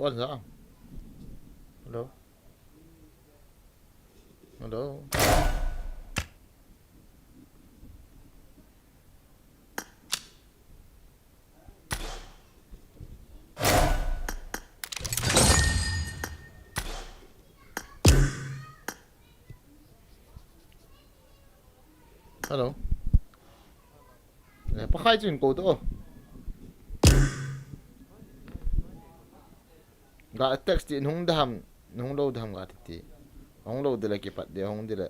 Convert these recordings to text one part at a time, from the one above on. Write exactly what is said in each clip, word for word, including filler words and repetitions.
Hello? Hello? Hello. Eh, pakai chu in ko to. Ga text ti in hung dam, hung lo dam ga ti ti. Hung lo de le kipat de, hung de le.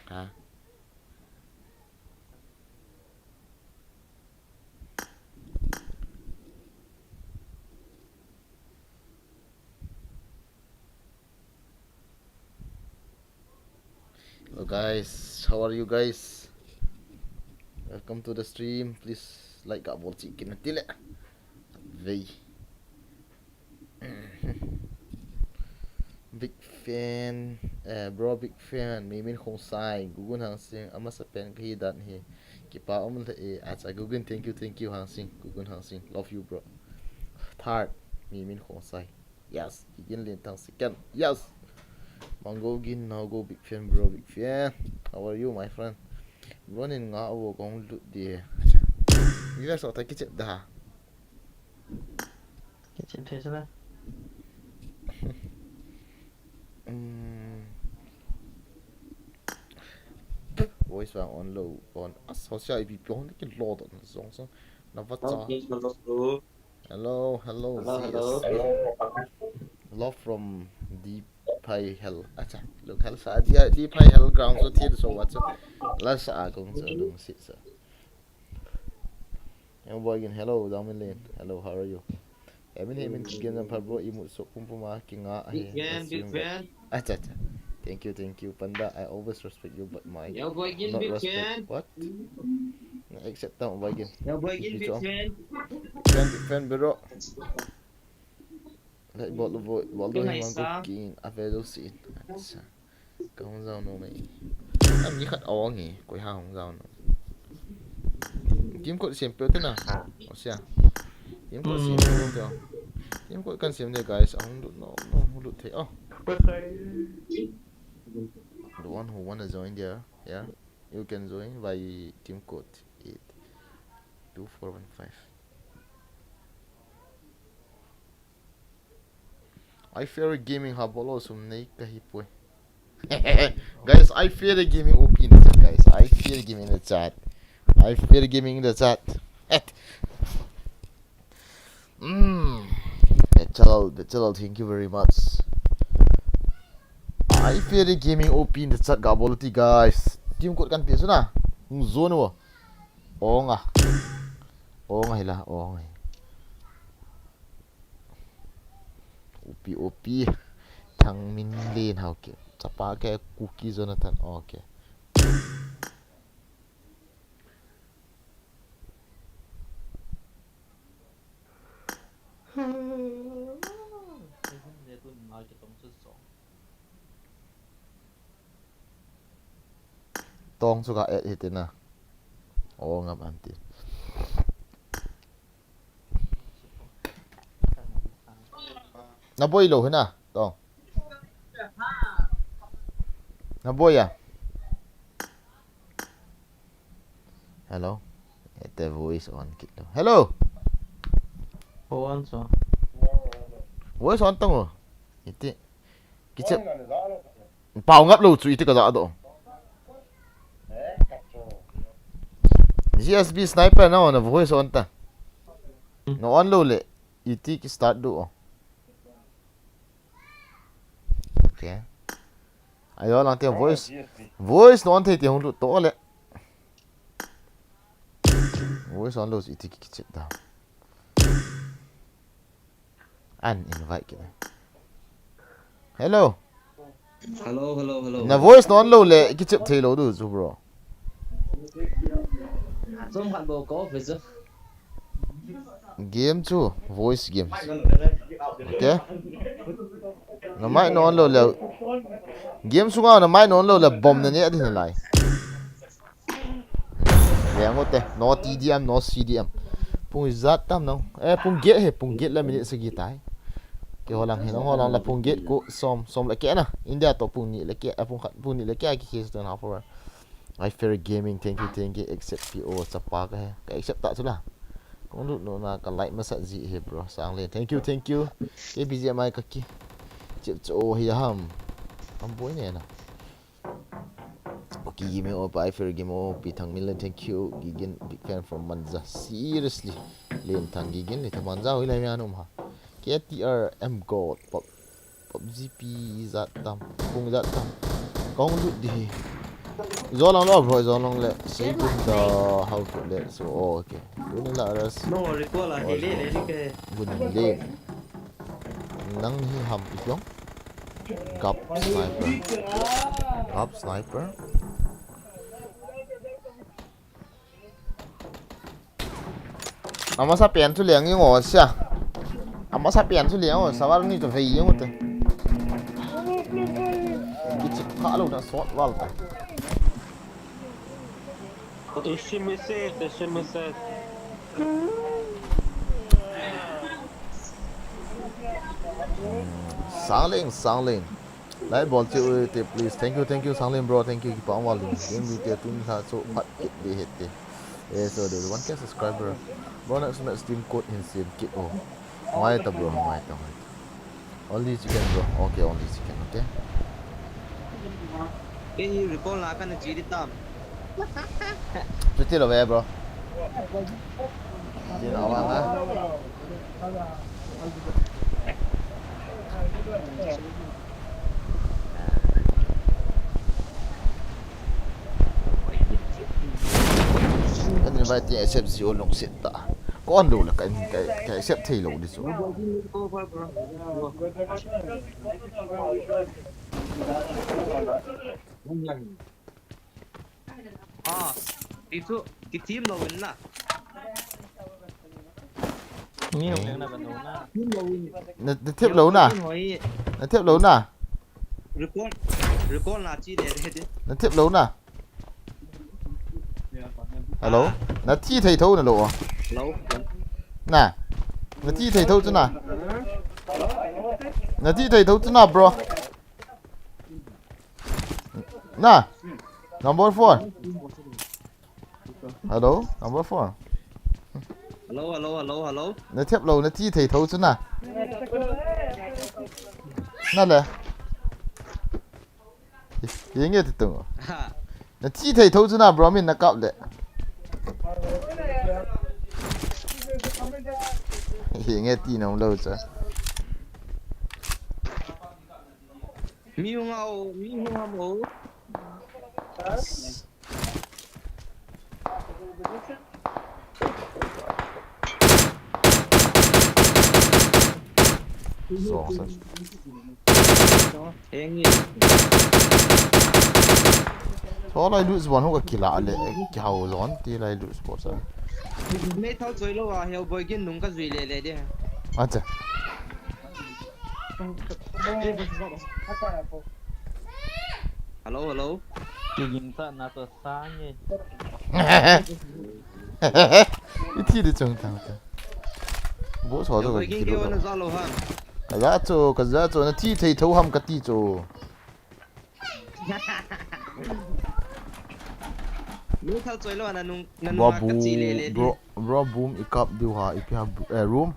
Ha? Hello guys, how are you guys? Welcome to the stream. Please like ka bol chi kin tile. Vei. Big fan, eh, bro, big fan. Mimin Khongsai, Gugun Hangsing, amasa pen kahi dan hi. Kipa um le, eh, acha, Gugun, thank you, thank you, Hangsing, Gugun Hangsing, love you, bro. Third, Mimin Khongsai. Yes, Gin Lin Thang second. Yes. Mango Gin, now go, big fan, bro, big fan. How are you, my friend? Bro, nin nga avo kong lut di. Ni la so ta kichep da. Kichep thei sala. Hmm. Voice vang on lo, on. As, hosia ipi pi on ki lo to zong zong. Na va cha. Hello, hello. Hello, hello. Love from Deep Pai Hell. Acha, look, Hell sa, Deep Pai Hell ground so thied so what so. La sa a kong sa dong sit sa. Hello, boy, again. Hello, Dangmin Lin. Hello, how are you? Emin, Emin, Kigen, Jampha, bro, imut so pum pum a kinga. Big fan, big fan. Acha, acha. Thank you, thank you, Panda. I always respect you, but my Yo, boy, Gin, not big respect. Fan. What? Na accept tau, boy, Gin. Yo, boy, Gin, big fan. Fan, big fan, bro. Like, bol, bol, bol, do him go king. Ave do si. Acha. Ka hung jao nom e. Am ni khat ong e, koi ha hung jao nom. Team code sem pe te na. O sia. Team code sem pe te. Team code kan sem ne guys, hung lut nom, nom hung lut thei. Oh. The one who wanna join there, yeah, you can join by team code eight two four one five. I fear gaming ha bolo sum nei kahi poi. Guys, I fear gaming O P in the chat, guys. I fear gaming in the chat. I fear gaming in the chat. Mm. The channel, the channel, thank you very much. I fear gaming O P in the chat, ga bol ti, guys. Team code kan pe su na. Hung zone wo. Onga. Onga hila, onga. O P, O P. Thangminlen, ha, okay. Chapa ke Kuki Jonathan, okay. Tong chu ka et hiti na. O, ngam anti. Na boi lou hina, Tong. Na boi a. Hello. Ete voice on kit lou. Hello. On so. Voice on tong o. Iti. Kiche. Pau ngap lou chu iti ka ja do. G S B sniper na on, voice on ta. Na on lou le. Iti ki start do. Okay. Ayo lang te voice. Voice na on thei ti hung lut to le. Voice on lou iti ki kiche da. An invite kit. Hello. Hello, hello, hello. Na voice na on lou le, kichep thei lou du chu, bro. Chom khat bou ko office. Game chu voice game. Okay. Na mic na on lou le. Game sunga na mic na on lou le bomb na ne adi na lai. Leng u te, no T D M, no C D M. Pung ijat tam nang. Eh, pung get hi, pung get le minute sagi tai. Keiho lang hi, nangho lang la pung get ko som, som le keh na. India to pung ni le keh, eh, pung khat, pung ni le keh ki case to na for. I Fair Gaming, thank you, thank you. Accept P O, chapa kahi. Ka accept ta chu la. Kong lut nom na ka like masa ji hi, bro. Sang le. Thank you, thank you. K B G M I ka ki. Chep cho hi ham. Am boi ne na. Okay, Gimeo, I Fair Gimeo, Pi Thang Min le, thank you. Gigin, big fan from Manja. Seriously. Len Thang Gigin, le Thang Manja, hui lai mi anum ha. K T R M God, Pop, Pop G P, Zat Tam, Pung Zat Tam. Kong lut di. Zolong lo, bro, zolong le. Sei pun da, how to let, so, oh, okay. Tuni la ras. No, recall a, le, le, le, ke. Gun le. Nang hi ham pi yong. Gap sniper. Gap sniper. Amasa pen chu leng ingo sia. Amasa pen chu leng ingo, savar ni chu vei ingo te. Kichik kha lo na sot val ta. Ishi message, ishi message. Sangling, Sangling. Like bol cheh u te, please. Thank you, thank you, Sangling bro. Thank you, kipa val ding. Game du te tun sa so phat kit de het te. Eh, so there's one K subscriber. Bro, next match team code hin sem kit o. Ngai ta bro, ngai ta, ngai ta. Only chicken bro. Okay, only chicken, okay. Kei hi recall na kana chi di tam. Chuti lo ve bro. Di na wa ha. Kan invite accept ji o lungset ta. Kon lo la kan, kan accept thei lo di chu. Ah, ti chu, ti team lo win na. Mi hung leng na ban lo na. Na, na thep lo na. Team hoi. Na thep lo na. Recall, recall na chi de de de. Na thep lo na. Hello? Na thi thei tho na lo. Hello? Na. Na thi thei tho chu na. Na thi thei tho chu na, bro. Na. Number four. Hello, number four. Hello, hello, hello, hello. Na thep lo, na thi thei tho chu na. Na le. Ye nge ti tung. Ha. Na thi thei tho chu na, bro, min na kap le. Ye nge ti nom lo chu. Mi hung a o, mi hung a mo. Zong sa. Heng ni. Cho lai lu zon ho ka kila le, ki hau zon ti lai lu sport sa. Mei thau choi lo a, heo boi gin nung ka zui le le de. Acha. Hello, hello. Kigin sa na to sa ni. I thi di chung tang ta. Bo so to. Heo boi gin ki lo na za lo ha. Ka za cho, ka za cho, na thi thei tho ham ka ti cho. Lu thal choi lo na nung, na nung a ka chi le le di. Bro, bro, boom i kap diu ha, i pi ha, eh, room.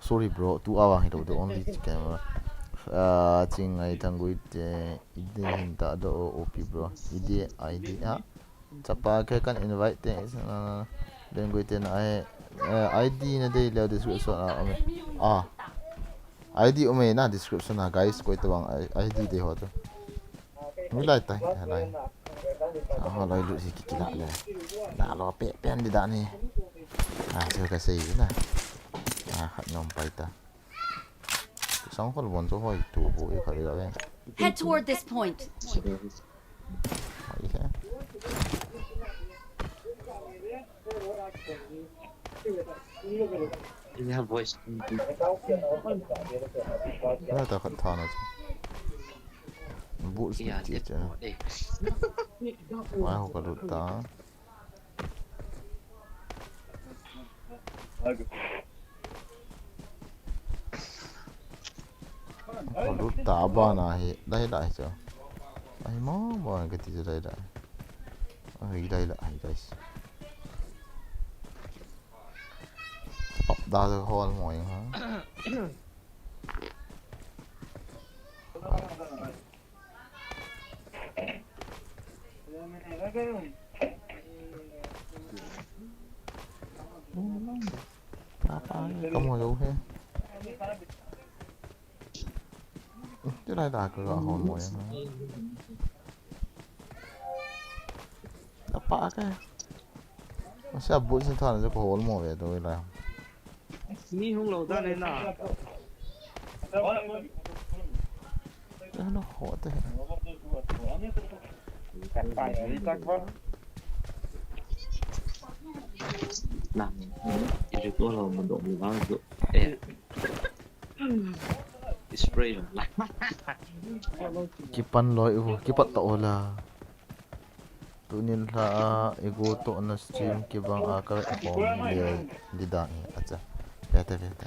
Sorry, bro, tu a vang hi lo, the only camera. Ah, ching ngai thang gui te, i de hin ta do o, o pi, bro. I de, I D, ha? Chapa ke kan invite te, is, na, na, den gui te na, eh, eh, I D na de le description a, um, ah. I D um e na description a, guys, koi to bang I D de ho to. Mi lai tai, lai. Ah, lai lu si ki kila le. Na lo pe, pen di da ni. Ah, se ka sei na. Ah, hat nom pai ta. Sang kol bon so hoi tu bo e kha le. Head toward this point. Ai he. Ina voice. Kala ta khat tha na chu. Boots ni chi chi. Mai ho ka lut ta. Ka lut ta bana hi, dai dai chu. Ai mo mo ka ti chu dai dai. Ai dai la, ai guys. Up da chu hol mo ing ha. Papa, kamu jauh he. Tira ita ka ga hol mo ya. Papa ka. Masa abut sin thana jo ko hol mo ve to ila. Ni hung lo da le na. Ano ho te. Na, iri ko lo mo do mo lang do. Eh. Spray lo. Kipan loi u, kipat ta ola. Tunin lha a, i gu tohna stream kibang a ka hom le di dan hi, acha. Vete, vete.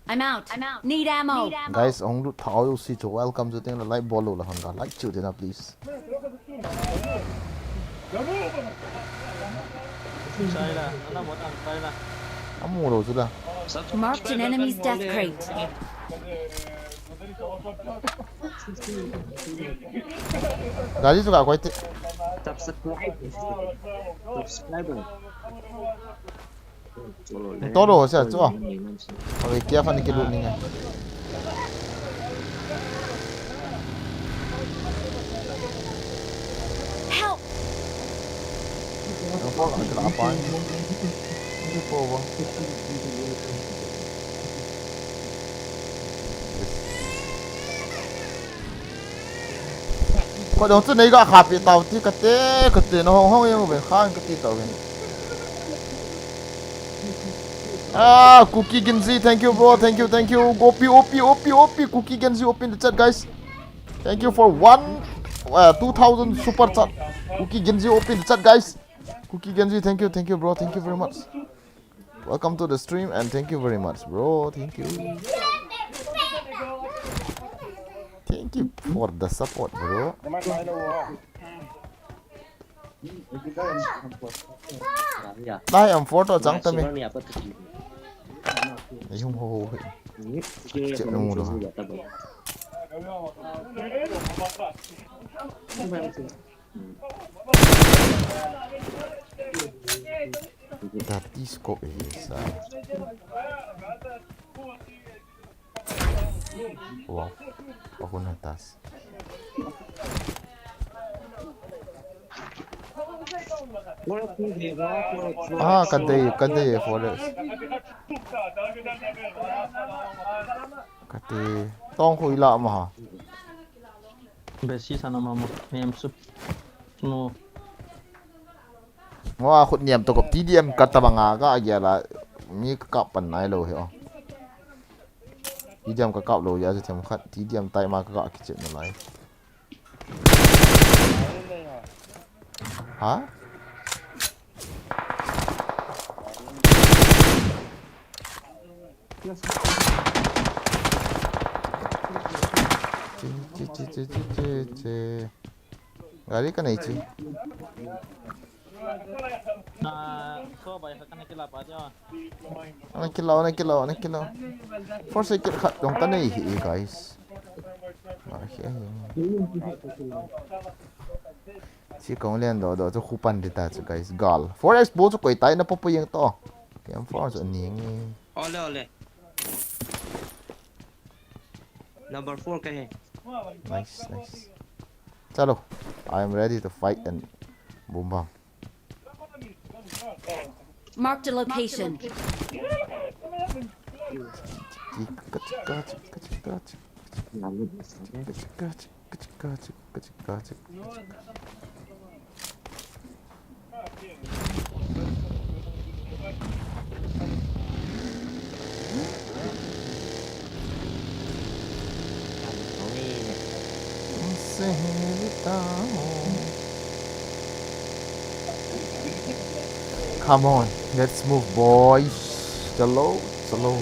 I'm out. I'm out. Need ammo. Guys, hung lut thau si chu welcome chu teng la like bol lo la hon ga like chu tena please. Amu lo chu la. Marked an enemy's death crate. Gari chu ka koi te. Subscribe. Subscriber. Toro ho sia chu. Awe kia khan kilut ninge. Help! Ang pala ang kila pa. Hindi po ba? Ko dong chu nei ga khapi tau ti kate, kate na hong hong yang ve khan kati tau ve. Ah, Cookie Genji, thank you, bro. Thank you, thank you. Gopi, O P, O P, O P. Cookie Genji, O P in the chat, guys. Thank you for one, uh, two thousand super chat. Cookie Genji, O P in the chat, guys. Cookie Genji, thank you, thank you, bro. Thank you very much. Welcome to the stream and thank you very much, bro. Thank you. Thank you for the support, bro. Lai am photo chang ta me. Ei hung ho ho he. Che no lo. That is ko esa. Wow. Ako na tas. Ah, kadei, kadei forest. Kadei. Tong hui la ma ha. Besi sana mama. Niam sup. No. Ngo a khut niam to kop T D M ka tabang a ka a gel a mi ka kap pan nai lo he o. T D M ka kap lo ya je them khat T D M tai ma ka ka kichep na lai. Ha? Che, che, che. Gari ka nei che. Na, so bai kha kana kila pa jo. Ana kila, ana kila, ana kila. Force kit khat dong ka nei hi, guys. Ma hi. Chi kong len do do chu khu pan di ta chu, guys. Gal. Four X bo chu koi tai na po po yang to. Piam four chu ni nge. Ole, ole. Number four ka he. Nice, nice. Chalo, I am ready to fight and boom bam. Marked a location. Kachik, kachik, kachik, kachik, kachik. Kachik, kachik, kachik, kachik, kachik, kachik. Come on, let's move, boys. Chalo, chalo.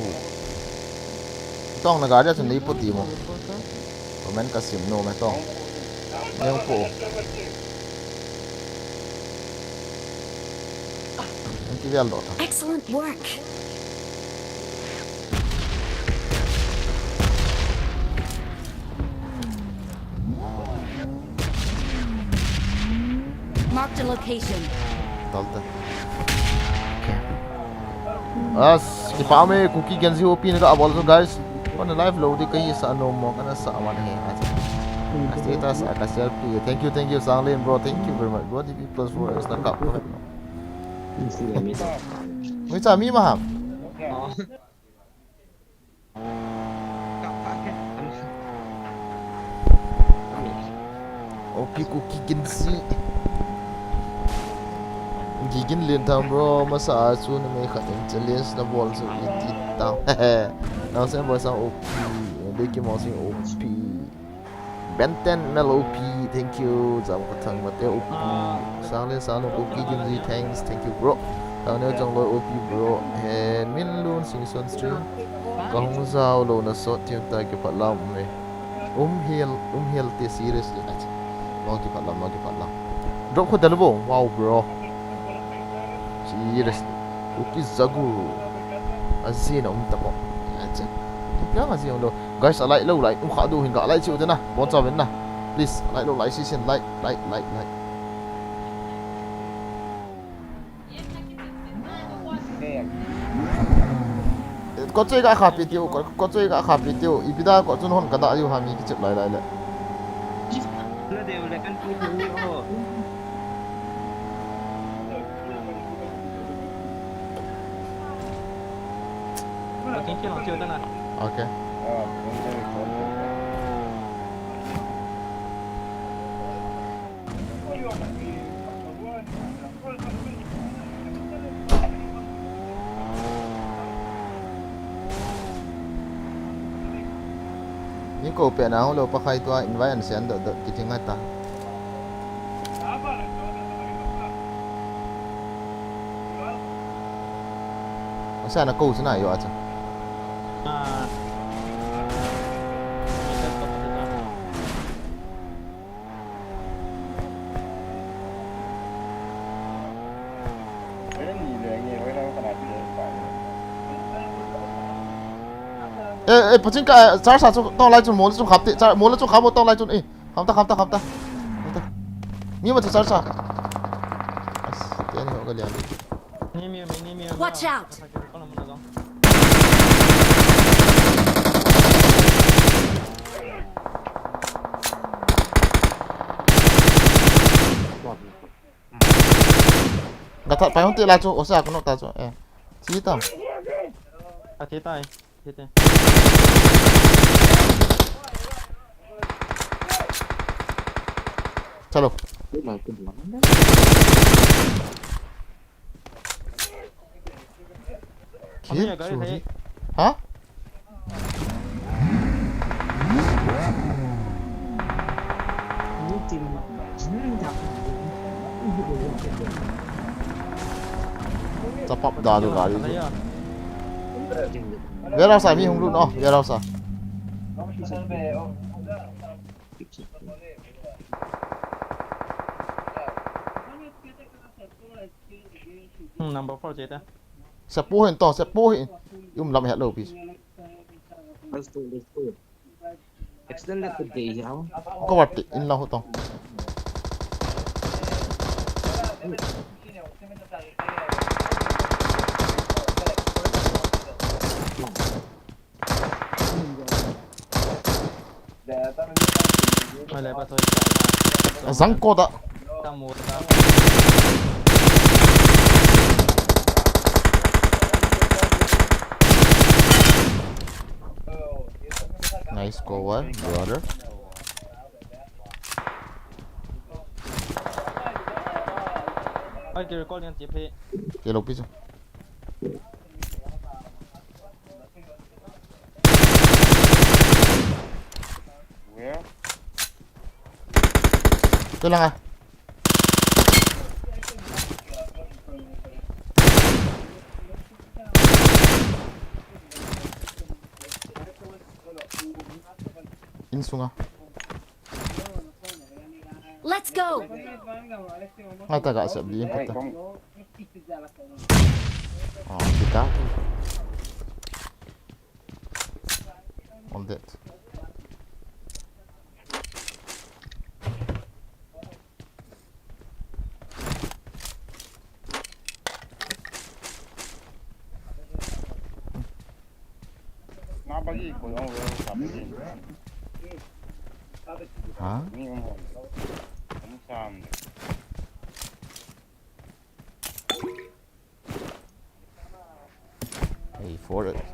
Tong na gari a chun nei pu ti mo. Comment ka sim nom e tong. Neo po. Ang kivel do ta. Excellent work. Marked a location. Tal ta. Okay. As, kipah e, Kuki Genji O P na ka abol so, guys. Kona live lou di kahi sa nom mo, kana sa man he. As, as status, a ka selfie. Thank you, thank you, Sanglen, bro. Thank you very much, bro. D P plus four, as na kap. Ngui cha mi ma ham. Okay, Kuki Genji. Gigin len tham bro, masa a chu na mei khat in challenge na bol chu i ti tau. Nang sen boy sang O P, Deki Mosing O P. Ben ten Mel O P, thank you. Jam ka thang mate O P. Sang le sang no Kuki Genji, thanks, thank you bro. Thang neo jong loi O P bro. He min lun sing son stream. Ka hung zau lo na sot thiam ta kipah lam me. Um hel, um hel te seriously. Ach. Mo kipah lam, mo kipah lam. Drop ko dal bo. Wow bro. Seriously. Kuki Zagu. Azina um ta ko. Ach. Kya ma zin lo. Guys, a like lo, like. Um kha do hin ka like chiu te na. Bon cha ven na. Please, like lo, like si sin, like, like, like, like. Ko choi ka kha pi tiu, ko, ko choi ka kha pi tiu. Ipi da ko chun hon ka da yu ha mi kichep lai lai le. Okay. Ni ko pe na ho lo pa khai tua invite an sen do do kiting ata. Asa na ko sina yo acha. Ah. Eh, eh, paching ka, eh, charge sa chu tong lai chun, mo le chun khap te, char-, mo le chun khap mo tong lai chun, eh. Kham ta, kham ta, kham ta. Kham ta. Mi ma chu charge sa. As, te ni ho ka lian. Watch out! Gathat pai hung ti la chu, osa ko no ta chu, eh. Chi tam. A thi tai, thi tai. Chalo. Khe, gari churi. Ha? Chapap da du gari. Warehouse a mi hung lut no, warehouse a. Hmm, number four che ta. Sepo hin to, sepo hin. Um lam het lo pi. Let's go, let's go. Accident le kut gei hiam. Ko wat in la ho to. Zangko da. Nice cover, brother. Kei recall ding ti phe. Kei lo pi chu. Where? Tu langa. In sunga. Let's go. Nga ta ga sep di in kata. Ah, kita. All dead. Nga bagi ko yung well sa bagi. Ha? Ni um. Um sam. Hey, forest.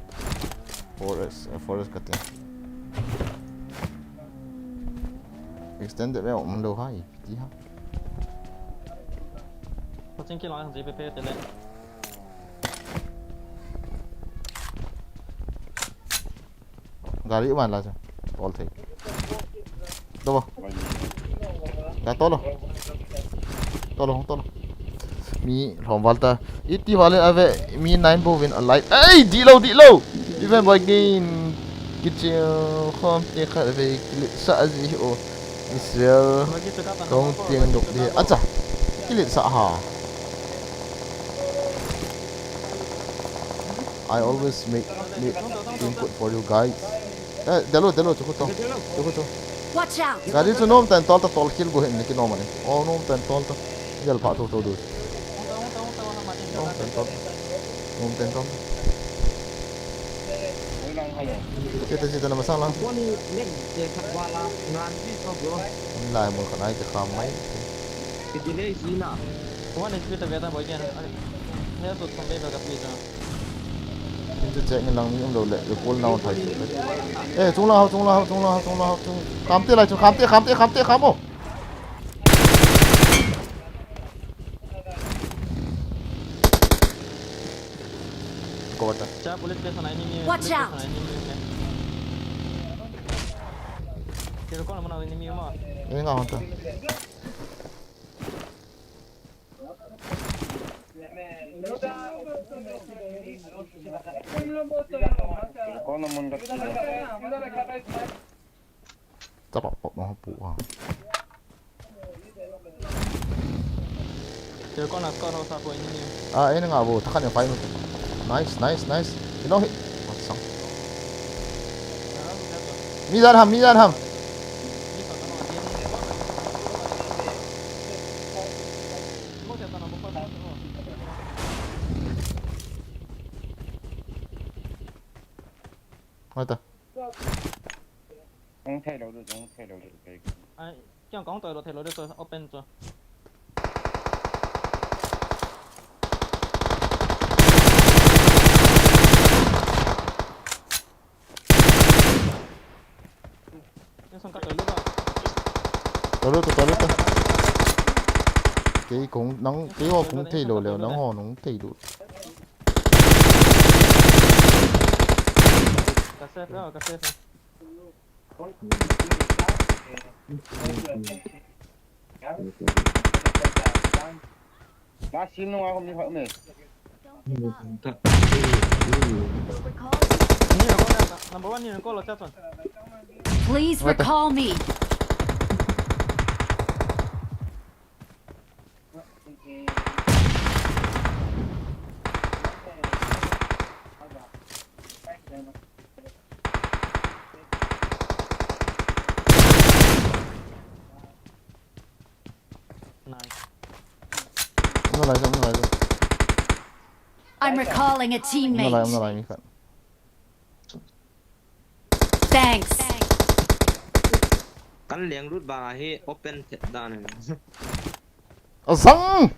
Forest, eh, forest kati. Extended ve um lo hai, ti ha. Ko ching ki lo han ji pe pe te le. Gari man la chu. Tol thei. Tol. Ka tol. Tol, tol. Mi lhom val ta. Iti val in ave mi nine bou vin a light. Ei, di lo, di lo. Even boy gain. Kichil khom te khat ave kilit sa ji o. Israel. Kong tiang dok di. Acha. Kilit sa ha. I always make, make input for you guys. Eh, delo, delo, chuku to. Chuku to. Watch out! Gari chu nom tan tol ta tol kill go hin ni ki nom ani. Oh, nom tan tol ta. Del pha to to du. Nom tan tol. Nom tan tol. Sita, sita na masang lang. Lai mo kanai ke kham mai. One in three ta ve ta boy ken. He to thum ve ka pi ta. Tin tu check ni lang ni um lo le, le pol na on thai. Eh, chung la hao, chung la hao, chung la hao, chung la hao, chung. Kam te lai, chung kam te, kam te, kam te, kam o. Ko ta. Cha police station ai ni mi. Watch out. Police station ai ni mi. Kiro kon mo na ni mi ma. Eh, nga hon ta. Chapa pop mo pu ha. Te kon a score ho sa ko ini ni. Ah, ini nga bo, thakan ya five. Nice, nice, nice. Ino hit. Sang. Mi jar ham, mi jar ham. Hoi ta. Kong thei lou du, kong thei lou du, kei. Ai, kong kong toi lou thei lou du, toi open chu. Ni song ka toi lou ba. Toi lou ta, toi lou ta. Kei kong, nang, kei ho kong thei lou leu, nang ho nang thei lou. Ka safe, ka safe. Last scene nung ako mi hot me. Number one ni recall lo cha chon. Please recall me. Nice. Umna lai, umna lai. I'm recalling a teammate. Umna lai, umna lai, mi khat. Thanks. Kan leng lut ba hi open the dan. Asang!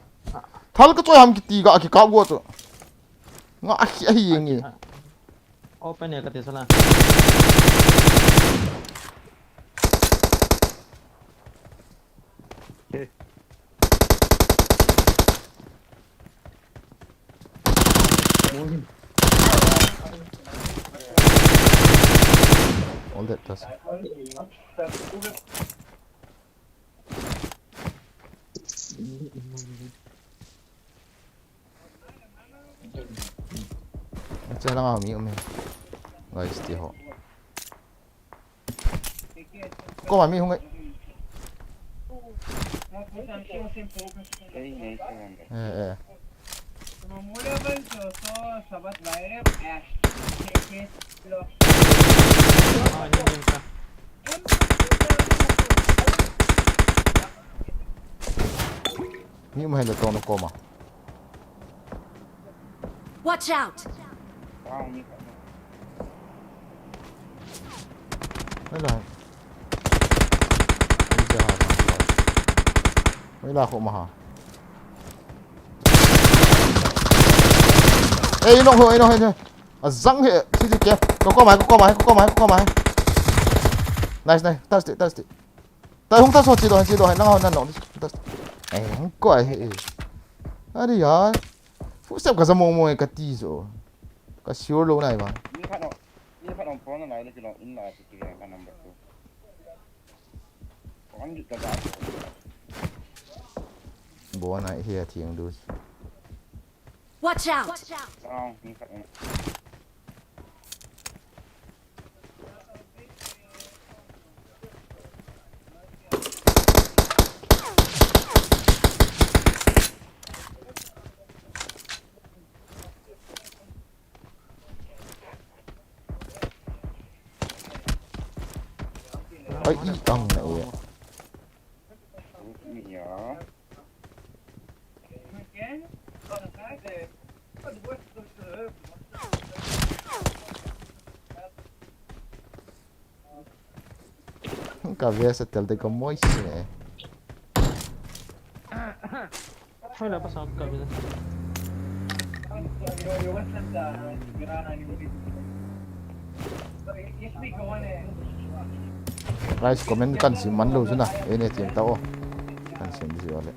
Thal ka choi ham kiti ga ki ka go to. Nga ahi ahi nge. Open ya ka ti sala. Hey. Hold it, just. Acha lang mi um e. Guys, ti ho. Koma mi hung e. Eh, eh. Mi um e le tong koma. Watch out! Hello. Oi la ko ma ha. Ei, no ho, ei, no ho, ei, no. Azang he, si si ke. Ko ko mai, ko ko mai, ko ko mai, ko ko mai. Nice, nice. Touch it, touch it. Ta hung ta so chi do, chi do, na na no. Touch. Ei, hung ko ai he. Ari ya. Fu sep ka za mo mo ka ti so. Ka sure lo nai ba. Ni kha no. Ni kha no pro na lai le ki lo in la ki ki ka number two. Ko an di ka ga. Bo na hi a thiang du. Watch out! Wrong, ni kha no. Ai, i tang na e. Ka ve sa tel de ko moi se. Hoi la pasal ka ve. Guys, comment kan sim man lo juna. Ene tiang ta o. Kan sim ji wale.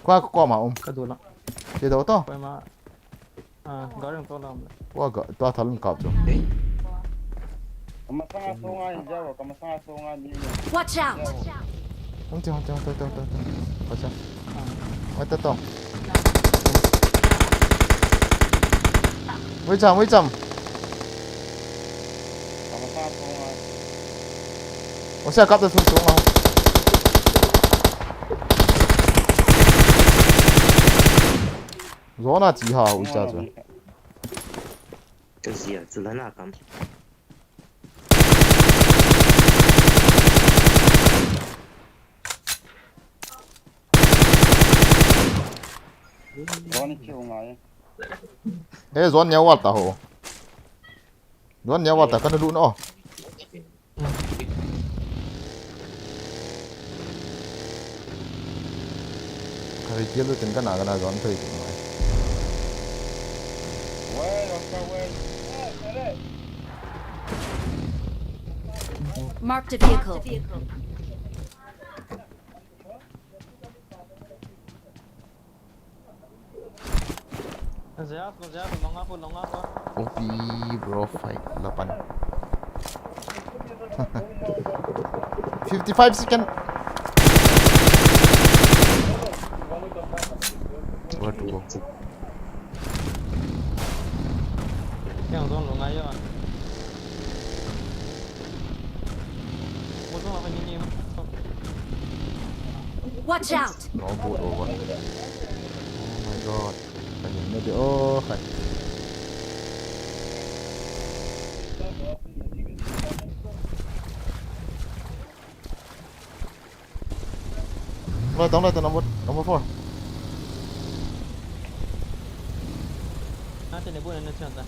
Kwa ko koma um. Ka do la. Che do to. Kwa ma. Ah, gari to la um. Kwa ga to thal um ka to. Kama sanga so nga in jawa, kama sanga so nga ni. Watch out! Hung ti, hung ti, hung ti, hung ti, hung ti. Watch out. Wait, to. Wait, jam, wait, jam. Ose kap ta sun sunga. Zona chi ha u cha cha. Ka zia chu la na kam. Zone chu ngai. He zone nia wal ta ho. Zone nia wal ta kana lut no. Kari kial tu tingka na kana zone thei tu ngai. Marked a vehicle. Zia ko, zia ko, longa ko, longa ko. O P bro fight lapan. Fifty-five second. Where to go? Yang zone longa yo. Watch out! No boot over. Oh my god. Kani na di, oh, kani. Lo tong lo tong number, number four. Na te ne bu ne ne chan ta.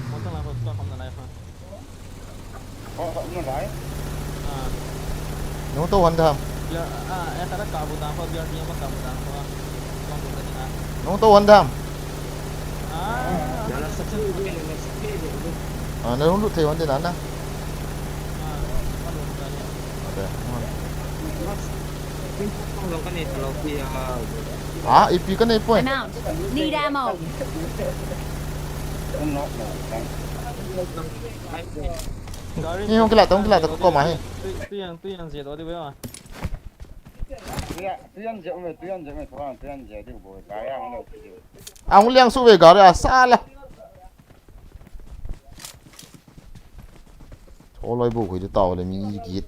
Mo tong la ko ko kom na lai fa. Nung to one dam. Nung to one dam. Ah, na nung lut thei one dam na. Ah, ipi ka nei poi. I'm out. Need ammo. Ni hung kila, hung kila, ko ma hi. Tu yang, tu yang je do di ba. Tu yang, tu yang je me, tu yang je me, tu yang je di bo, ka yang lo. Ang liang su ve gari a sala. Oloi bu khui tao le mi git.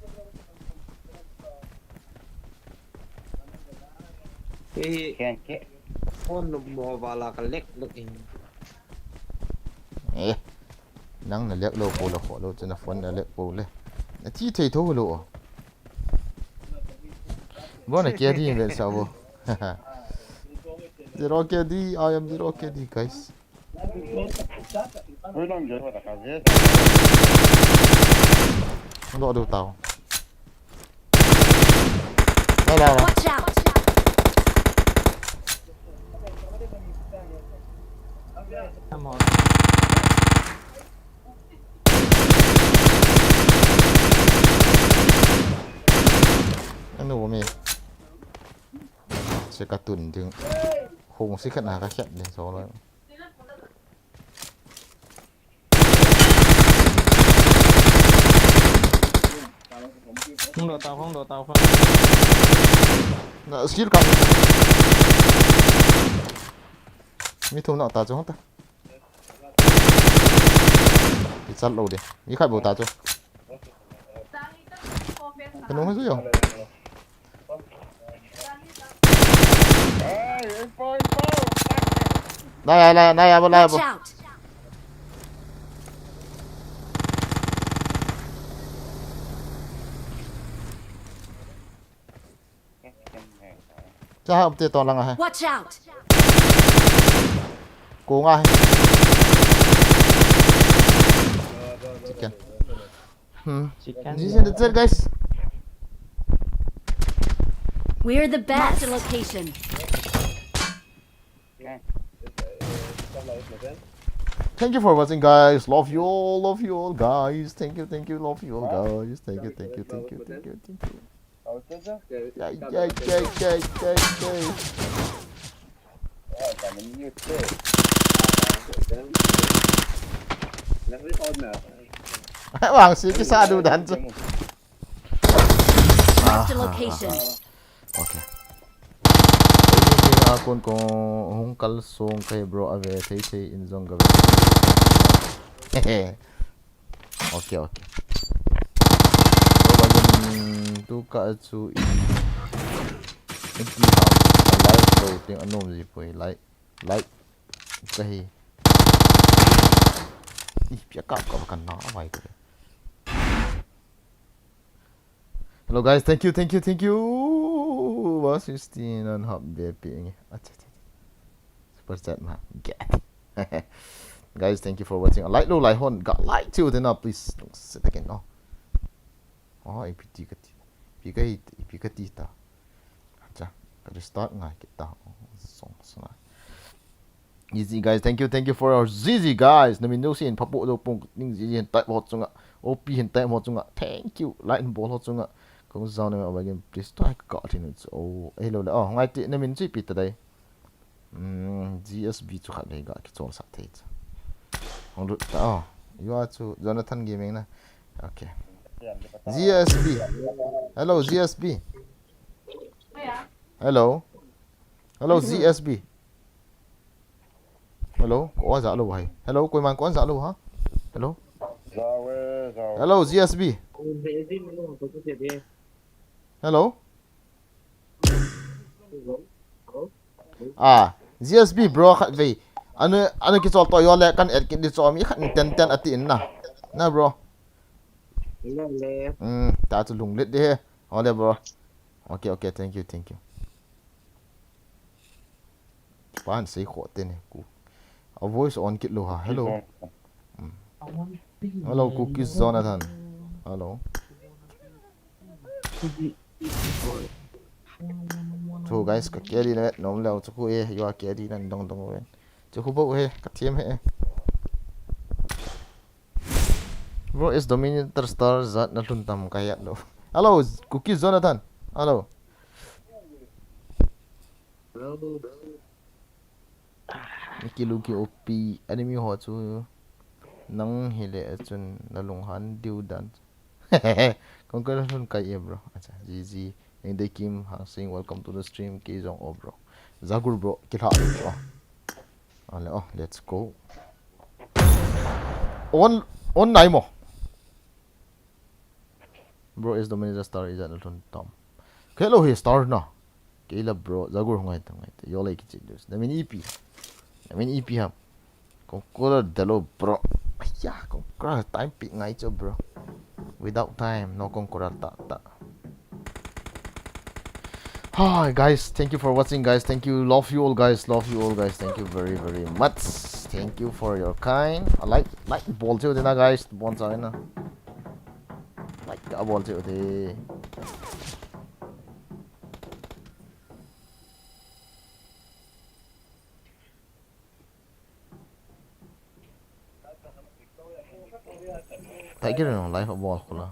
Kei hi phone number vala ka lek lek in. Eh. Nang na lek lo ko lo ko lo chana phone na lek ko le. Na thi thei tho lo. Bo na ke di vel sa bo. Zero K D, I am zero K D, guys. Lo do tao. Watch out! Ano mi. Se ka tun ding. Hung si khat na ka khat ding so lo. Hung do tao, hung do tao, hung. Na skill ka. Mi thum na ta chung ta. Ki chal lo de. Mi khai bo ta chu. Ka nung ha ju yo. Nai, nai, nai, abo, nai, abo. Watch out! Cha ha upte to lang a hai. Watch out! Ko nga hai. Chicken. Hmm. Chicken. This is the third, guys. We're the best. Marked a location. Thank you for watching, guys. Love you all, love you all, guys. Thank you, thank you, love you all, guys. Thank you, thank you, thank you, thank you, thank you. Yay, yay, yay, yay, yay, yay. Vang si kisa du dan chu. Marked a location. Okay. Akon ko hung kal song kai bro ave thei thei in jong ga ve. Okay, okay. Bro, balun tu ka chu in. Enti ha. Live lo ting anom ji poi live. Live. Kahi. Ih, pia kap kap kan na vai ko. Hello guys, thank you, thank you, thank you. One sixteen and half B P. Acha, acha, acha. Super chat ma. Get. Guys, thank you for watching. A like lo, like hon. Got like too, then uh, please. Sit again, no. Oh, A P T ka ti. Pi ka hi, pi ka ti ta. Acha, ka restart ngai kit ta. Oh, song song. Easy guys, thank you, thank you for our Z Z guys. Na min nusi in phapu do pung ning Z Z hin type ho chunga. O P hin type ho chunga. Thank you. Like in bol ho chunga. Kong zau na ma ba game please to ka thin. Oh, hello le. Oh, ngai ti na min chi pi ta dai. Mm, G S B chu khat vei ga kichol sak thei chu. Hong lut ta, oh. You are chu Jonathan Gaming na. Okay. G S B. Hello, G S B. Hello. Hello, G S B. Hello, ko aja lo hai. Hello, koiman ko aja lo ha. Hello. Hello, G S B. Hello. Ah, G S B bro khat vei. Anu, anu kichol to yo le kan et kin di cho mi khat ten ten ati in na. Na bro. Hmm, ta chu lung let de he. Ole bro. Okay, okay, thank you, thank you. Pan sei kho te ne ku. A voice on kit lo ha. Hello. Hmm. Hello, Cookies Jonathan. Hello. Chu guys, ka carry na nom leo chu khu e, you are carry na dong dong ven. Chu khu bo he, ka thiam he. Bro, is Dominator Star zat na lhun tam ka yat lo. Hello, Kuki Jonathan. Hello. Niki Luki O P, enemy ho chu nang hile chun nalunghan diu dan. Kong kala lhun kai e, bro. Acha, G G. Ningdei Kim Hangsing, welcome to the stream. Kei jong o, bro. Zagur, bro. Kilha, bro. Ale, oh, let's go. On, on nai mo. Bro, is the manager star, is that not on Tom? Hello, he star na. Kei la, bro, Zagur ngai ta, ngai ta. Yo, like it, dude. Na min E P. Na min E P ham. Kong kala delo, bro. Aya, kong kala time pi ngai cho, bro. Without time, no kong kala ta, ta. Hi guys, thank you for watching, guys. Thank you, love you all, guys. Love you all, guys. Thank you very, very much. Thank you for your kind. A like, like bol cheu te na, guys. Bon sa na. Like ka bol cheu te. Tiger no life bol khula.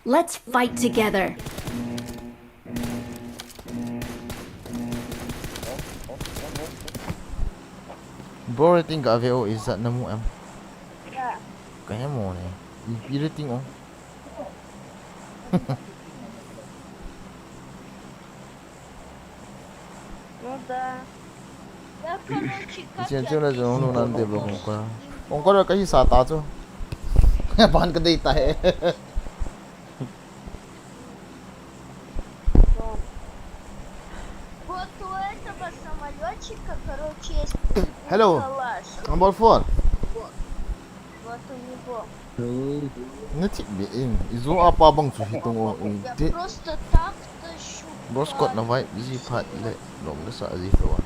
Let's fight together. Bro, rating ka ave o, is that namu em? Ka he mo ne. Ipi rating o. Ну да. Я, короче, как Chen я chen na jong lu nan de bro, kong ka. Kong ka ka hi sa ta chu. Ban ka dei ta he. Вот у этого самолётчика, короче, есть Hello. Калаш. Number four. Вот у него. Na thip be in, i zo apa bang chu hi tung o, i Я te. Просто так тащу. Bro Scott na vai, busy phat le, nom le sa ji to.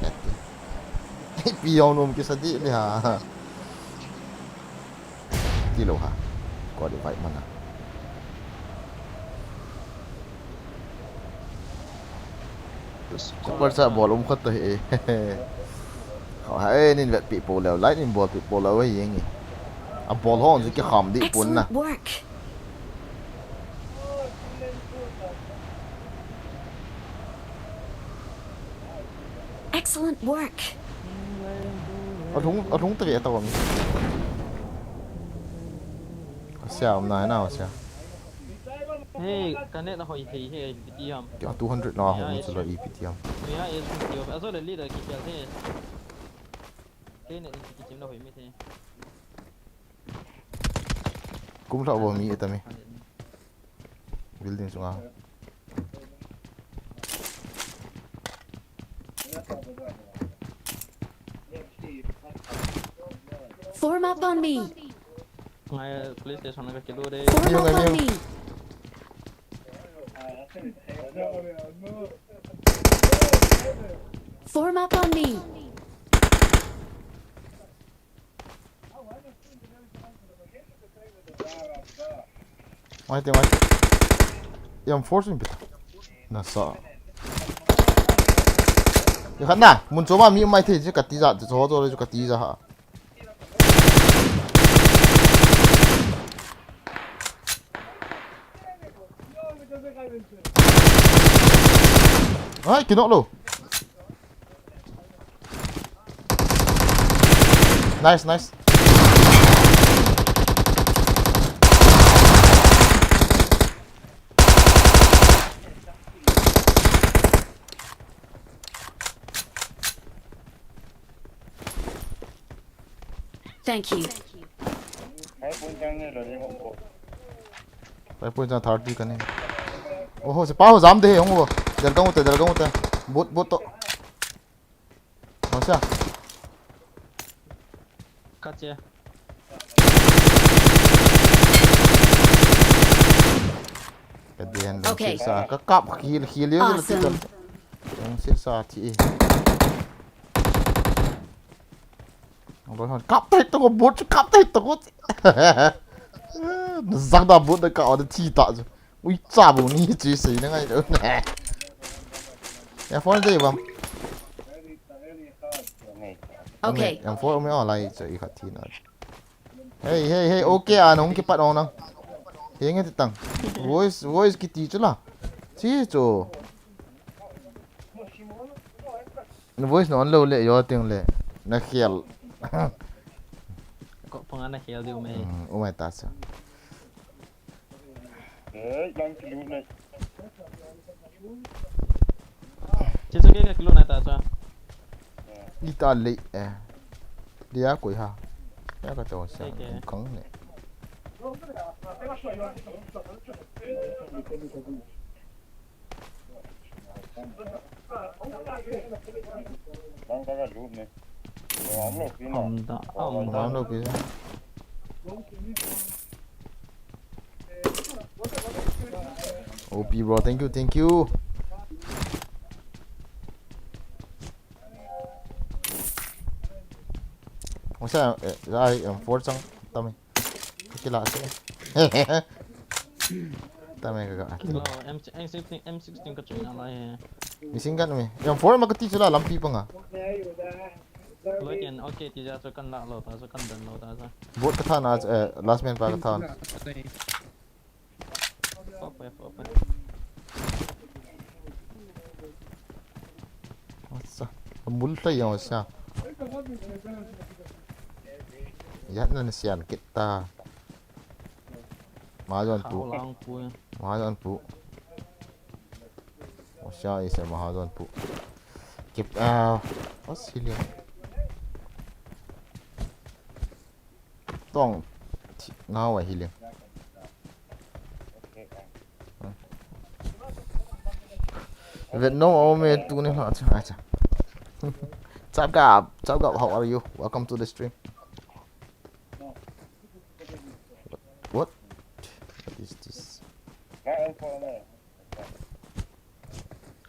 Ete. Pi yong nom ki sa di le ha. Ti lo ha. Ko di vai mana. Super chat bol um khat to hi. Ho ha e, nin vet pi po leo, like nin bol pi po leo hi yeng e. A bol ho chu ki kham di pun na. Excellent work. Excellent work. A lhung, a lhung ta ve ta mi. A sia um na na a sia. Hey, ka net na hoi thei he, ipi ti ham. Kya two hundred na hung chu la ipi ti ham. Mia is ti ham. Aso le leader ki kya the. Ke net ki kim na hoi mi the. Kum lha bo mi eta mi. Building sunga. Form up on me. Ngai police station na ka kilu de. Form up on me. Form up on me. Mai te, mai te. Yam force in pita. Na sa. Ya khat na, mun choma mi mai te, je kati ja, je ho to le je kati ja ha. Ai, kino lo. Nice, nice. Thank you. Five point chang thirty kani. Oho, sepa ho jam de he, hung ho. Dergang ute, dergang ute. Boot, boot to. Hosea. Kache. Ka den lo. Okay. Sisa, ka kap khil, khil ye. Awesome. Sisa thi. Kap tai to ko, boot chu kap tai to ko. Zang da boot da ka o da thi ta chu. Ui, cha bu ni chi sei na ngai lo. Ya phone dei bam. Okay. Yang phone me online chu i khat thi na. Hey, hey, hey, okay, a nung kipat ong nang. Henge ti tang. Voice, voice kiti chu la. Chi chu. Voice non lo le yo ting le. Na khel. Ko panga na khel diu me. Hmm, umai ta sa. Eh, yang kilu ne. Chi chu ke ka kilu na ta cha. Ita le eh. Dia koi ha. Ya ka to sa. Kang ne. Bang ka ka lut ne. Om lo pi na. Om da, om da. Om lo pi. O P bro, thank you, thank you. What's that? Eh, I am four chang. Tami. Kila se. Tami ka ka. Oh, M, M sixteen, M sixteen ka choi na lai. Machine gun me. Yang four ma ka ti chula lampi pa nga. Loi ken, okay, ti ja chu kan la lo ta, chu kan dan lo ta, chu. Bot ka tha na, eh, last man pa ka tha. Ope, ope. Asa, mul ta yang sa. Ya na na sian kita. Mahajon pu. Khao lang pu. Mahajon pu. Osha is a Mahajon pu. Kip, ah, what's healing? Tong. Now I healing. Vet no ome tu ne ha cha cha. Chap gap, chap gap, how are you? Welcome to the stream. What? What is this?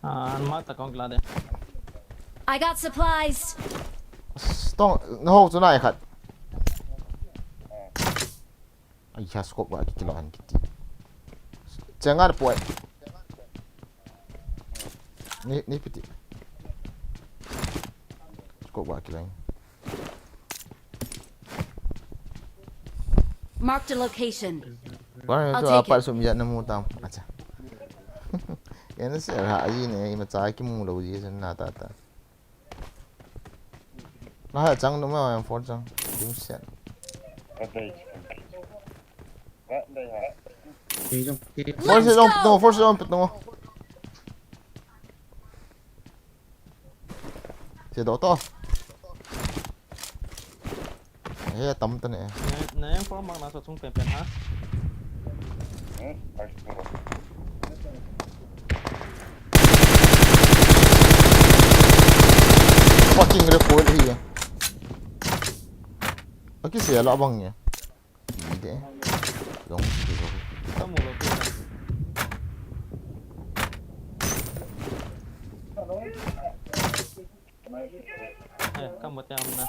Ah, an ma ta kong kila de. I got supplies. Tong, na ho chu nai khat. Ai, ha scope ba ki kila han kiti. Chengar poi. Ni, ni piti. Scope ba kila. Marked a location. Wang I'll tu take apa it. Sum ya namu tam. Acha. Yan se ha aji ne ima cha ki mu lo ji sen na ta ta. Na ha chang no ma yang for chang. Dim sen. Force on no, force on no. Che do to. He tam ta ne. Na, na yang for mang na sa chung pen pen ha. Fucking recoil hi. Aki se la bang ya. Ide. Long. Kamu lo pi. Eh, kamu te amna.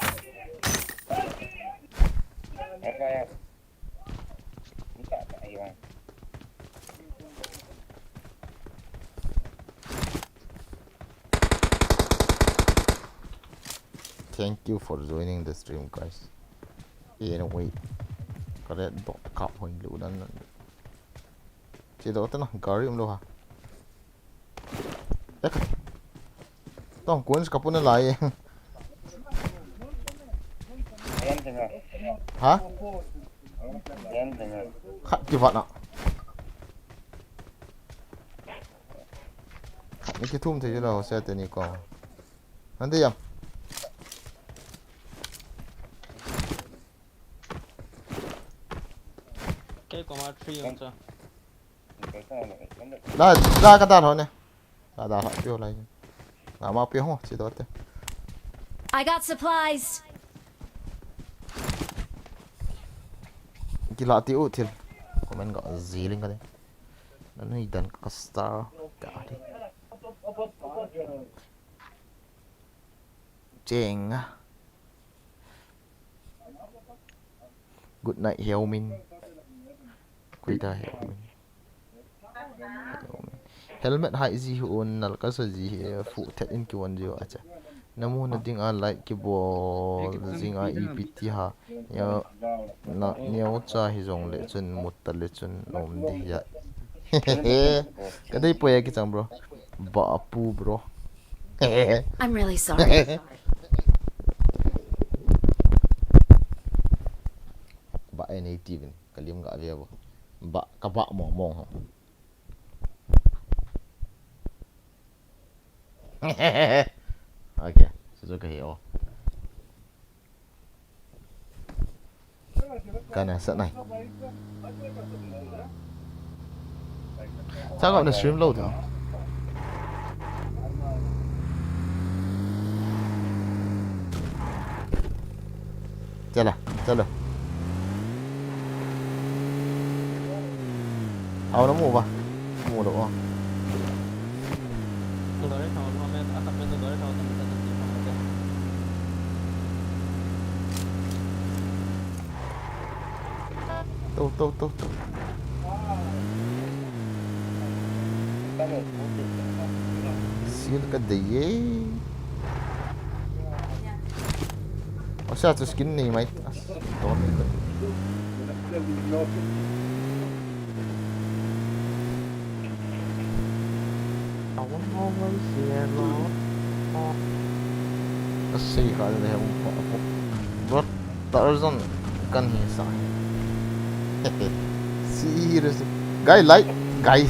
Thank you for joining the stream, guys. Anyway, ka red dot kap hoi lu dan nan. Che do ta na, gari um lo ha. Ek. Tong kun ska puna lai. Ha? Khat ki vat na. Ni ki thum thei lo se te ni ko. Hande yam. Ke ko ma three on cha. La, la ka da ho ne. La da ho pio lai. La ma pio ho, chi do te. I got supplies. Kila ti u thil. Comment ga ziling ka de. Nanu idan ka star ka de. Cheng. Good night, Xiaomin. Kuita Xiaomin. Xiaomin. Helmet hai ji hi un nal ka sa ji hi fu thet in ki won ji acha. Namu na ding a like ki bol jing a ipi ti ha. Ya na neo cha hi jong le chun mut ta le chun nom di ya. Ka dei po ya ki chang bro. Ba pu bro. I'm really sorry. Ba e nei ti vin ka lim ga ve bo. Ba ka ba mo mo ho. Okay, susu ka hi o. Kana sa nai. Sa ka na stream lo ta. Chala, chala. Au na mu ba. Mu lo. Tou, tou, tou, tou. Sil ka dei e. Asa chu skin nei mai. As, don. Asei kha le hung pha pha. Bro, Tarzan kan hi sa. Serious. Guy, like, guy,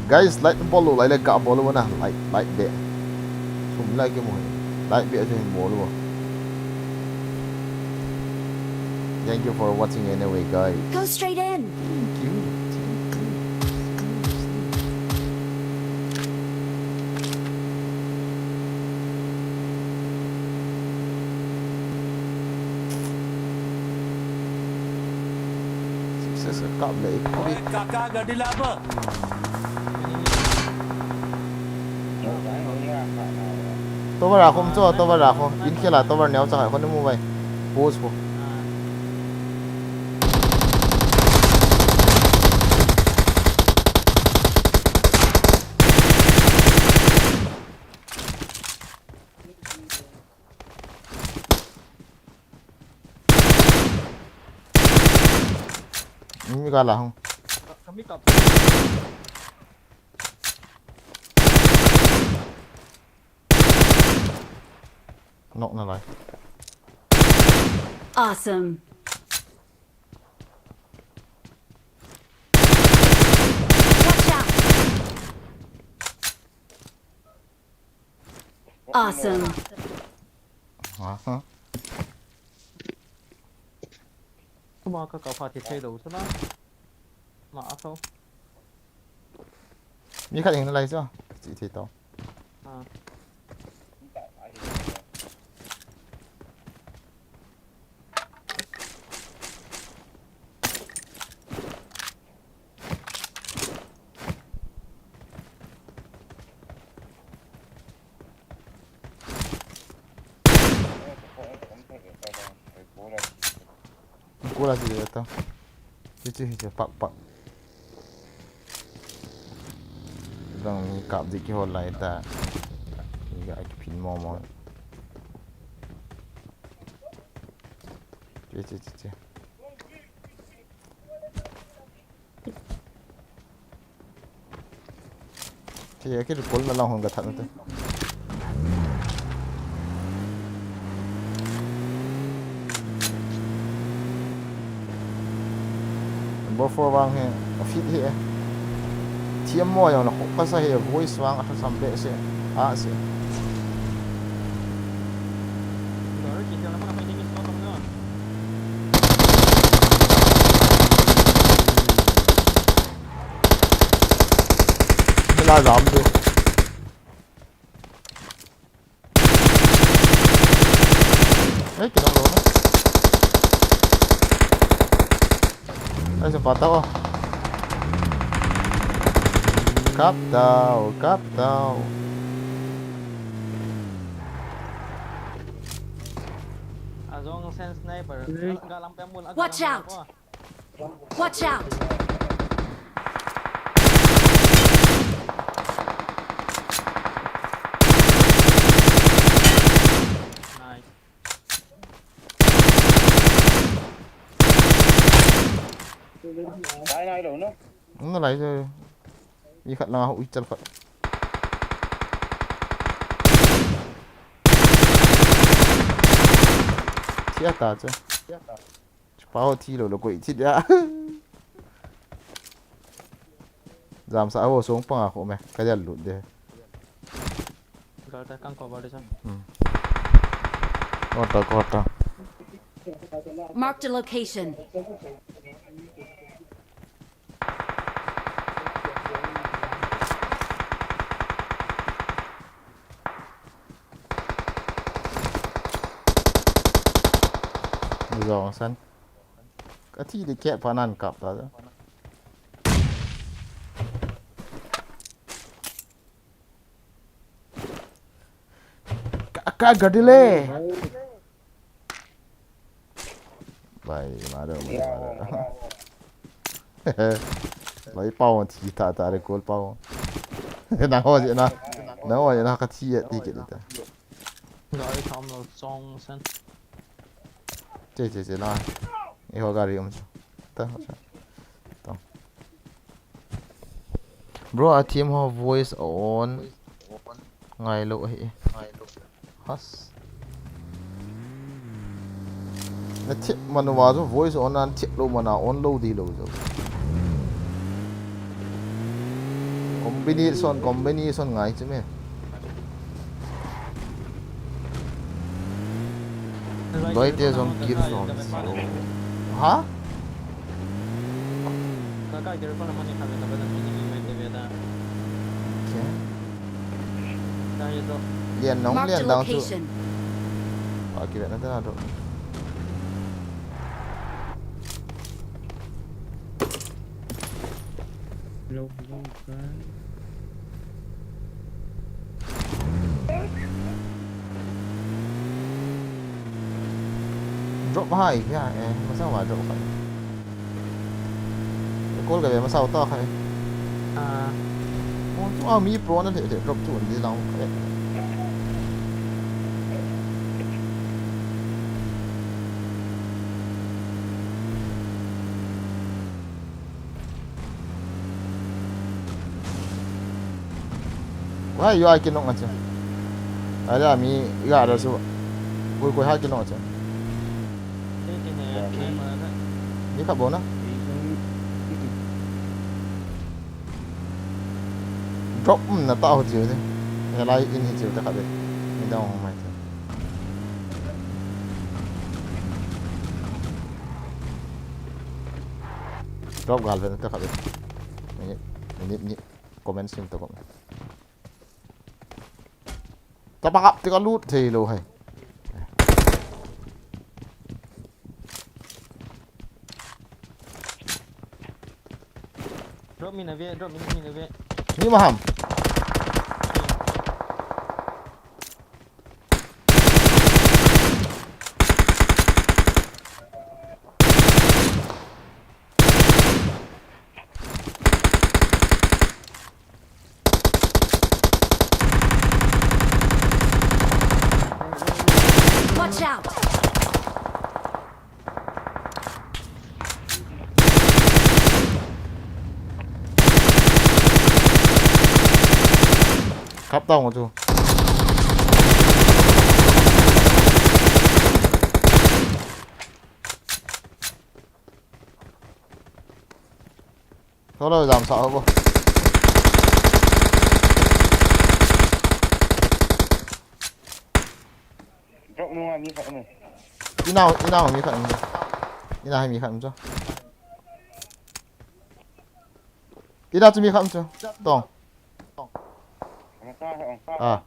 guys, like bol lo, like, like, bol lo na, like, like be. Sum like mo. Like be, bol lo. Thank you for watching anyway, guys. Go straight in. Thank you. Thank you. Success ka kap le ipuri. Kaka gadila ba. Tower a khum cho, tower a khum. In khela tower neo cha khai khun mu vai. Pause ko. Ini kalah hong. Kami kap. Knock na lai. Awesome. Watch out! Awesome. Aha. Tuma ka ka pha thi thei lo chu na. Ma a tho. Mi khat hing lai chu. Chi thei to. Ah. Kula si ta. Chichi hi pak pak. Dang ni kap di ki hol lai ta. Ni ga ki pin mo mo. Chichi chichi. Thei a, kei kol na lang hung ka that na te. Number four vang hi, a fit hi e. Thiam mo jong na khop ka sa hi, voice vang a thasam be se, a se. Mila jam du. Ei, kidang lo na. Ei, sa patao. Kap tao, kap tao. Azong sen sniper. Galam pe mul. Watch out! Watch out! Lai nai lou na. Nalai je. Mi khat langa hui chal khat. Thi ata chu. Chupa ho thi lou lou koi thi dia. Jamsa ho song panga kho me. Ka jal lut de. Galta kang ko bade san. Hmm. Kota, kota. Marked a location. Zong san. Ka thi di kep pa nan kap ta. Ka, ka gadile. Bai, maro, maro. Bai pau thi ta ta re kol pau. Na ho je na. Na ho je na ka thi e ti ke ta. Gari tham lo chong sen. Che, che, che, na. Eiho gari um chu. Ta, ta. Bro, a team ho voice on ngai lou ahi. Has. Na thip man uva chu voice on an thip lou man a on lou di lou chu. Combination, combination ngai chu me. Loite jong kill from zero. Ha? Okay. Lian nong lian dang chu. Marked a location. Pa kive na ta na tu. Hello, hello, guys. Drop hai kya, eh, masa wa drop khai. Kol ka ve masa uta khai. Ah. Oh, tu a mi pro na le, le drop tu ni lang khai. Why you are kinong acha? Ada mi ga da su. Koi koi ha kinong acha. Ni ka bona. Drop na ta ho chiu de. Ya lai in hi chiu ta ka de. Ni da ho mai. Drop gal ven ta kha ve. Minute, minute ni comment sim to comment. Tapa kap te ka lut thei lou hai. Drop mi na ve, drop mi na ve. Ni ma ham. Watch out! Kap tao ngo chu. Tholo jam sa ho bo. Drop nunga mi khat um e. Inao, inao mi khat um. Ina hai mi khat um chu. Ina chu mi khat um chu. Tong. Ong ta, ong ta. Ah.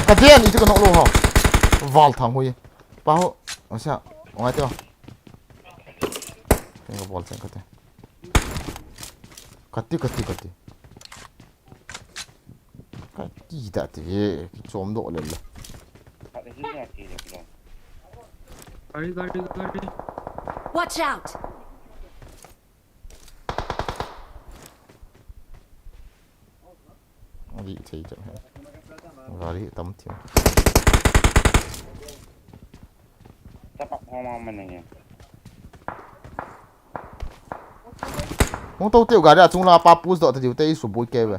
Ka dian, itu ka nok lo ho. Val thang hui. Pa ho. Asa, ngai te ho. Ka bol chen ka te. Ka ti, ka ti, ka ti. Ka ti ta ti, ki chom do le le. Gari, gari, gari. Watch out! Di chei cham he. Gari tam thiam. Tapak homa man nge. Hung to tiu gari a chung la pa push doh ta diu te i suboi ke ve.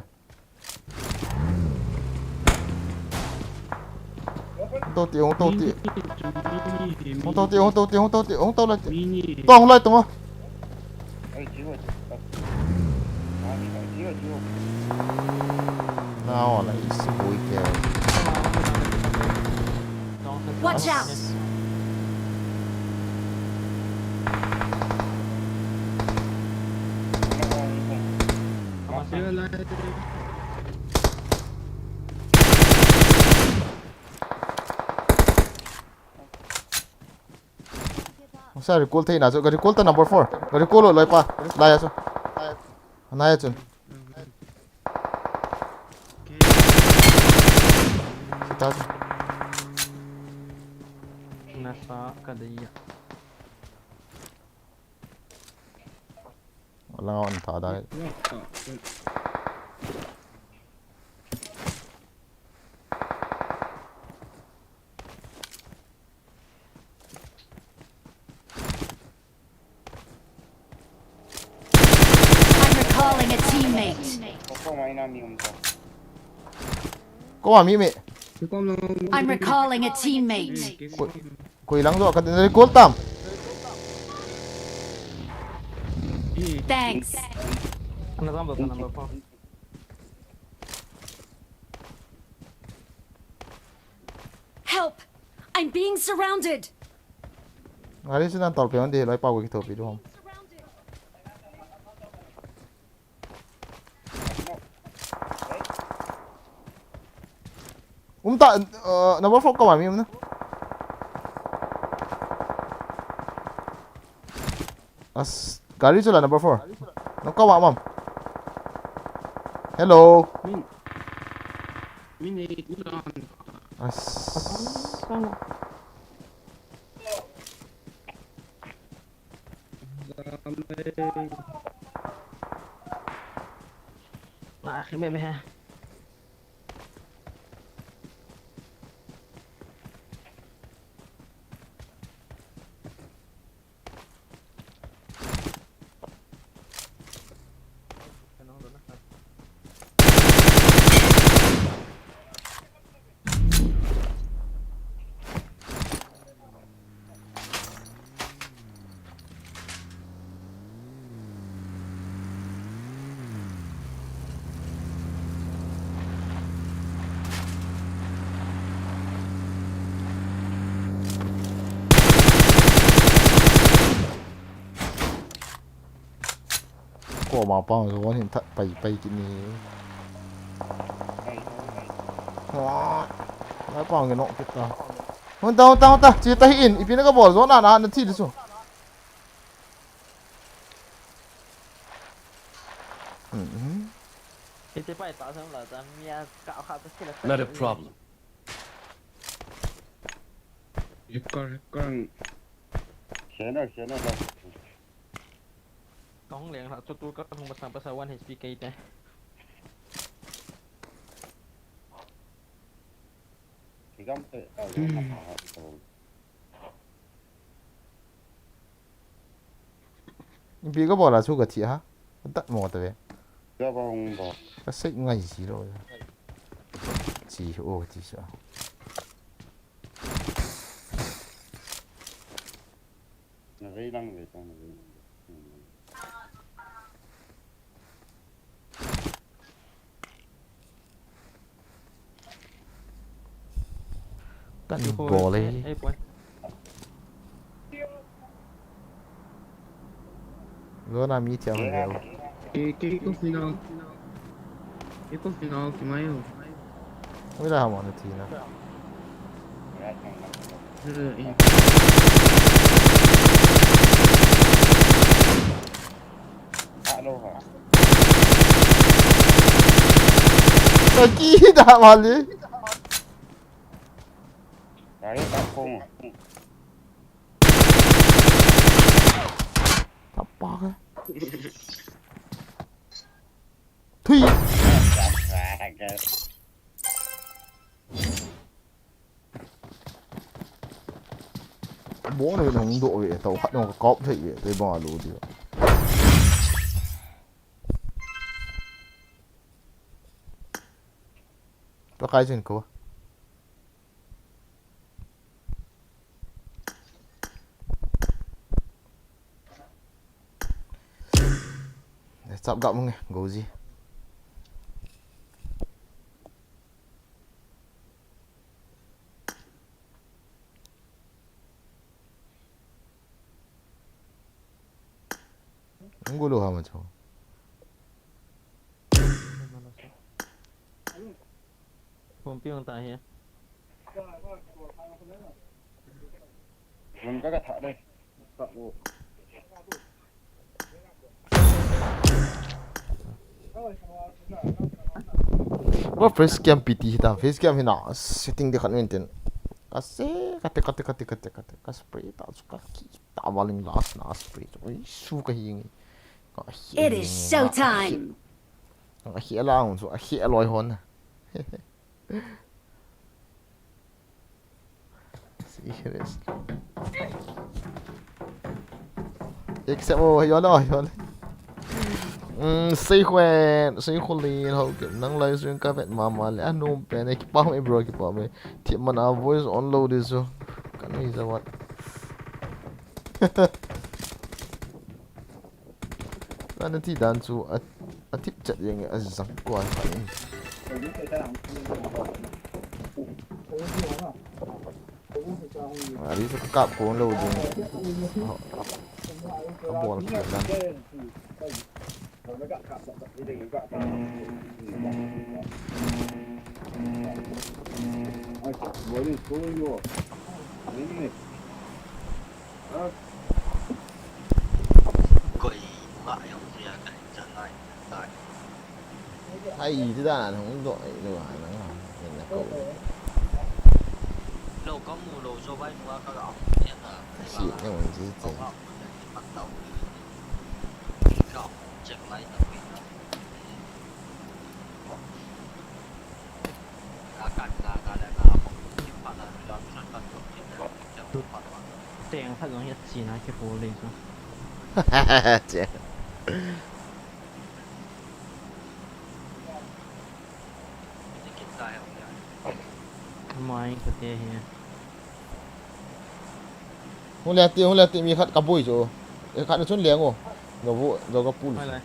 Hung to tiu, hung to tiu. Hung to tiu, hung to tiu, hung to tiu, hung to la tiu. To hung lai tung a. Nao la i suboi ke. Watch out! Sa recall thei na chu, ka recall ta number four. Ka recall lo loi pa. Lai a chu. Nai a chun. Sita chu. Nasa ka dei a. Alang on tha da. I'm recalling a teammate. Ko a mi mi. I'm recalling a teammate. Koi lang jo ka din recall tam. Thanks. Number four. Help! I'm being surrounded! Ngari sinan tol pe on de loi pa ko ki thopi du hom. Um ta, uh, number four ka ma mi um na. As, gari chu la number four. Nang ka wa mam. Hello. Min. Min ei ulan. As. Ah, me me ha. Ko ma pang zo hin that pai pai kini. Wa. Lai pang ke nok kita. Hon ta, hon ta, hon ta. Chi ta hi in. Ipi na ka bol zo na na na thi su. Mhm. Ite pai ta sam la ta mia ka kha ta sila. Not a problem. Hacker, hacker. Siena, siena la. Kong leng la chu tu ka hung pasang pasa one H P kei te. Kigam te, ah, Bi ka bola chu ka thi ha. Dat mo ta ve. Ka ba hung ba. Ka sei ngai si lo. Chi o ti sa. Na vei lang ve ta na vei. Kan bol e. Ei, boy. Lo na mi thiam ve. Ke, ke ko final. Ke ko final ki mai o. Ui la ha mo na thi na. Alo ha. Aki da mali. Gari tak kong. Tapa ka. Thui. Bom hi nahung doh ve, tao khat nahung kakop thei ve, tei bang a lo di. Tua kai chin ko. Chap gap nge, go ji. Ang gulo ha macho. Pumpi ang tahi. Ang kaga tha dai. Wa face cam P T hi ta, face cam hi na setting de khat nen ten. Ka se, ka te, ka te, ka te, ka te, ka te, ka spray ta, su ka ki ta, valing last na spray. Ui, su ka hi ngi. Ka hi It is ngi, show nga, time. Nga hi la ngun su, a hi loi hon. Serious. Except, oh, yolo, yolo. Mm, Seikhuen, Seikhulin, ho ke, nang lai suin ka vet mama le, anom pen, eh, kipah me, bro, kipah me. Thip man a voice on lo di su. Kan ni za wat. Ana thi dan chu a, a thip chat jeng a jang ko a kha in. A ri chu ka kap ko lo jeng. Ka bol kha dan. Koi, nga yang sia ka janai, tai. Ai, ti dan hung doh, ai, lo, ai, nang, nang, nang, ko. Lo, ka mu lo, so bai, mu ka ga, ya na. Si, ne, wang ji, ji. Ka, check lai, ta, wi, ta. Teng khat jong hi a china kihol ding chu. Che. Mai ka te hi. Hung le ti, hung le ti, mi khat ka bui chu. E khat na chun leng o. Ga bu, ga ga pul. Mai lai.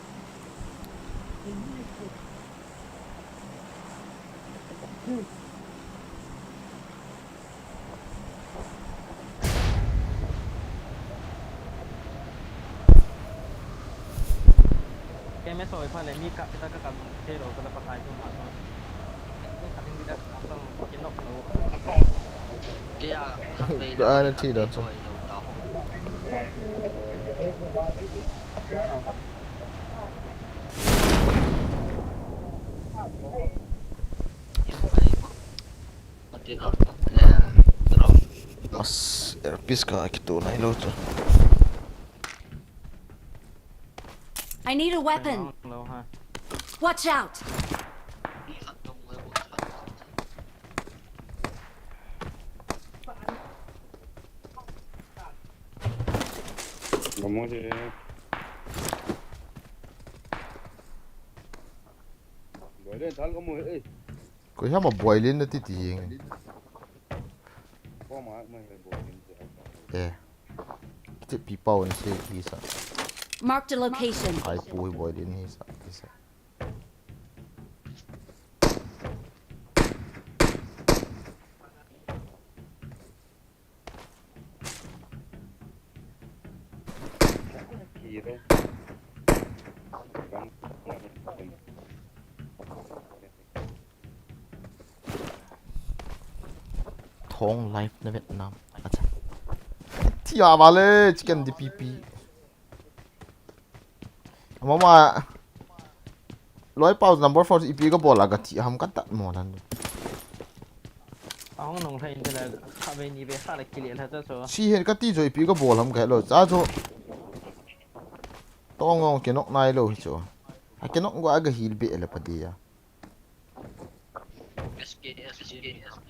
Kei me soi pha le mi kap kita ka kap thei lo ka la Pakai chu ma so. Kei kap ding kita ka kap tang ki nok lo. Kei a kap le. Ka ana thi da chu. As, earpiece ka kito nai lo chu. I need a weapon. Lo ha. Watch out. Gamo je. Boile thal gamo he. Koi ham a boile na ti ti jeng. Ko ma ma he boile. Eh. Kiti pi pau ni se ki sa. Marked a location. Ai pu hi boile ni sa ki sa. Thong live na Vietnam. Acha. Thi a vale, chicken D P P. Mama. Loi pau number four ipi ka bol a ka thi ham ka tat mo nan. Ahung nong thei in thela kha ve ni ve kha la kile la cha so. Si he ka ti jo ipi ka bol ham ka lo cha jo. Tong ngong ke nok nai lo hi cho. A ke nok go aga heal be le pa dia. S K, S K, S K.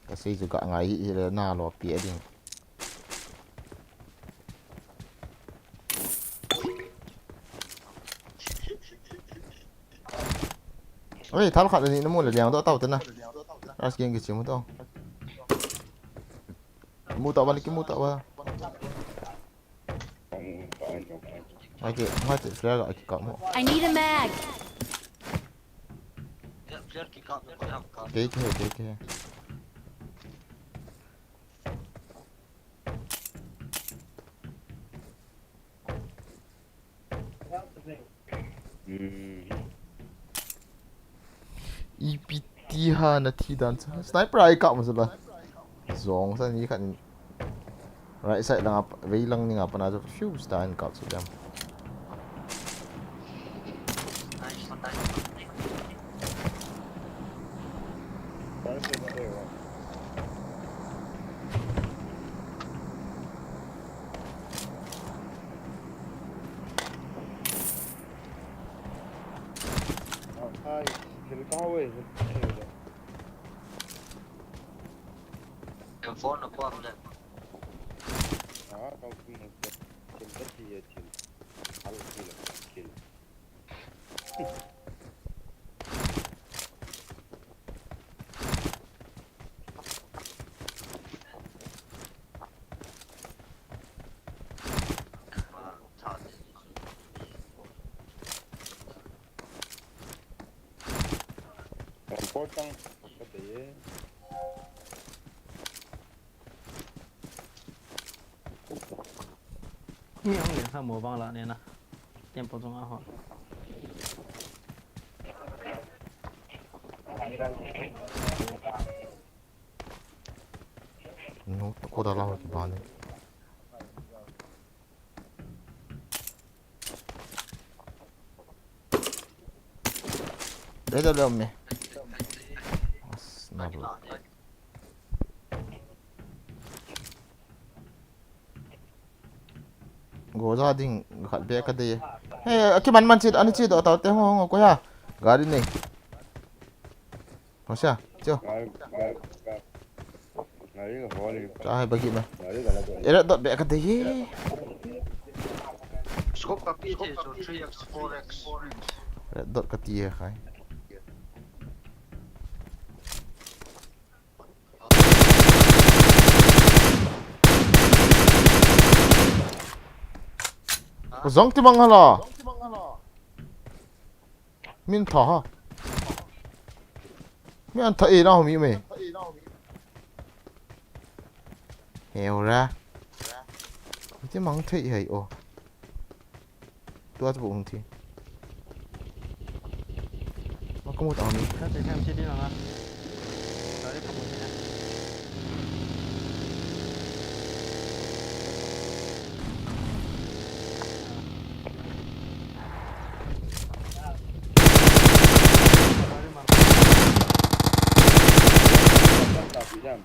Ka sei chu ka ngai hi le na lo pi a ding. Oi, thal khat ni na mu le liang do tau te na. Ras king ki chimu to. Mu tau ba ni ki mu tau ba. Ngai te, ngai te, flare ga ki ka mo. I need a mag. Kei ke, kei ke. Hmm. E P T ha na thi dan cha. Sniper ai ka mo sa ba. Zong sa ni khat in. Right side lang ap, vei lang ni nga pa na chu fuse ta in ka chu dem. Ai, thil ka hau e. Em phone na kuam le. Ah, ka kum na thil ka ti e thil. Al thil, thil. Important. Mi ang len sa mo bang la ne na. Tempo jong a hon. No, ko da la ho ki ba ne. Dai da le me. As na lo. Go ja ding khat be ka dei. He, a ki man man chit, ani chit, o tau te ho, ho, ko ya. Gari nei. Ho sia, chio. Gari, gari, gari. Gari ka hol ni. Ka hai bagi ma. Gari ka la ko. Era dot be ka dei. Scope ka pi te so three X, four X. Era dot ka ti hai. Zong ti mang hala. Min tha ha. Mi an tha e na ho mi me. He ora. Mi ti mang thei hai o. Tua chu bung thi. Ma ka mu ta mi. Ka te tham chi di ma. Ka le ka mu ni na. Hello.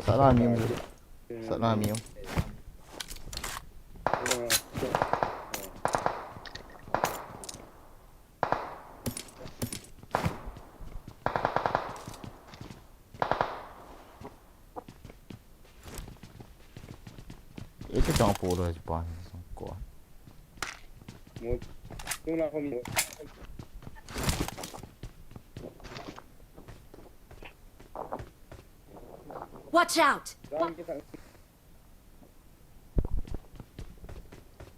Sat na mi um. Sat na mi um. Eke chang po lo pa ko. Mo, tung la ko mi. Watch out!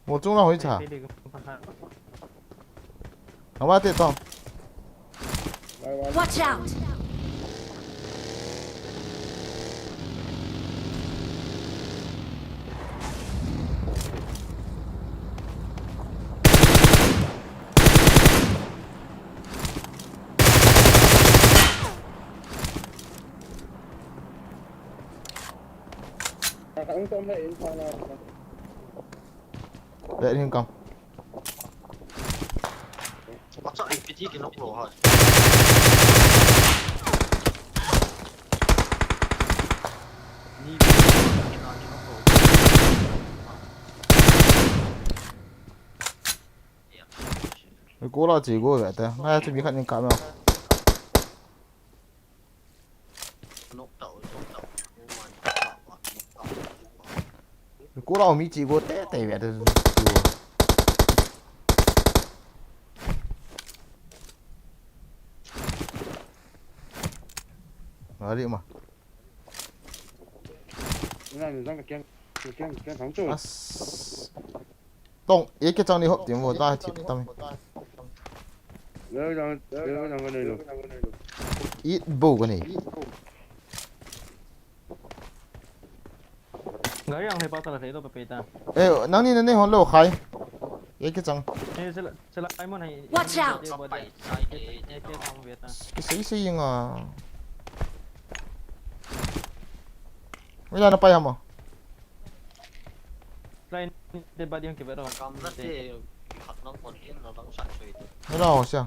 Mo chung la hoi cha. Pili ko pa ha. Awate tong. Watch out! Let him come. Acha, A P T kinok lou ha. Ni kinok lou. Ko la chi go ve ta. Ngai chu mi khat ning ka ma. Ko la mi chi go te te ve ta. Ari ma. As. Tong, A K chang ni hop tim vo ta thip tam. It bo ka ni. Gari ang hepa tala thei to pepe ta. Eh, nangni na nei hon lou khai. A K chang. Eh, sila sila ai mon hai. Watch out! A K chang ve ta. Kisei sei nga. Wila na pai hamo. Line te ba ding ke bero. Kam na te khat nang kon in na dang sa choi te. Hello, sia.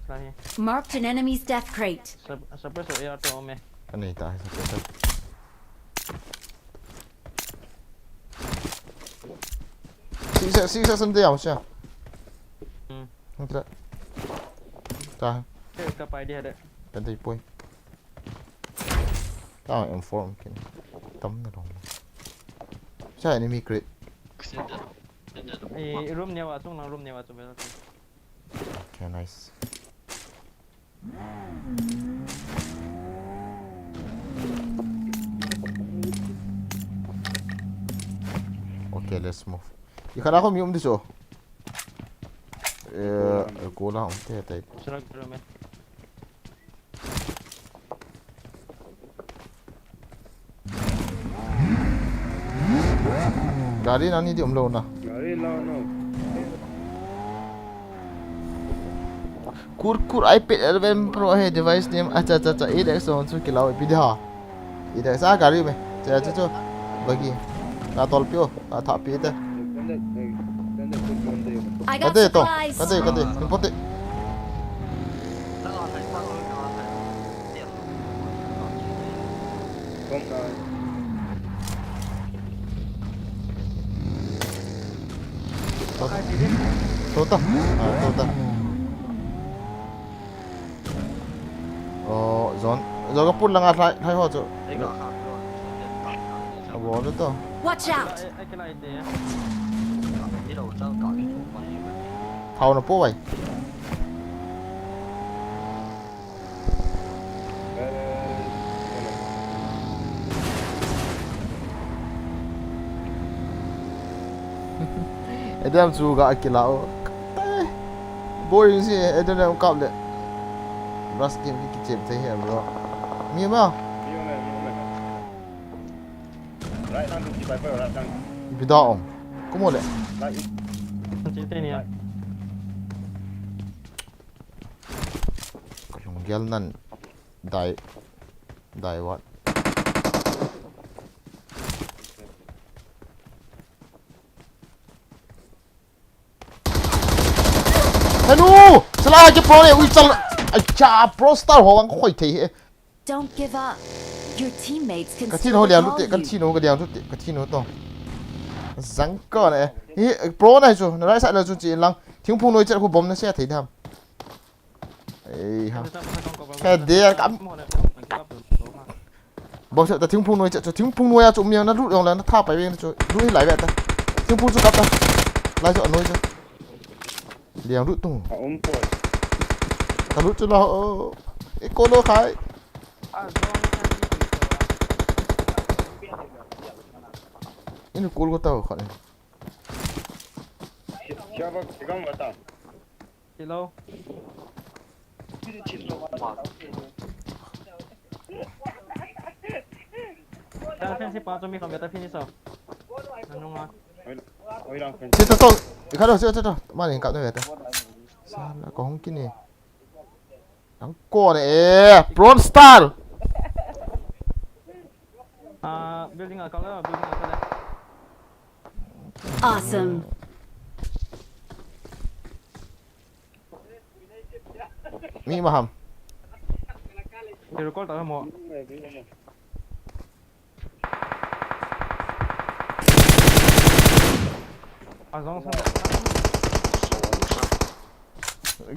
Line. Marked an enemy's death crate. Sub suppressor A R to me. Ani ta suppressor. Sisa sisa sende ya sia. Hmm. Ntra. Ta. Te ka pai dia de. Kan te poi. Ta inform kin. Tam na long. Sa enemy crate. Eh, room niawa chung lang room niawa chung bel. Okay, nice. Okay, let's move. Ikhana ko mi um di so. Eh, ko la um te tai. Sila room eh. Gari nani di umlou na. Gari la no. Kur kur iPad eleven Pro he device name acha acha acha eight X on chu kilau pi da. Eight X a gari me. Cha cha cha. Bagi. Na tol pio. Ka tha pi te. Kante to. Kante kante. Kante. Tota. Ah, tota. Oh, zon. Zon ka pun langa thai, thai ho chu. Abo le to. Watch out. Thau na po vai. Adam chu ga kila o. Boring si Adam le kap le. Last game ki chem te he bro. Mi ma. Right hand to keep by right hand. Bida om. Kumo le. Right. Chin te ni a. Kalung gel nan. Dai. Dai what? Hanu! Sala ke pro le ui chal. Ai cha pro star ho ang khoi thei he. Don't give up. Your teammates can Ka thin still ho liang recall lute, ka you. Thin ho ka liang lute, ka thin ho to. Zang ko ne. Hi pro na chu, na right side la chu chi lang. Thingphung noi chet khu bom na se thei dam. Ei ha. He de kam. Bom se ta thingphung noi chet chu, thingphung noi a chu um yang na lut yong la na tha pai veng chu. Lut hi lai ve ta. Thingphung chu kap ta. Lai chu noi chu. Liang lut tung. A um poi. Ka lut chu lo. E ko lo khai. In kul ko tau khat. Kya ba, kya ba ta? Hello. Tang fence pa chu mi kham beta finish o. Nanunga. Oi, oi, lang fence. Chita to. Ikha do, chita to. Mani kap na beta. Sala ko hung kini. Ang ko ne, eh, prawn style. Ah, building a kap le, building a kap le. Awesome. Mi maham. Ki recall ta mo. Azong sa.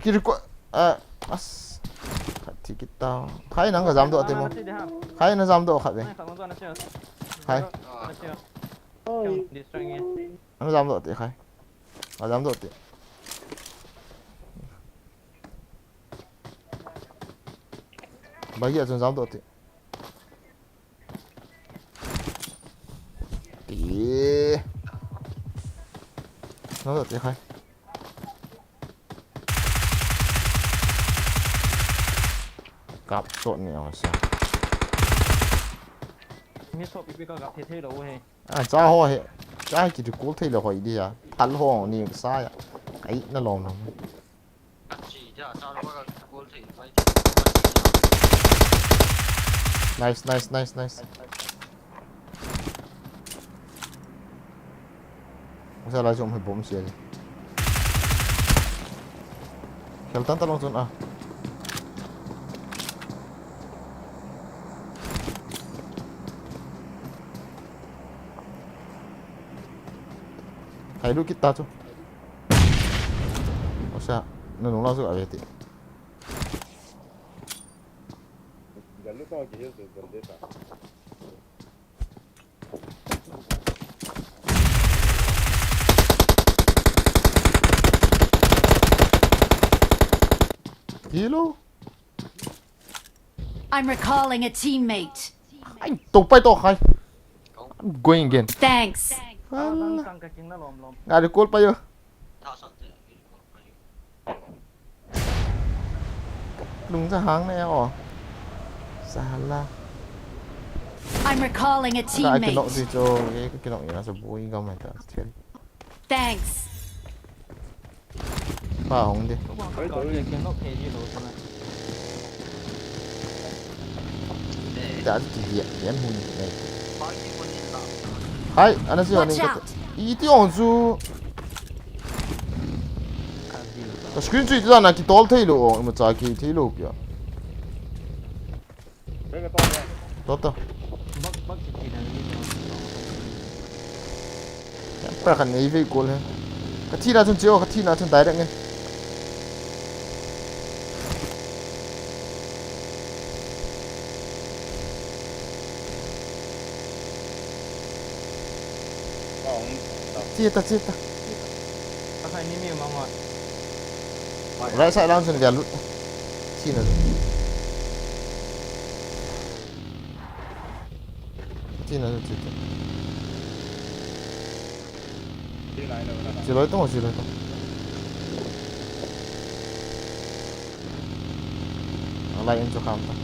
Ki recall, ah, as. Khat thi kit ta. Khai nang ka jam doh te mo. Khai na jam doh khat ve. Khai. Destroy nge. Ana jam doh te khai. Ana jam doh te. Bagi a chun jam doh te. Ti. Jam doh te khai. Kap sot ni ang sa. Mi sot pipi ka kap thei thei lou he. A, cha ho he. Cha ki recall thei lou hoi dia. Thal ho ni sa ya. Ai na lom lom. Nice, nice, nice, nice. Asa lai jom he bom sia. Khel tan ta long chun a. Hai lu kit ta chu. Asa, na nung la chu a ve ti. Kilo. I'm recalling a teammate. Ai, to pai to khai. I'm going again. Thanks. Ala. Nga recall pa yo. Lung sa hang na ya o. Sala. I'm recalling a teammate. Ka kinok di cho, ka kinok ina sa bui ka mai ta. Thanks. Pa hong di. Ita ati ti dia, dia hung ni. Hai, ana si ni. Iti on su. Ka screen chu iti na ki tol thei lo, ma cha ki thei lo pia. Tota. Pra kan nei ve kol he. Ka thi na chun cheo, ka thi na chun direct nge. Chita, chita. Right side lang chun via lut. China. China, china. Chiloi tong, chiloi tong. Alai in chu kham ta.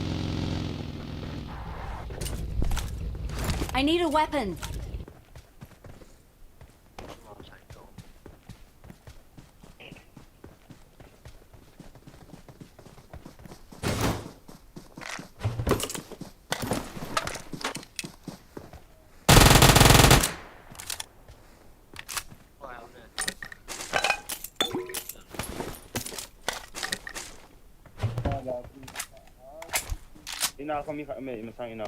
I need a weapon. Ina ko mi kha me, masang ina.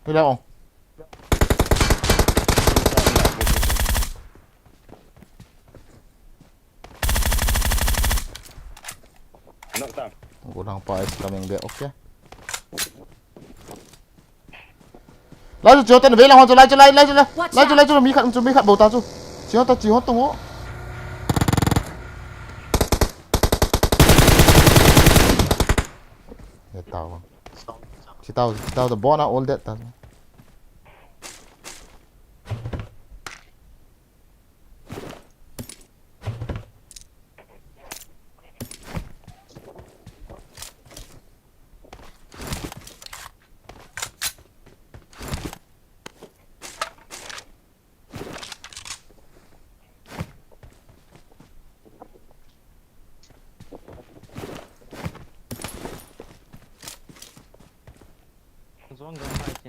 Hello. Knock down. Gulang pa is coming back, okay. Lai chu, chiu tan ve lang hon chu, lai chu, lai, lai chu, lai. Watch out. Lai chu, lai chu, mi khat, chu mi khat bou ta chu. Chiu ta, chiu hon tung o. Ye tao. Chi tao, chi tao, the bona all that ta.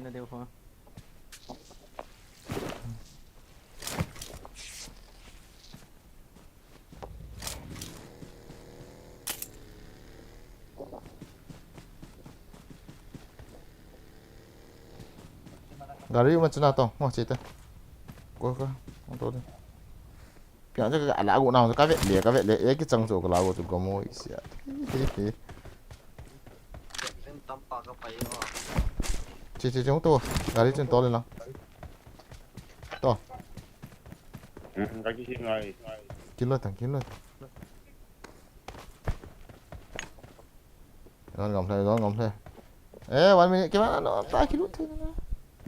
Deu ho. Gari ma chuna to, mo chita. Ko ko, mo to de. Pian cha ka la go na ka ve le, ka ve le, e ki chang chu ka la go chu ka mo i sia. Rin tam pa ka pai ho. Chi chi chung to, gari chun to le lang. To. Hmm, ka ki hi ngai. Kin lo tang, kin lo. Zone ngam le, zone ngam le. Eh, one minute, kima no, ta ki lut thei na.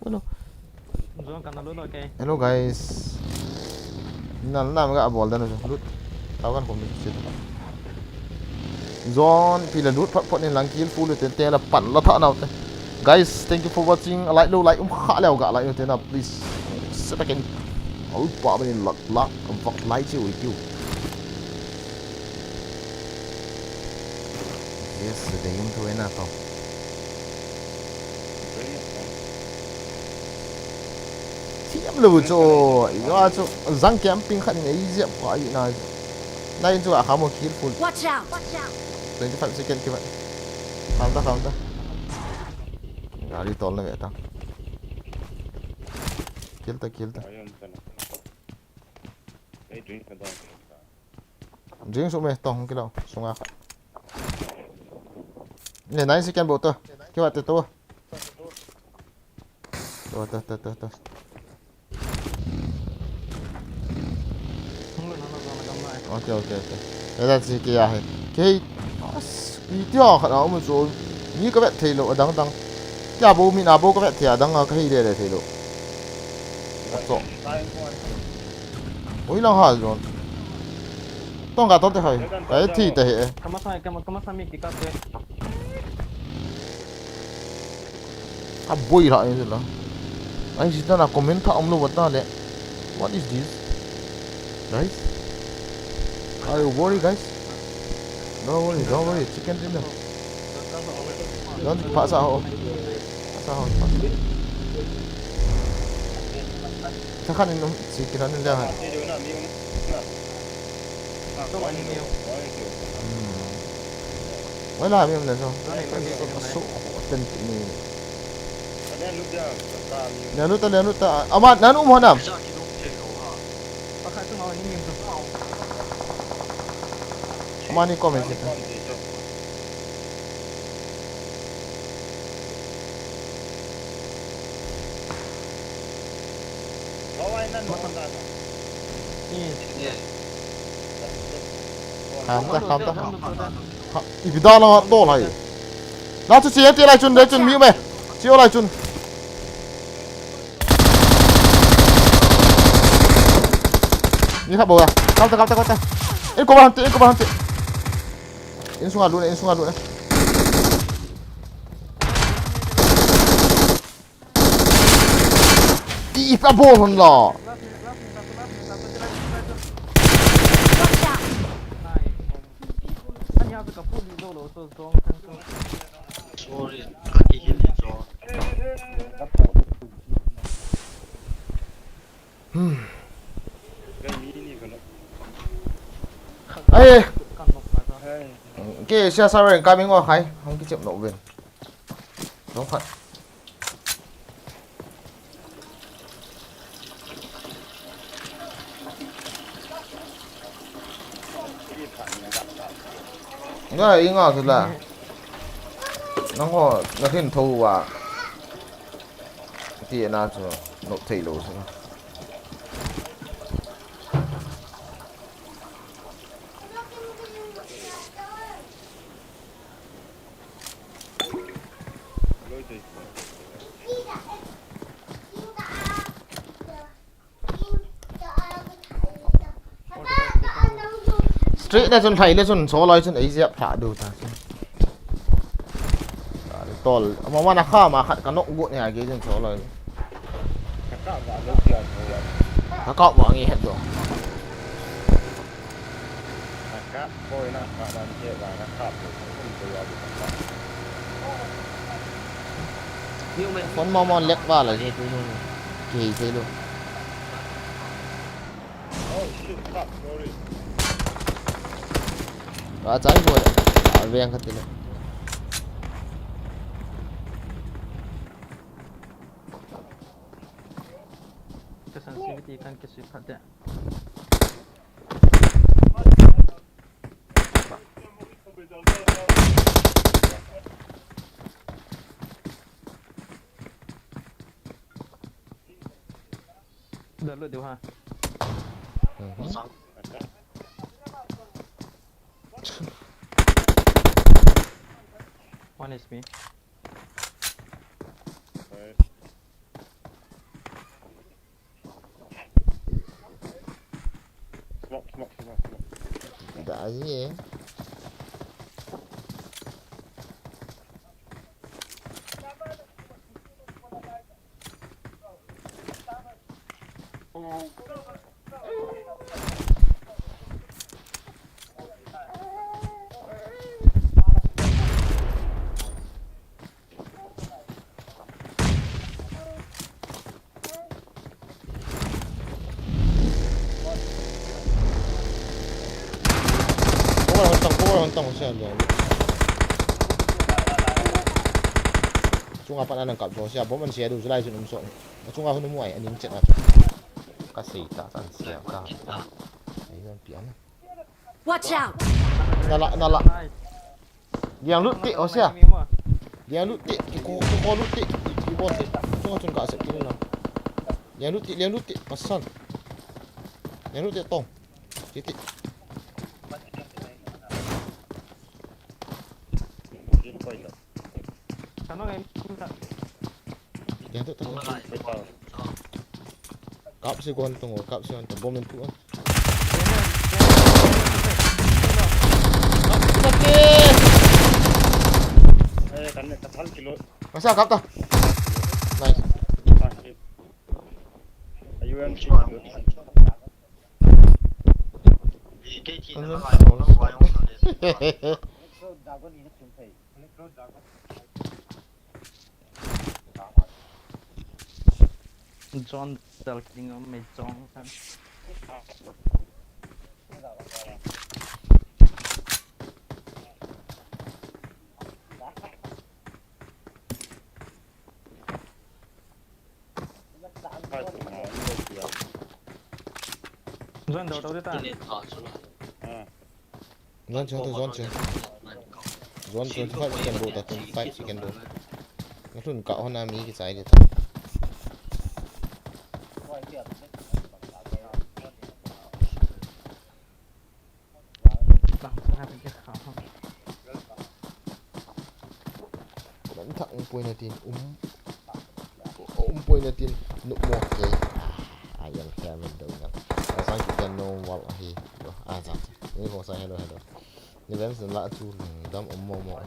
Bueno. Zone kana lut lo, okay. Hello guys. Na na ga bol dan lut. Tao kan kom ni chit. Zone pi la lut phat phat ni lang kill full te te la pan la tha nau te. Guys, thank you for watching. A like lo, like um kha leo ga like te na, please. Set again. Au pa ba ni lak lak vak lai chi ui kiu. Yes, the game to win ato. Thiam lo chu, i ga chu, zang camping khat in ei ziap pa i na. Na in chu a khamo kill full. Watch out! Watch out! Twenty five second kiva. Kham ta, kham ta. Gari tol na ve ta. Kill ta, kill ta. Drink su me, tong kilo, sunga kha. Ne, nine second bo to. Kiva te to. To, to, to, to, to. Okay, okay, okay. Ela si ke ya he. Ke, as, i ti ha kha na um chu. Ni ka vet thei lo, adang dang. Kya bo mi na bo ka vet thei, adang a ka hi le le thei lo. Ato. Oi lang ha zone. Tong ka to te hai. Ka thi te he. Kama sa, kama, kama sa mi ki ka te. A boi la ni la. Ai si ta na comment tha um lo wat na le. What is this? Guys? Are you worried, guys? Don't worry, don't worry. Chicken dinner. Don't pha sa ho. Pha sa ho. Pha sa. Cha khan in um si kiran in le ha. Wala mi um le so. So ten ni. Le lu ta, le lu ta. Ama, nanu mo nam. Pakhat chu ngau ni mi chu. Ama ni comment se ta. Kham ta, kham ta. Ha, ipi da la to lai. Na chu che te lai chun, lai chun mi me. Che lai chun. Ni kha bo ya. Kap ta, kap ta, kap ta. In ko ba han te, in ko ba han te. In sunga lut na, in sunga lut na. Ipi a bol hon la. Sorry, ka ki hil ni cho. Hmm. Ai. Ke sia sa ren ka ming o khai. Hong ki chep no ven. Dong khat. Nga, i nga chu la. Nang ho, na thin tho wa. Ti na chu, no thei lo chu. Straight na chun, thai le chun, so loi chun, ei ziap thla du ta chun. Tol, ama mana kha ma khat ka nok gu ni a ge chun so loi. Ka ka wa lo pia so loi. Ka ka wa ngi het do. Ka ka ko na ka dan ke wa na ka ko ko ko wa ka. Phone mama lag vala je tu nu. Kihei thei lou. Achai go. Aveng khat le. Ka sensitivity kan kisui phat de. Dah lut deu ha. Mhm. One H P. Smoke, smoke, smoke, smoke. Dah aje. Cover hon tang, cover hon tang, sia lian. Chunga pat anang kap jo sia, bomb an sia du, julai jun um so. Chunga hon um ai, aning chet a. Ka sei ta, tan sia ka. Ai, man pian. Watch out! Nala, nala. Liang lut ti, o sia. Liang lut ti, ki ko, ki ko lut ti, ki, ki bol ti. Chunga chun ka sep ti na. Liang lut ti, liang lut ti, pasan. Liang lut ti tong. Ti ti. Kano em ta. Liang lut ti. Kap si gon tong, kap si gon tong, bom in tu. Kap si gon tong. Eh, kan ne, ka thal kilo. Masa kap ta. Nice. Ah, eh. Ayun, John Talking om me John kan. John dau dau de ta. Ah. Zone change, zone change. Zone twenty-five second bou ta, twenty-five second bou. Nalhun kah hon a mi kichai ding ta. Manthah um poi natin, um, um poi natin, nop mo kei. Ai, ang kaya man daw nga. Asang kita no wal ahi. Asang. Ni ko sa hello, hello. Ni ven sen la chu lungdam um mo mo.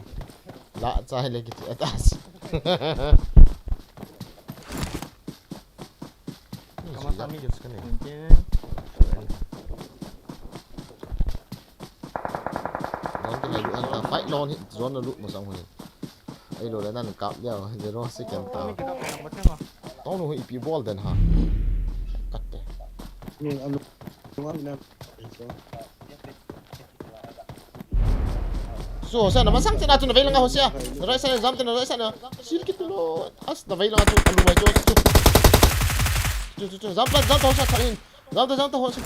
La chai le kiti atas. Kama sami. Zone kile lu anta fight lon hi zone lu mo sang hu. Ai lo le nan kap leo zero second ta. Tong lu hi ipi bol den ha. Kat te. Ni alu. So, Hosia, na masang tina tu na veilang Hosia. Na right side, jump tina right side na. Shield kit lo. As na veilang tu alu mai jo tu. Tu tu tu, jump jump Hosia, thahin. Jump jump Hosia.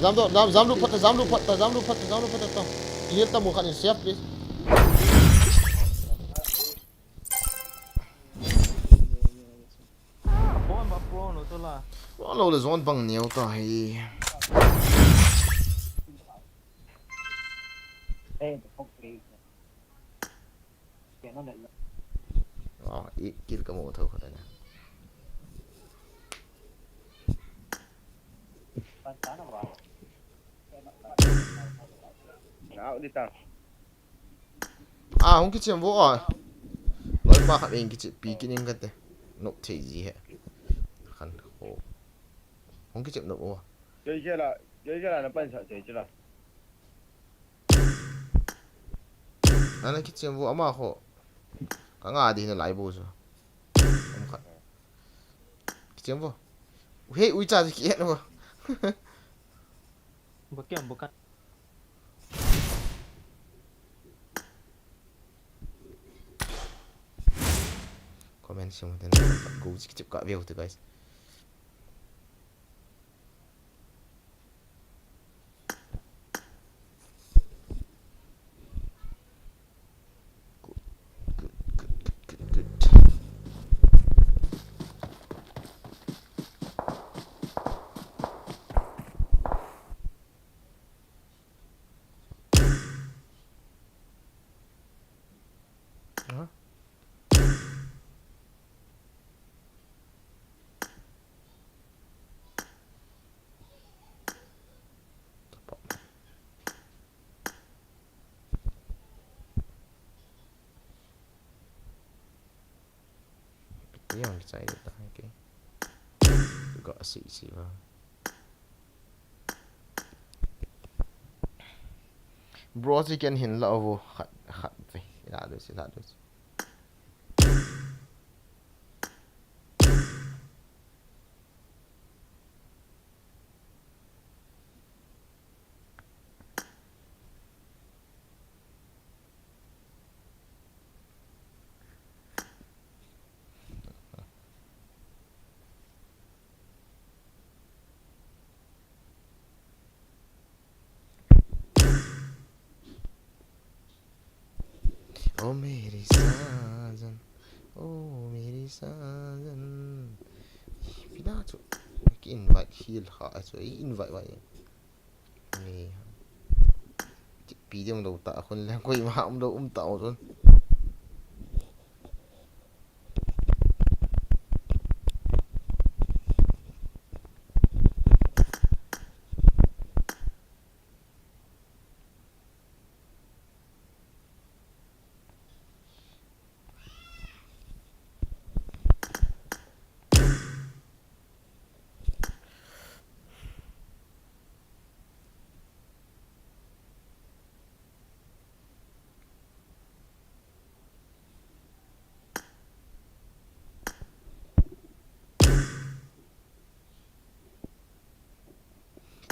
Jump jump jump lu phat, jump lu phat, jump lu phat, jump lu phat ta. Heal ta mu khat in safe please. Bon ba pro no to la. Lo le zone bang neo ta hi. Oh, i kill ka mo tho khat na. Out di ta. Ah, hung kichem vo a. Loi pa khat in kiche pi kinin kate. Nop thei ji he. Khan ho. Hung kichem nop vo. Jai jela, jai jela na pan sa jai jela. Nana kichem vo ama ho. Ka nga di na lai bo so. Om khat. Kichem vo. Hei, ui cha di ki et vo. Bukan, bukan. Comment section ten go chip ka view te guys. Good, good, good, good, good. Huh? Yang kichai ta, okay. Got a seat, see, bro, si ken hin la vo khat, khat ve. La do si, la do si. ओ मेरी साजन, ओ मेरी साजन. Pina chu ki invite hil ha, chu invite vai. Ni. Pi ding lo ta khun le koima um lo um ta o chun.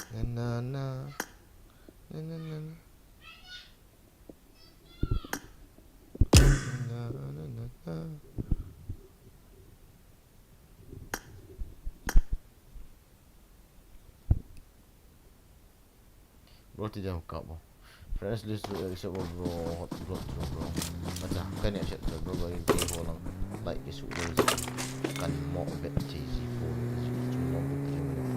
Na, na, na. Na, na, na. Na, na, na, na. Bro, ti dang ka bo. Friends list to accept, bro. Hot blood, bro. Acha, ka ne accept, bro, bro, ke ho lang. Like, isu, bro. Kan mo bet, J C four. Chu mo bet, J C four.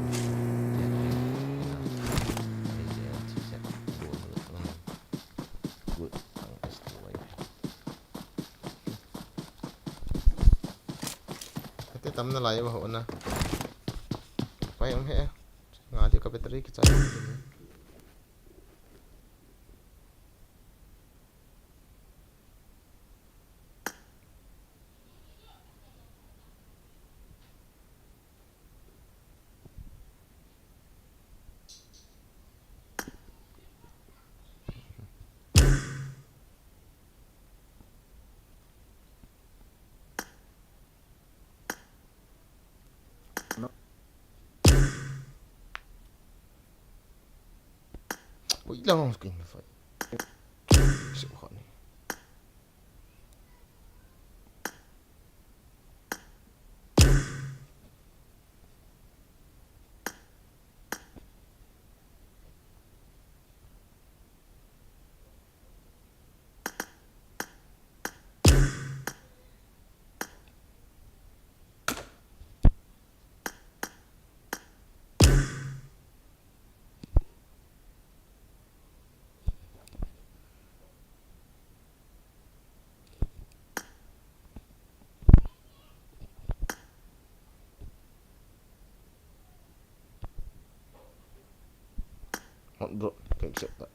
Good. Ang S T Y. Ate tam na lai ba ho na. Pai ang he. Nga di ka battery kichai. Ui, lang skin fight. Sip khat ni. Hot bro, ka accept that.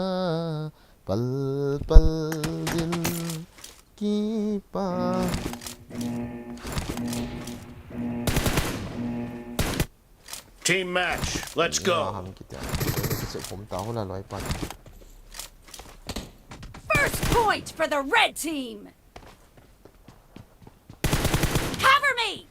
pal pal dil ki pa. Team match, let's go. Ham kitia. Kiche pom ta hola loi pa. First point for the red team. Cover me.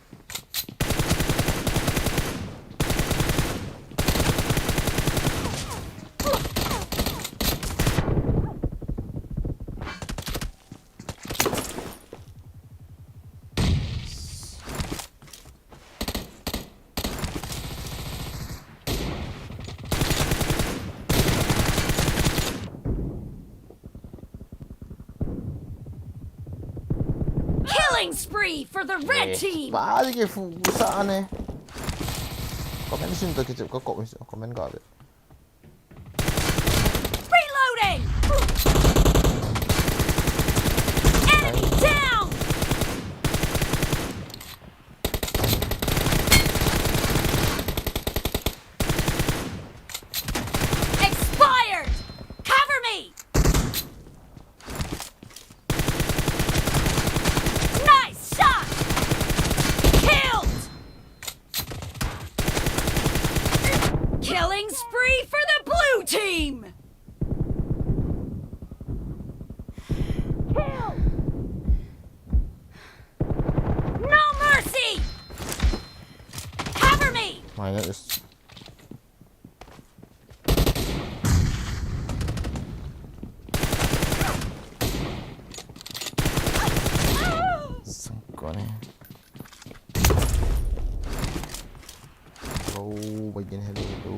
Killing spree for the red team. Ba, ke fu sa ne. Comment sin to kitu ko comment comment ga be. Reloading. Enemy down. Expired. Cover me. Nice shot. Killed. Killing spree for the blue team. Kill. No mercy. Cover me. Mine is. Sangkone. Hello, begin hello, hello.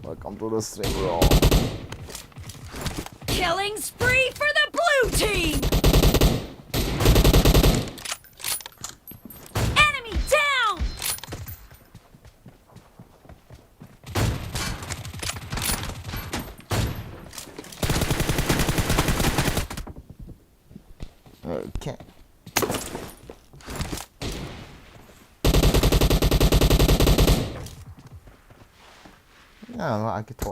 Welcome to the stream, bro. Killing spree for the blue team. Enemy down. Okay. Na, ma, aki to.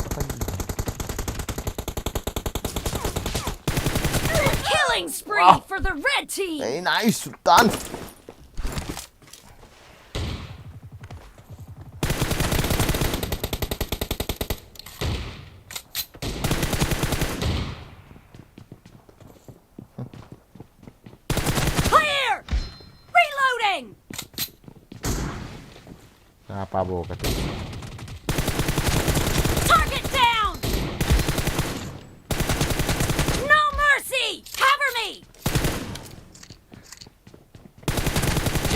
Killing spree for the red team. Hey, nice, Sultan. Clear! Reloading! Napa bo kati. Target down! No mercy! Cover me!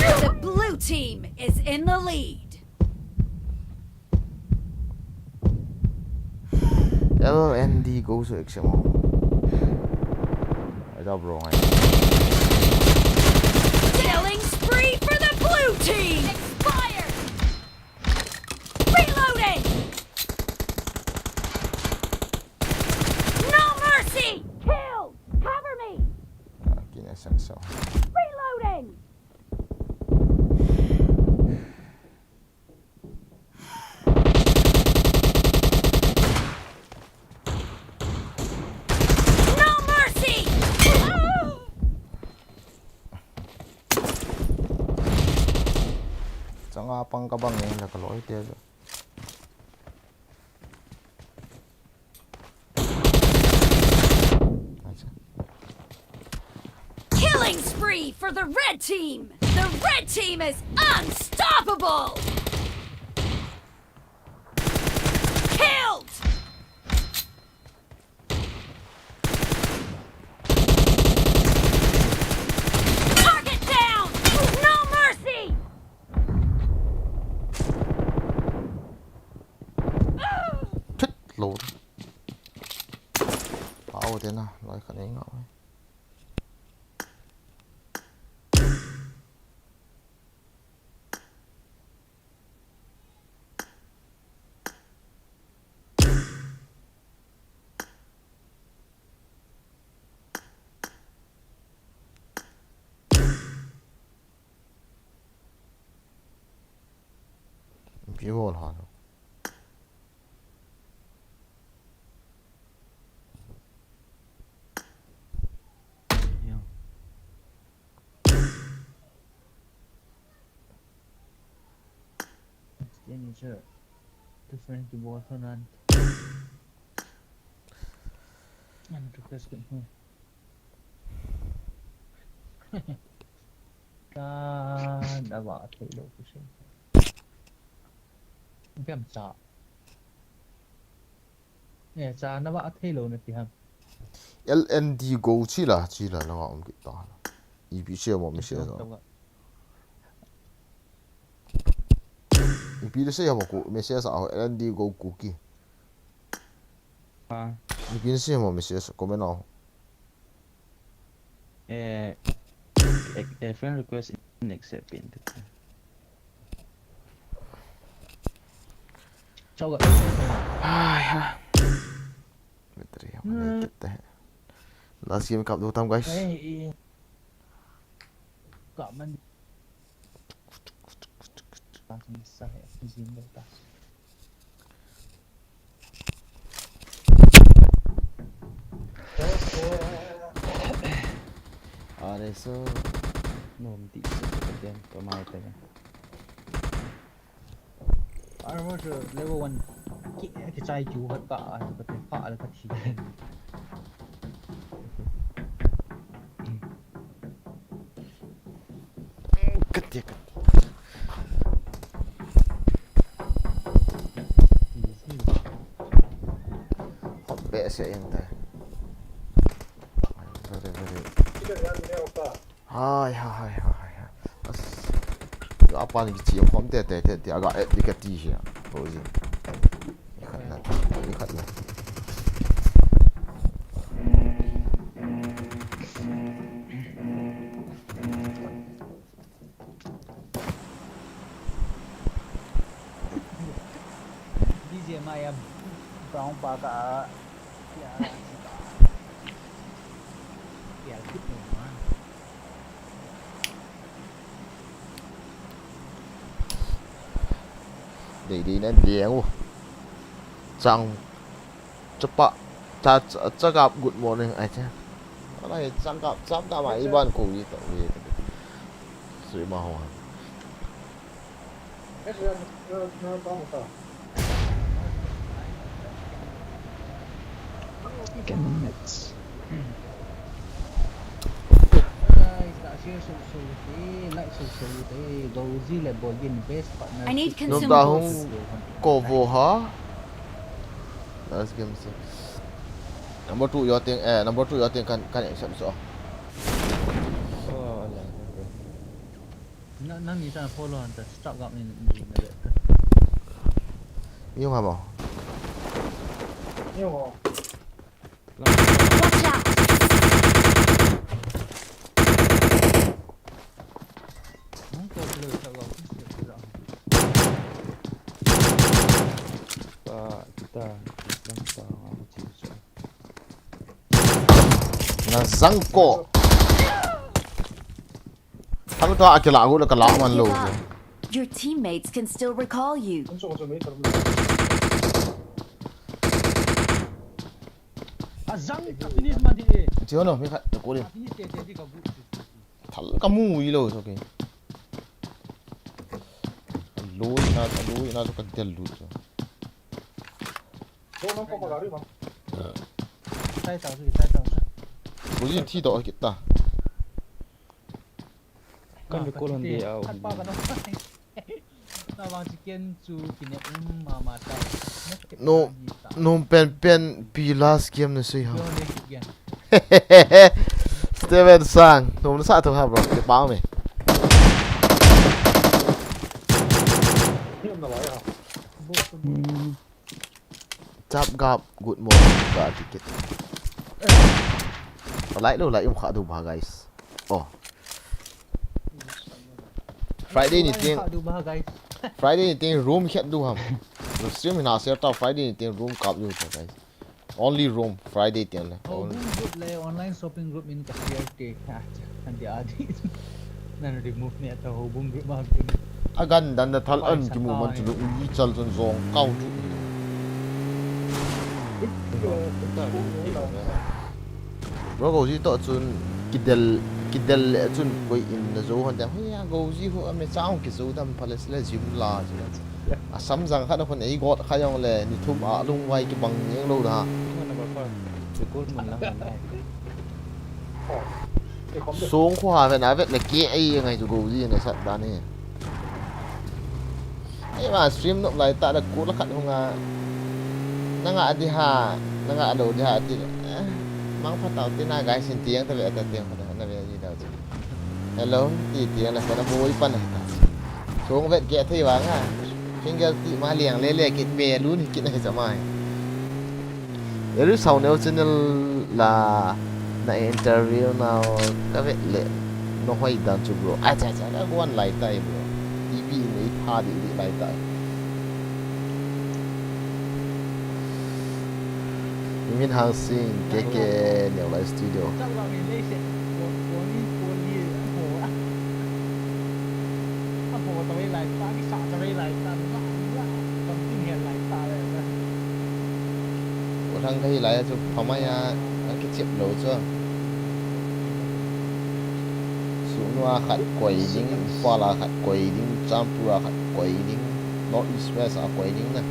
The blue team is in the lead. L N D goes to X M O. I double wrong. Killing spree for the blue team. Expired. Reloading. No mercy. Kill. Cover me. Ah, kine senso. Reloading. No mercy. Changa pang ka bang ne la ka loi te. Killing spree for the red team! The red team is unstoppable! Killed! Target down! No mercy! Thut lo. Pau te na, loi khat nei ngau. Pi wall ha. Different keyboard tonnan. An request kit hoi. Ka na ba thei lo ku se. Gam cha. Eh, cha na ba thei lo na ti ham. L N D go chi la, chi la, la um kit ta. I pi che mo mi se. Ipi le se ya mo ku message a ho L N D go ku ki. Ha. Ipi le se ya mo message comment a ho. Eh, eh, eh, friend request in accept pin. Chau ga. Ai ha. Battery ha. Last game kap do tam guys. Kap man. Are so. Nom ti se ko den ko mai te. Armor level one. Ki, ki chai ju hat ka, a, ka te pha, ka thi. Kati, kati. Hot be se ente. Very, very. Hai, hai, hai, hai, hai. As. Apa ni kichi khom te, te, te, te, aga, eh, di kati hi. Rosie. Ni khat na, ni khat na. D J Maya brown pa ka, ya, ya, ya, Dei dei na dei ang u. Chang. Chapa. Cha, cha, Chagap, good morning. Ai cha. Ala hi Chagap, Chagap ma iban ko wi to wi. Sui ma ho. Ten minutes. I need consumable. Kovo ha. Last game se. Number two, your thing, eh, number two, your thing kan, kan accept so. Oh, ala. Na, nang ni sa follow han ta, stop gap ni, ni, ni, ni. Yung ha mo. Yung ho. Watch out! Na zangko. Thang to akila gu la kala man lo. Your teammates can still recall you. Azang ka finish man hi. Chi hono mi khat ko le. Finish te te di ka gu. Thal ka mu i lo so ke. Lo na, lo na ka del lu so. Sai ta, sai ta. Ko ji thi to kita. Kan bi kolon di au. Khat pa ka no. Na vang chicken chu kine um mama tai. No, no pen pen pi last game na sui ha. Steven Sang, no na sa to ha bro, ke pa me. Chap gap, good morning, ka ticket. Like lo, like um kha du ba guys. Oh. Friday ni ting. Friday ni ting room khat du ham. Stream na share ta Friday ni ting room kap u ta guys. Only room Friday ting le. Houbung group le online shopping group in ka share te. Andi adi. Nan remove ne ta houbung group ma. Agan dan da thal an kimu man chu lu i chal chun jong kau chu. Bro, Goji to chun kidel, kidel le chun koi in na jo han dem. Hei, Goji ho ame chang ki jo dam pale sile jim la chu. Asam jang khat na khun ei got kha jong le ni thum a lungvai kibang jeng lou da. Song khu ha ven a vet le ke ei ngai chu Goji ne sat dan hi. Ei ma stream nop lai ta da kul khat hunga. Nanga di ha, nanga lo di ha ti. Mang pha tau ti na guys in tiang ta ve ta tiang khat na ve ji da. Hello, ti ti na sa na boi pan ta. Song vet ke thei vang a. Finger ti ma liang le le kit me lu ni kit na hi sa mai. Eri Sauneo channel la na interview na ka vet le no hoi dan chu bro. Acha cha ka guan lai tai bro. Ipi nei pha di di lai tai. Min Hang Sing, K K, Neo Live Studio. Gollhang kahi lai chu phamai a, akichep lou chu. Sugnu a khat koi ding, Imphal a khat koi ding, Churachandpur a khat koi ding, North East West a koi ding na.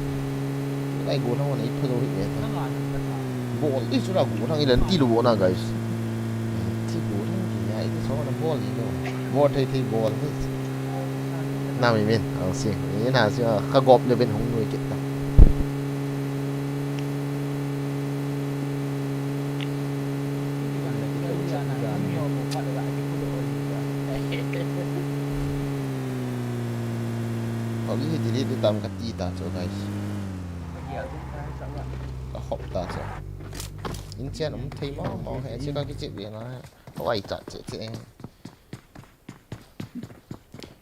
Lai gollhang hon ei pha lou hi e. Bol, i chu na gollhang i len ti lou na, guys. Ti gollhang ti ya, i ti so na bol i lou. Bol thei thei bol ni. Na mi min, ang si. Ni na si, ka gop le ben hung nui kit ta. Holi hi delete tam ka ti ta chu, guys. Ka hop ta chu. In chen um thei mo mo he, che ka kichep ve na he. Ka vai chat che che.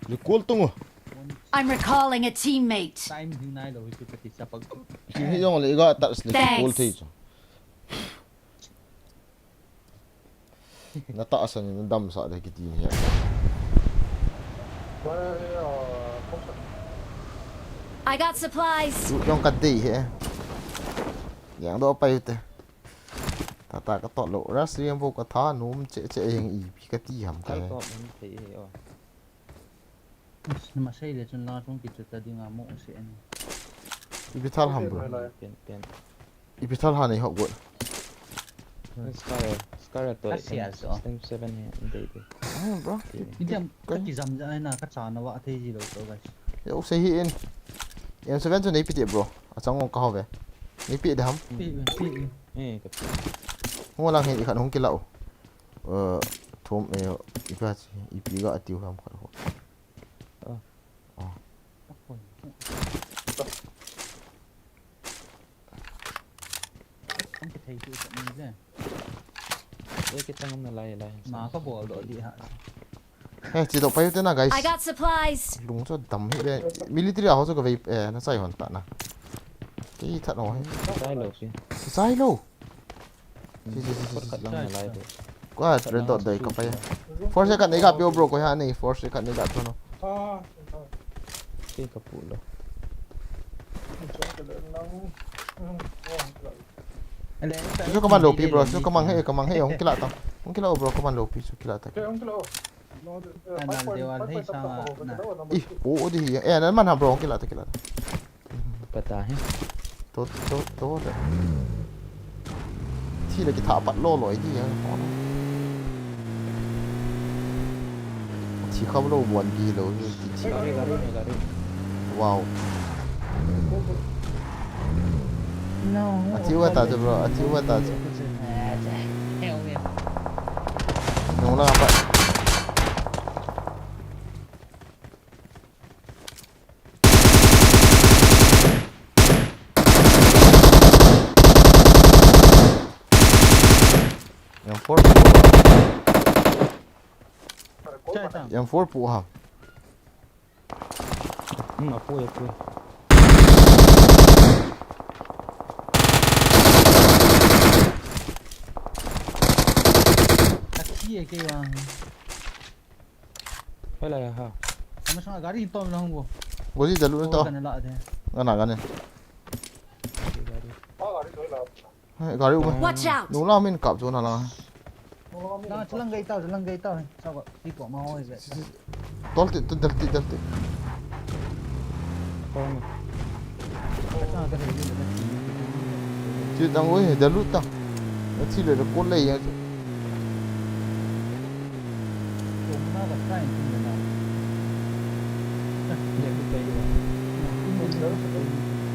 Likul tung. I'm recalling a teammate. Time ding nai lou hi chu ka ti sa pag. Hi jong le ga ta sle kul thei chu. Na ta sa ni na dam sa de kiti ni. I got supplies. Tu jong ka dei he. Yang do pai te. Ta ta ka to lo. Ras riam bo ka tha num che che yang ipi ka ti ham ka. Kal he. Ko man thei he o. Mas, na masai le chun la chun kichu ta ding a mo se ani. Ipi thal ham bro. Pen, pen. Ipi thal ha nei hop got. Scar, Scar to. Ka sial so. Stem seven he, dei dei. Ah, bro. Ni jam ka ki jam ja na ka cha na wa thei ji lou to guys. Yo, sei hi in. M seven chu nei pi te bro. A chang ong ka ho ve. Nei pi de ham. Pi, pi. Eh, ka. Hung lang he i khan hung ki lau. Eh, thum, eh, ipi ga chi, ipi ga tiu ham khat ho. Ah. Ah. Ang kithei chu sa ni le. Ei, kitang na lai lai. Ma ka bol do di ha. Eh, chi do pai te na, guys. I got supplies. Lung chu dam hi le. Military a ho chu ka vei, eh, na chai hon ta na. Kei that no he. Chai lo pi. Chai lo. Si, si, si, si, si. Lang na lai de. Kwa red dot dai ka pai. Four second nei ga pio bro, ko ha nei four second nei ga pio no. Ke ka pu lo. Su ka man lo pi bro, su ka man he, ka man he, hung kila ta. Hung kila bro, ka man lo pi, su kila ta. Tunnel deuh a lhei sang a na. Ih, o, o di hi. Eh, nan man ha bro, kila ta, kila ta. Pata hi. To, to, to, to. Thi le kithah pat lo lo di ya. Thi kham lo buan di lo. Thi. Gari, gari, gari. Wow. No. Atiu ta chu bro, atiu ta chu. Nung lang apa? Yang four. Yang four pu ha. Hmm, apoi, apoi. Aki e ke yang. Wala ya ha. Ama sanga gari hin tom lang bo. Goji jalu to. Kana la de. Kana kana. Gari. Hai, gari ume. Watch out! Nung la min kap jo na la. Na, chalang gai tau, chalang gai tau. Sa ko, ti ko ma hoi ve. Dol ti, tu dol ti, dol ti. Ti tang oi, dol lu tang. Na ti le ko le ya.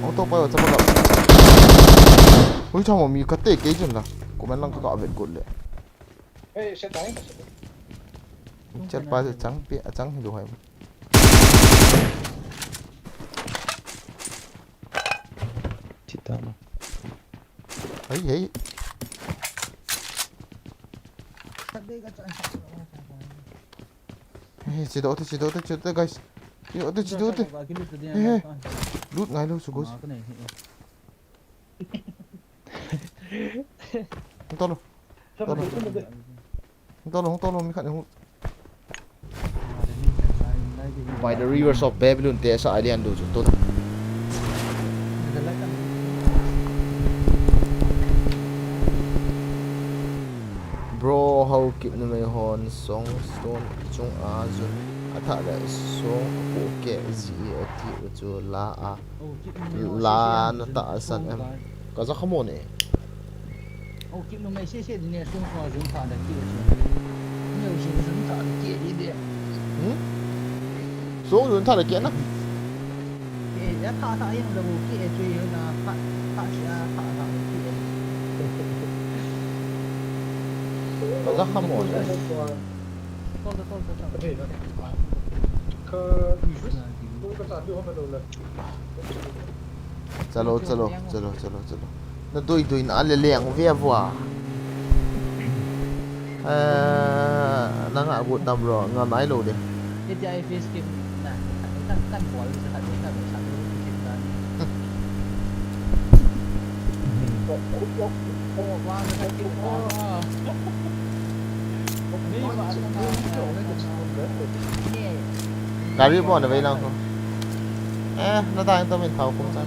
Auto pa wa chapa ka. Ui, chamo mi kate kei chun la. Comment lang ka ka vet got le. Chat pa chang pi, chang hi lo hai. Chita ma. Hei, hei. Hey, chido te, chido te, chido te, guys. Chido te, chido te. Hey, hey. Loot ngai lo, su, guys. Hung tolo. Tolo. Hung tolo, hung tolo, mi khat hung. By the rivers of Babylon, te sa alien do chu tol. Bro, Haokip numei hon song stone chunga jun athah le song apoh keh ji e ati u chu la a. La na ta a san em. Ka za khamon e. Haokip numei sese ding e, song song jun tha da keh chu. Neo song jun tha da keh di de. Hmm? Song jun tha da keh na? Keh, ya tha tha yang da bo keh chu yo na, tha, tha sia, tha, tha keh. Ka za khamon e. Chalo, chalo, chalo, chalo, chalo. Na doi doi na le leng ve vua. Eh, na nga got tam ro, nga nai lo de. Gari bon na vei lang ko. Eh, na ta to min thau kum sa.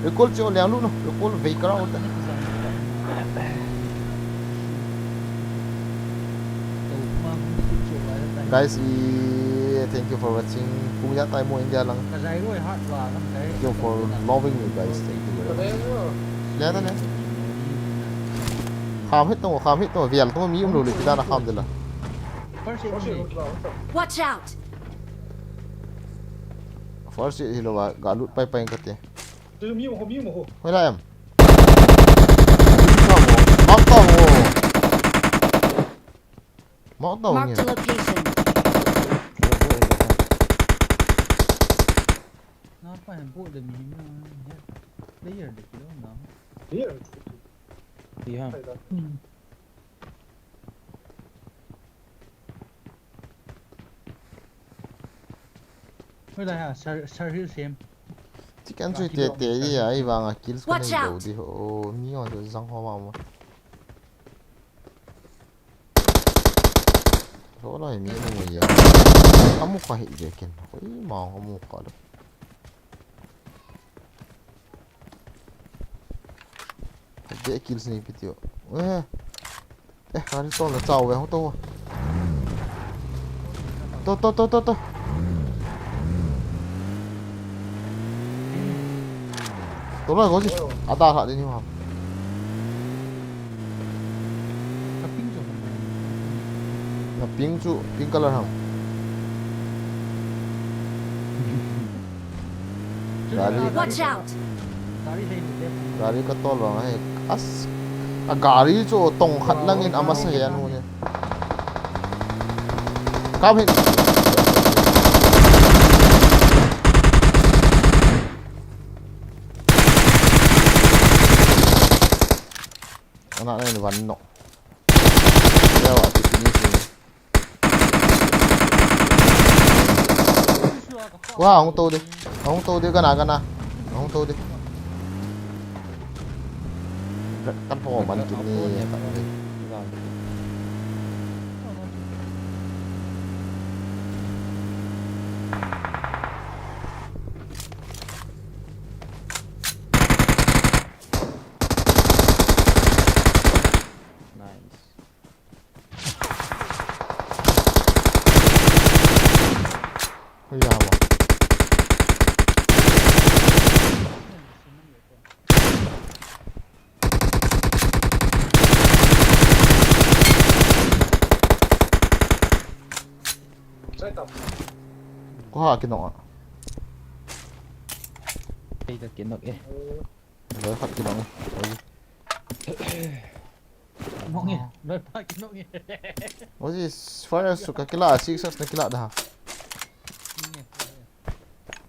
Recall chu liang lu no, recall vei kara uta. Guys, i, thank you for watching. Kum ya tai mo India lang. Thank you for loving me, guys. Thank you very much. Le ta le. Kham hit to, kham hit to, vial to mi um lo le kita na kham de la. Watch out! First aid hi lo ba, ga lut pai pai kate. Hoi la em. Mark to mo. Mark to mo. Mark the location. Na pa hem po de mi na. Player de kilo na. Player. Ti ha. Hoi lai ha, sar, sar hill sem. Chicken chu te te di a, i vang a kills ka nei lo di ho, mi on chu zang ho ma ma. Lo lo mi mo ya. Amu ka hi je ken. Hoi ma amu ka lo. Be kills nei pi tio. Eh. Eh, gari tol la chau ve hung to. To, to, to, to, to. To la go ji. Ada la ni ma. Na pink chu, pink color ham. Gari. Watch out! Gari ka tol vang ahi. As. A gari chu tong khat lang in ama sa hian hu ne. Kam hin. Ana nei van no. Yawa ti finish ni. Wa, hung to de. Hung to de, gana, gana. Hung to de. Kan phong man kini, kan ni. Oha, kinok a. Kei ka kinok e. Loi khat kinok e. Mong e. Loi pa kinok e. Oji, fire su ka kila, six na kila da.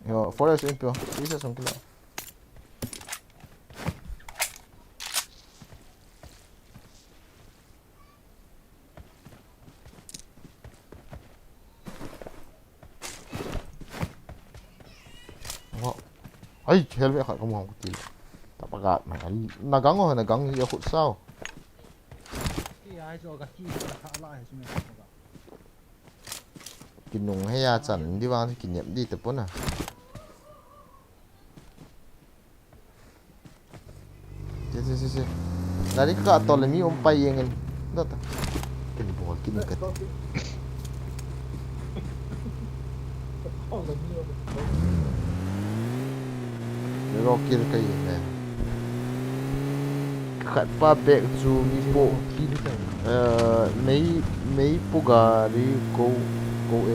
Yo, fire su impio, six na kila. Ngo. Ai, helmet khat ka mu hong ka til. Tapa gat mai. Na gang o, na gang hi a khut sao. Kinung he ya chan di vang kinep di te pona. Che, che, che, che. Gari ka tol le mi um pai yeng in. Da ta. Kin bol, kin kat. Rocky ka yeng ne. Khat pa back chu mi po. Uh, mei, mei pu gari ko, ko e.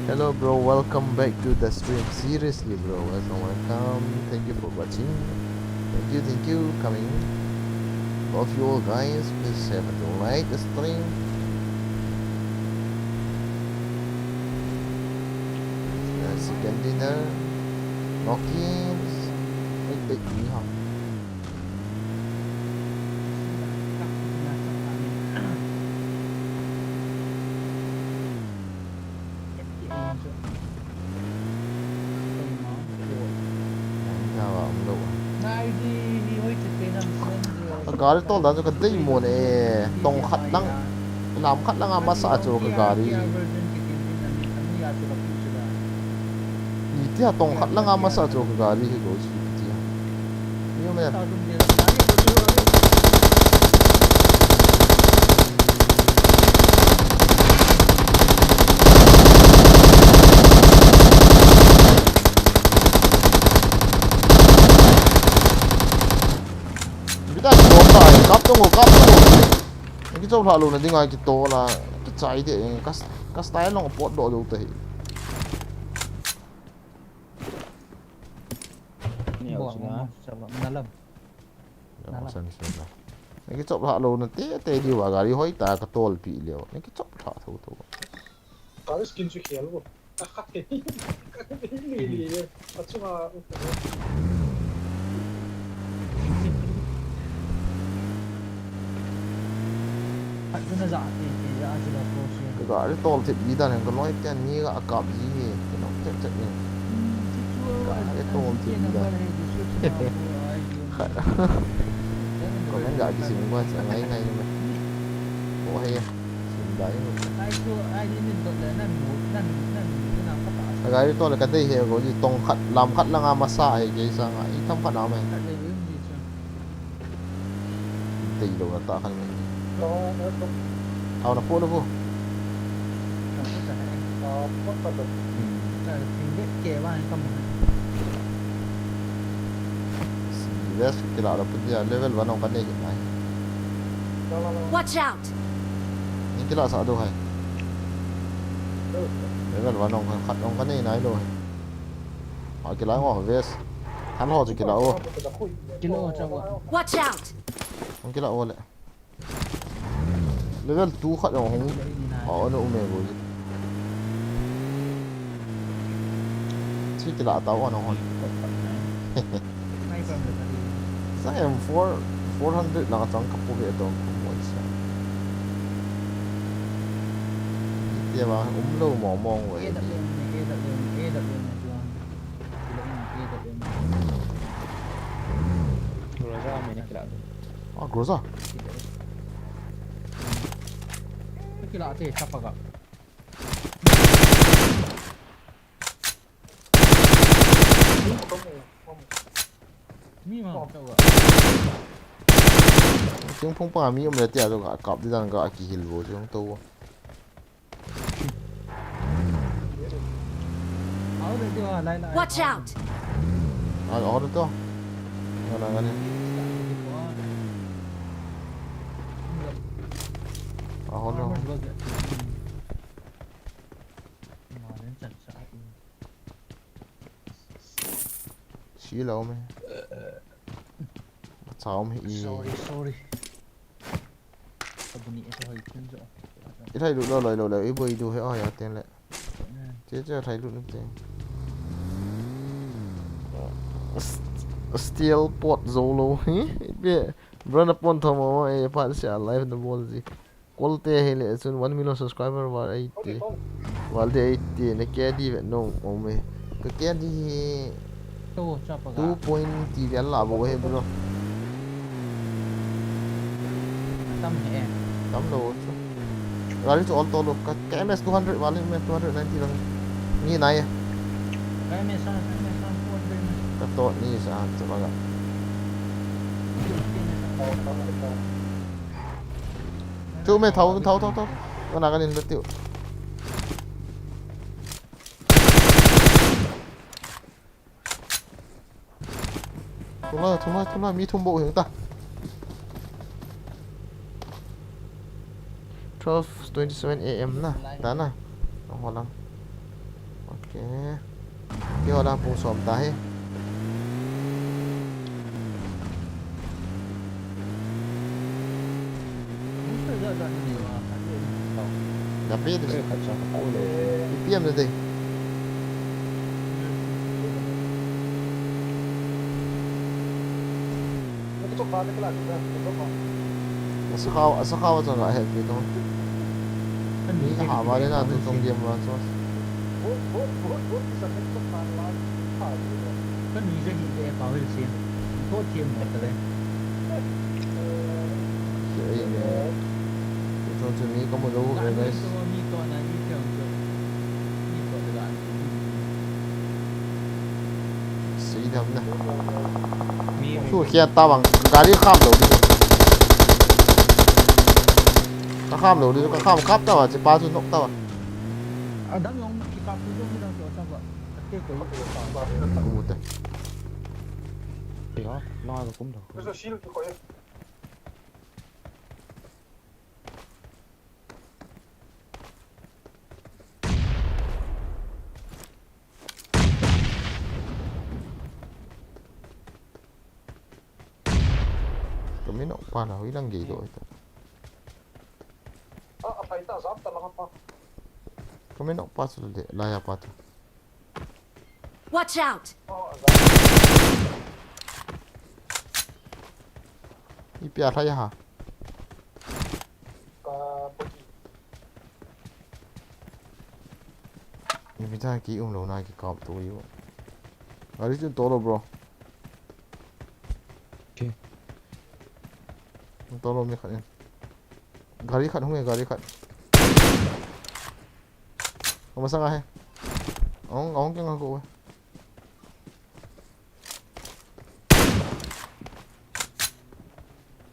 Hello, bro. Welcome back to the stream. Seriously, bro. Welcome, welcome. Thank you for watching. Thank you, thank you. Coming. Love you all, guys. Please have a like the stream. Uh, second dinner. Knocking. Wait, wait, ni hao. Ka gari tol dan chu ka dei mo ne, tong khat lang, lam khat lang a masa chu ka gari. Ni tia tong khat lang a masa chu ka gari hi ko chi tia. Ni me. Bida ki to ta, kap to, kap to. Ki chop lha lo na dinga ki to la, ki chai de, ka, ka style long pot do do te hi. Ni au sina. Nalam. Nalam. San sina. Ni ki chop lha lo na te, te di wa gari hoi ta ka tol pi leo. Ni ki chop lha tho tho. Ka skin chu khel bo. Ka kha te. Ka te ni ni. Ka chunga. Ka gari tol thip di dan ka loi te ni ka kap ji ni. Ka nok tek tek ni. Ka gari tol thip di dan. Comment ga kisim ko sa ngai ngai ni. Ko he. Sim dai ni. Ka gari tol ka dei he ko ji tong khat lam khat langa masa he ke sanga i tham khat na mai. Tei lo na ta khan mai. Au na po na po. Ves kila lo pu dia level one ka nei nai. Watch out. Ni kila sa do hai. Level one ka khat ka nei nai lo hai. A kila ngo ves. Han ho chu kila o. Kila o cha wa. Watch out. Hong kila o le. Level two khat jong hong. A, o, na um e bo. Chi kila ta o na hon. Sa em four, four hundred lang chang ka pu ve to ko mo sa. Tia ba um lo mo mo we. Groza mai na kila. Ah, Groza. Kila te chapa ka. Mi ma chapa. Tingphung pa mi um le tia to ka kap di dan ka kihil bo jong to. Watch out! Ah, order to. Ngana ngani. Ah, order. Chi lo me. Chao me i. Sorry, sorry. Abuni ito hoi kun jo. Ito hoi lo lo lo lo. Ibo idu he oh ya ten le. Che che thai lu te. Steel pot zo lo hi. Ipi brother pon thomo e pa se a live na bol ji. Kolte hile chun one million subscriber val eighty. Val de eighty ne K D ve no ome. Ka K D hi two point ti vel la bo he bro. Tam he. Tam lo chu. Gari chu alto lo. Ka, ka M S two hundred val, M S two ninety lang. Ni nai. Ka M S one, M S one two hundred. Ka to ni sa chu ba ga. Chu me thau, thau, thau, thau. Ka na ka nin da tiu. Thum la, thum la, thum la, mi thum bou hing ta. Twelve twenty-seven A M na, ta na. Ho lang. Okay. Keiho lang pung som ta hi. Booster jat jat ni ma, khat le ni tau. Na pe de. Khat sa ko le. Ipi ham na de. Asa khaw, asa khaw chang a he pi to. Ani ka ha ma le na tu tong game ma chu. Ka nui ja hi ve pa hel sin. Ko thiam mo ta le. Ei ne. Ito chu mi ka mu lou ve guys. Mi to na ni thiam chu. Mi to de la. Sei dam na. Mi, mi. Chu khia ta bang. Gari kham lou di. Ka kham lou di, ka kham kap ta ba, che pa chu nok ta ba. Adam jong ki kap chu jong mi dang chu ta ba. Ate ko. Ute. Ti ha, na ko kum da. Ko shield ko. Kami nok pa na, hui lang gei do ito. Ah, apa ita, zap ta lang apa. Kami nok pa su de, laya pa tu. Watch out! Ipi a laya ha. Ipi ta ki um lo na ki kap tu yu. Gari chun to lo, bro. Okay. To lo mi khat in. Gari khat hung e, gari khat. Ko masang a he. Ong, ong keng ko.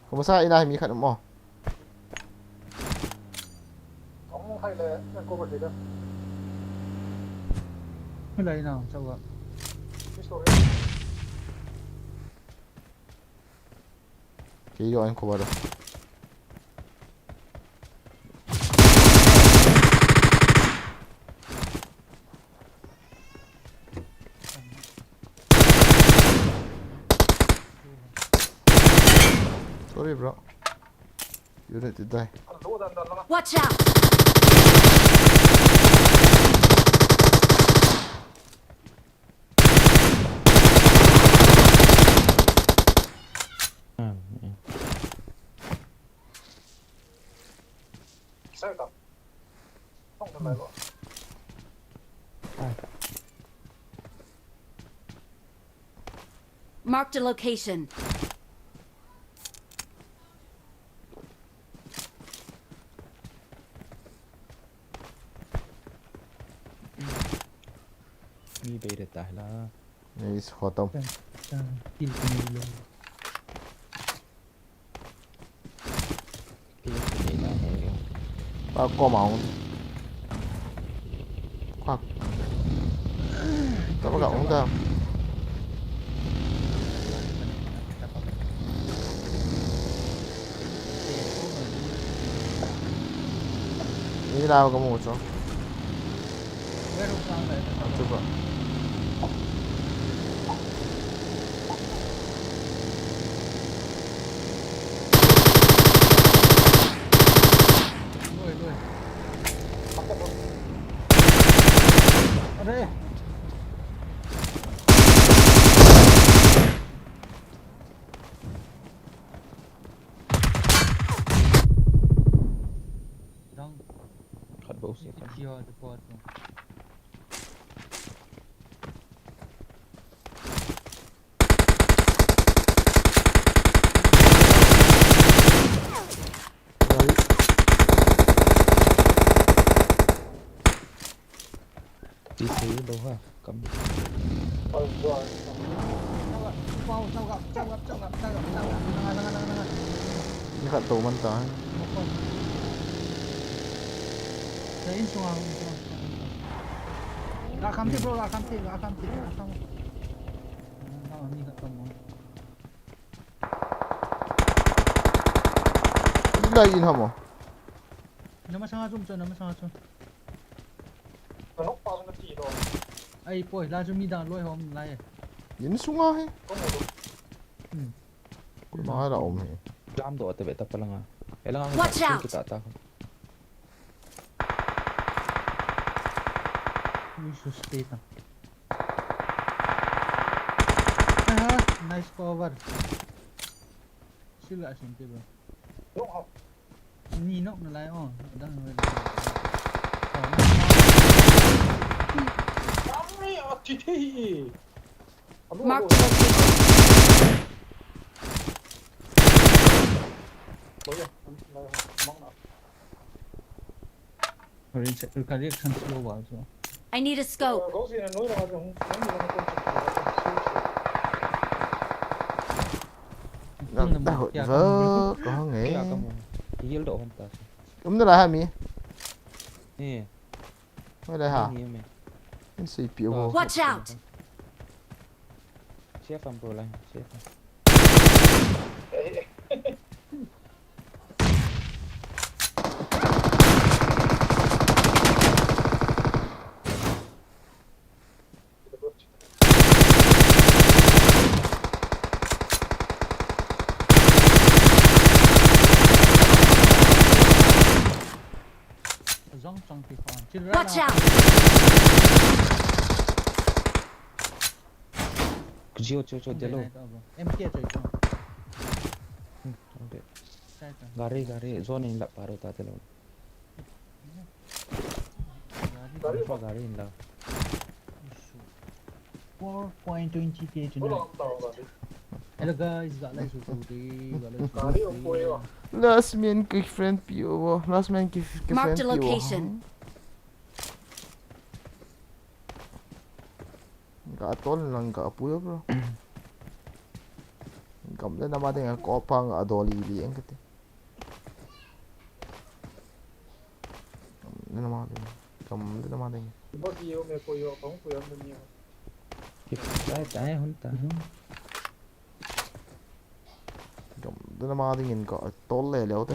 Ko masang a ina he mi khat mo. Ong hai le, ko ba de. Lai na, sa ba. History. Kei jo an cover. Sorry, bro. You need to die. Watch out! Marked a location. Mi bei de ta la. Nice, hotom. Kill ko ni lo. Kill ko ni la. Pa ko ma hung. Kwak. Tapa ka ong ta. Ni la ka mu cho. Chupa. Atu po atu. Gari. Ti thei lou ha, kam. Ni khat tou man ta. Sa in sunga, in sunga. La kham ti bro, la kham ti, la kham ti, la kham. Ah, ni khat tou man. Ni lai in ham o. Nama sanga chom chom, nama sanga chom. Kanok pa na ti lo. Ai poi, la chu mi dang loi hom lai. In sunga he. Ko mo lo. Hmm. Ko ma la om he. Jam do ta be ta palanga. Elanga. Watch out! Kita ta. Ui, suspect. Aha, nice cover. Sila asin te bro. Ni nok na lai o, dang lai. O, na. Dang ni, o, ti ti. Mark the location. Lo ya, mang na. Ka reaction, ka reaction slow ba so. I need a scope. Nang ta hot va ka hang e. Heal do hon ta. Um na la ha mi. Eh. Mai la ha. Ni me. In sei pi o. Watch out. Safe am bro la. Safe am. Zong chang ti khan. Watch out! Jio, jio, jio, delo. M K jio, jio. Hmm, okay. Gari, gari, zone in la paro ta delo. Gari, gari in la. Four point twenty K tonight. Hello guys, ga lai su su de, ga lai su su de. Last man ki friend pi o, last man ki, ki friend pi o. Marked a location. Ga tol lang ga pu yo, bro. Gam le nama ding ko pang a doli li ang kati. Gam le nama ding. Gam le nama ding. Boss yo me ko yo, kong ko yo me yo. Dai, dai, hon ta. Gam le nama ding in ka tol le leo te.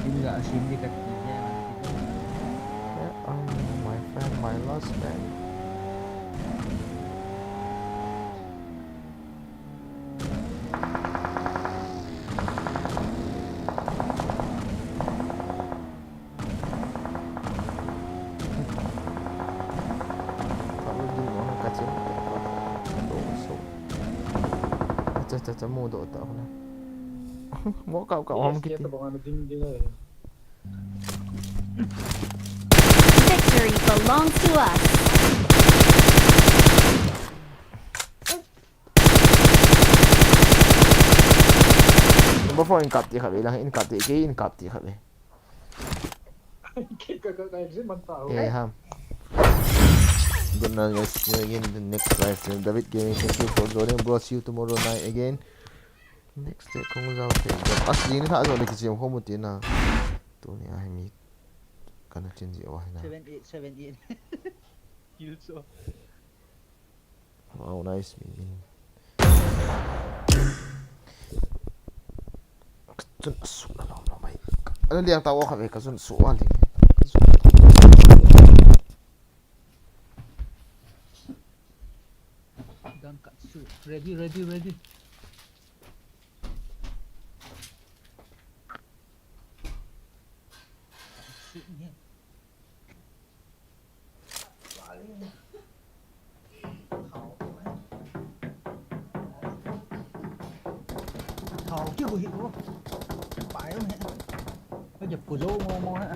Inga sim di kat ki ya. Yeah, I'm my friend, my last friend. Cha cha cha, mu do ta hona. Mo ka ka om kiti. Victory belongs to us. Number four in kap ti kha ve lang, in kap ti, ke in kap ti kha ve. Ke ka, ka, ka exit man ta ho. Eh, ha. Good night, guys. See you again in the next live stream. David Gaming, thank you for joining, bro. See you tomorrow night again. Next day, kong zau te. As ding ni kha zo le ki chiam kho mu ti na. Tu ni a hi mi. Kana chin ji wa hi na. Seven eight, seven eight. Kill so. Wow, nice me. Kachun asu la lo lo mai. Ala liang ta wa kha ve, kachun asu wa ling. Gun cut shoot. Ready, ready, ready. Shoot ni. Thao keu hi ko. Pai Ai, ui. Ui, jep ku jo mo mo ha.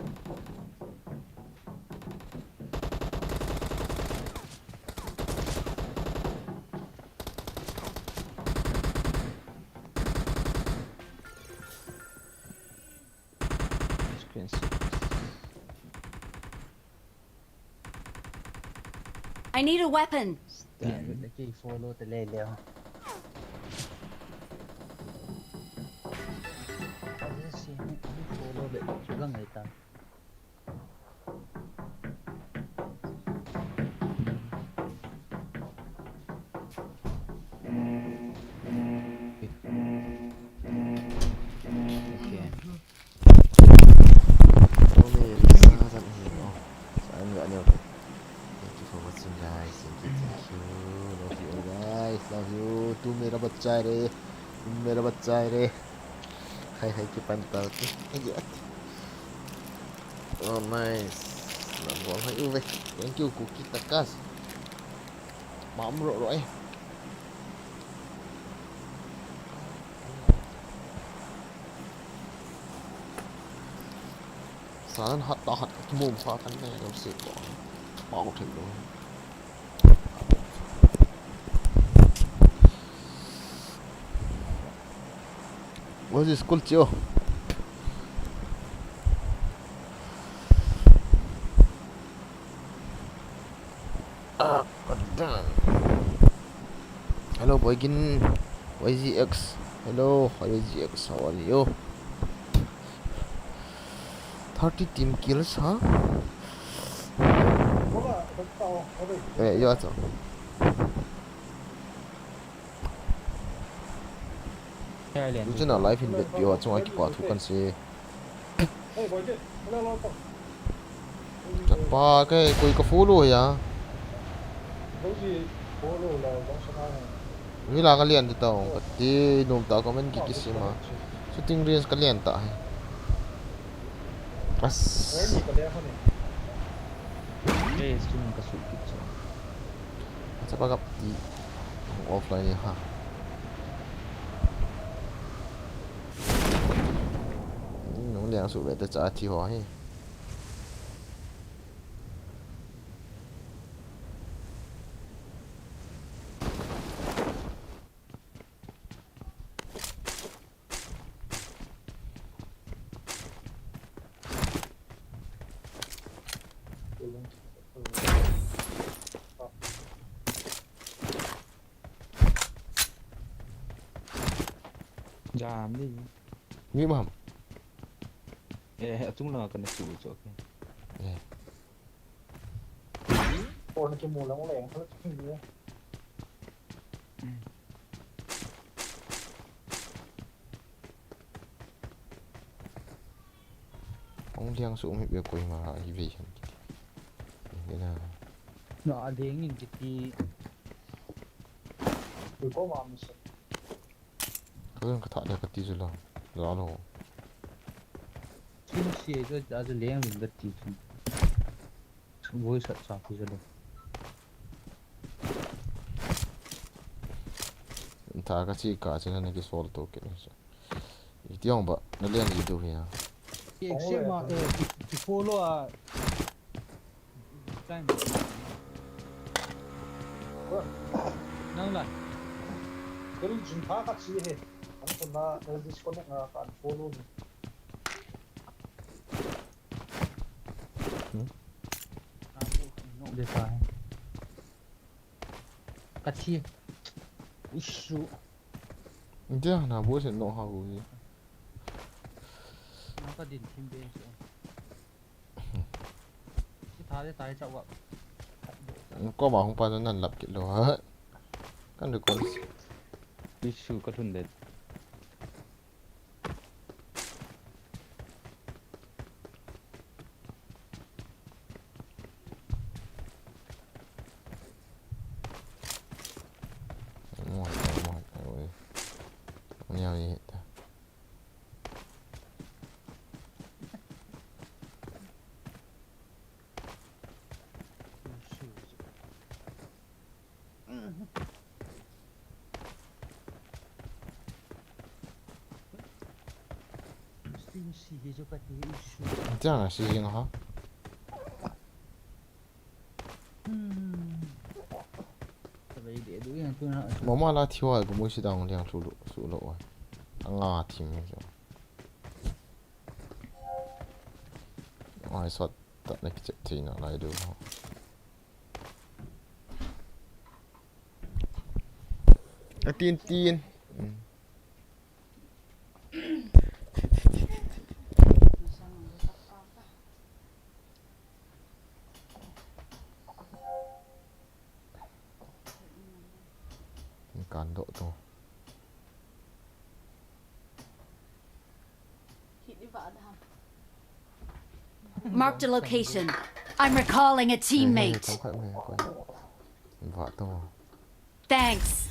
Screen settings. I need a weapon. Stand. Kei follow te le le. Aje si ni follow le chugang le ta. Okay. Ome, sa jan hi, oh. Sa jan ga neo. Thank you for watching, guys. Thank you, thank you. Love you all, guys. Love you. Tu mera bachcha hai re. Tu mera bachcha hai re. Hai, hai, kipan tau tu. Hai, ya. Oh, nice. Lam bol hai uve. Thank you, Kuki Takas. Mam ro ro, eh. Sanan hat ta hat ka tumum kha kan nei lo se ko. Pau thei lo. What's this school, Tio? Ah, God damn. Hello, Boygin. Y Z X. Hello, Y Z X. How are you? Thirty team kills, huh? Eh, you also. Chuna live in bet piu a chunga kipa thu kan se. Chapa, kei koi ka follow ya. Hila ka lian ti tau, ka ti nom ta comment ki kisima. Shooting range ka lian ta hai. As. Chapa kap ti. Offline ha. Nung liang su ve te cha thi ho hi. Jam di. Mi mam. Eh, atung langa kana chu chu. Eh. Phone kimu lang leng khala chu ni. Ong liang su mi be koi ma hi ve han. Ni na. Na a ding in kiti. Ko ma mi se. Ka len ka tha le ka ti chu lo. Lo lo. Chin si e chu a chu leng leng ka ti chu. Chu voi sat sa ti chu lo. Tha ka chi ka chu na ki sol to ke ni chu. I ti ong ba na leng i du hi ya. Ki accept ma, eh, ki, ki follow a. Time. Nang la. Kel jin tha ka chi he. An ko na, na disconnect na ka unfollow ni. Hmm? Ah, no, de pa hai. Ka thi. Isu. India na bo se no ha hu ni. Na ka din thim be se. Ki tha de tai chau wa. Ko ma hung pa nan lap kit lo ha. Kan de ko. Isu ka thun de. Mo hai, mo hai, oi. Mo hai ta. Chang a si jing ha. Mama la thiwa ko mo si dang liang su lo su lo wa. Anga thi mi so. Ai sot ta na ki chet thi na lai du. A tin tin. Kan do to. Marked a location. I'm recalling a teammate. Thanks.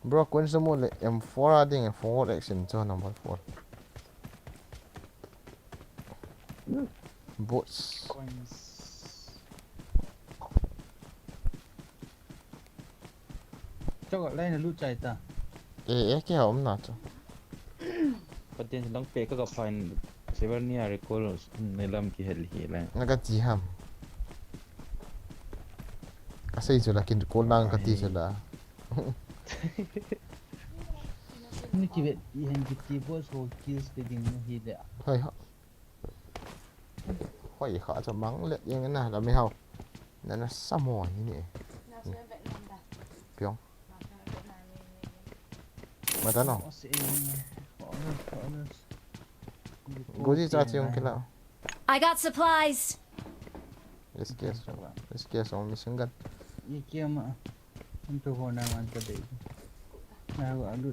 Bro, kun sa mo le M four a ding, forward action cho number four. Bots. Chok lai na lut chai ta. Eh, eh, kei ha um na chu. Patien lang pe ka ka fine. Sever ni a recall ni lam ki hel hi le. Na ka chi ham. Ka sei chu la kin recall nang ka ti chu la. Ni ki vet i hen ki ti boss ho kills ki ding hi le. Hoi ha. Hoi kha chu mang le yang na la mi hao. Na na sa mo ni ni. Piong. Mata no. Goji cha chiong kila. I got supplies. S K S. S K S on machine gun. Ye kya ma? Hum to ho na man ka de. Na go alu.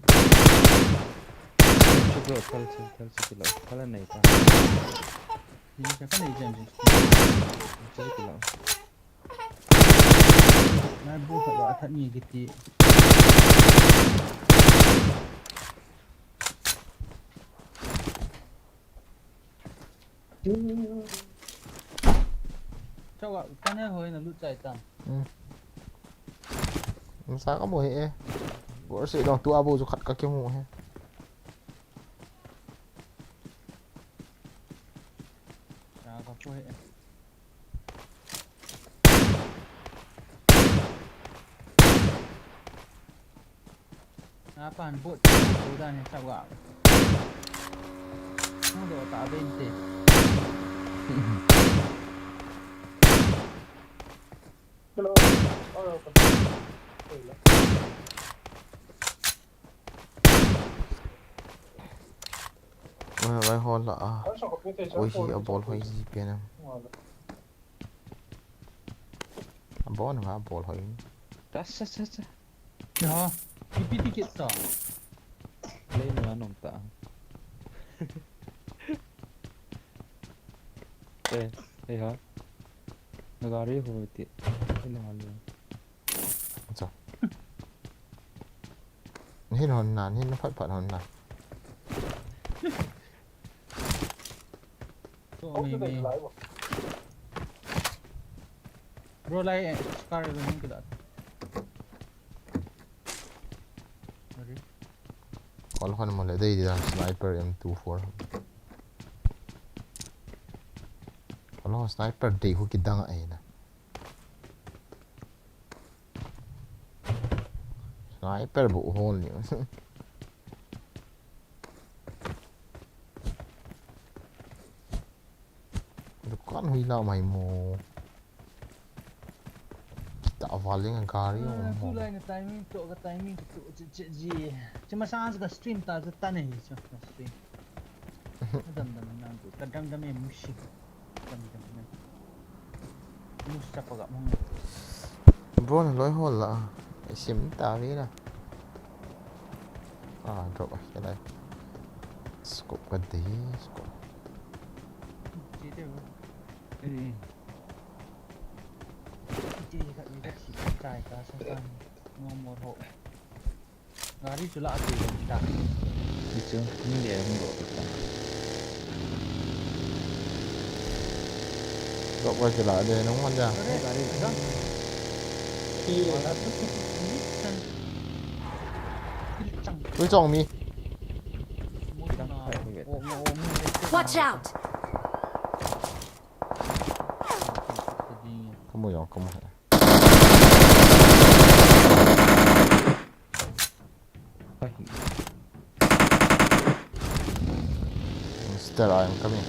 Chu bro, thal chu, thal chu kila. Thal nei pa. Ni ka ka nei jan chu. Chu kila. Na bu ka ba that ni ki ti. Chawa, kane hoi na lut chai tam. Hmm. Sa ka mu hi e. Bor se dong tu abu chu khat ka ki mu hi. Sa ka pu hi e. Apan bot tu dan ni chawa. Hung do ta ben te. Hello. Vai hol la a. Oi hi a bol hoi ji pe na. A bon va bol hoi. Tasa, tasa. Ya, ipi ti kit ta. Lei na nom ta. Eh, eh ha. Na gari ho ti. Ina hal. Acha. Hin hon na, hin phat phat hon na. Bro, lai, eh, scar rin kila. Kol hon mo le dei dia sniper M two four. Kol hon sniper dei hu kidang ai na. Sniper bu hol ni. Dukan hui la mai mo. Ta valing gari mo. Tulai na timing to ka timing to che che ji. Chima sa ka stream ta ta ne hi chu stream. Dam dam na tu ka dam dam e mushi. Bro na loi hol la. Sim ta ve la. Ah, drop a ke lai. Scope ka de, scope. Ti te bro. Eh. Ti ka ni ka si tai ka sa ka. No more ho. Gari chu la ati ta. Ti chu, ni le hung lo ta. Tok wa kila de nung man ja. Arre, arre, arre. Ui, chong mi. Watch out! Kamu yong, kamu. Mister, I am coming.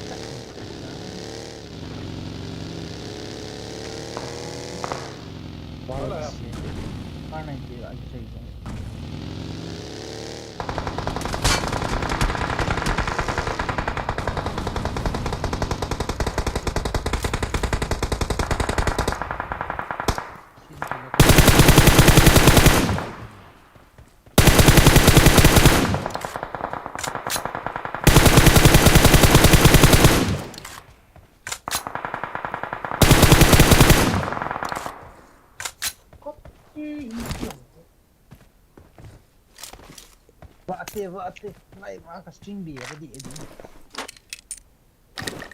Vate, vate. Ngai, va ka string bi, ka di, di.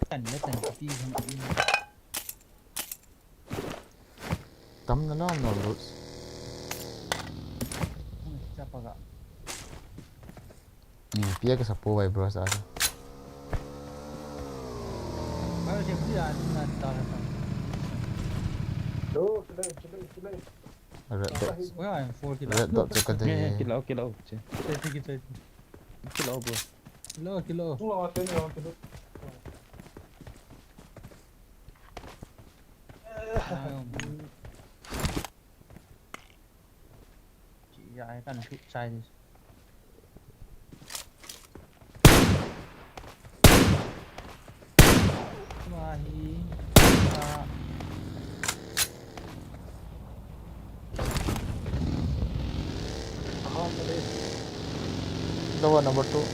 Tan le tan, ti hung. Tam na la, no, Lutz. Sa paga. Ni pia ka sa po vai, bro, sa. Ba, je, pia, na, ta, ta. Lo, chile, chile, chile. Red dot. Where I am four kilo. Red dot chu ka dei. Kilo, kilo. Thirty, thirty. Kilo, bro. Kilo, kilo. Kilo, kilo, kilo. Chi ya ai kan chu chai ni. Wa hi. Number one, number two.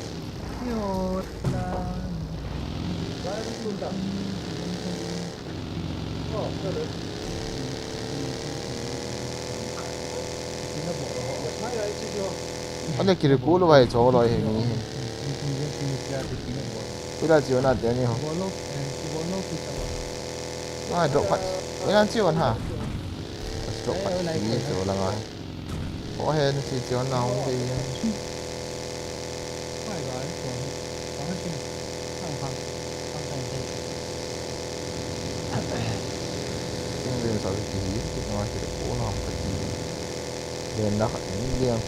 Ane kiri kulu vai cho lo he ni he. Pila chi ona te ni ho. Ah, drop pat. Pila chi on ha. Drop pat. Ni cho la ngai. Ko he ni chi chi on na hung dei. King James a ki hi, ki nga ki ko na ka ki. Den na ka ni liang.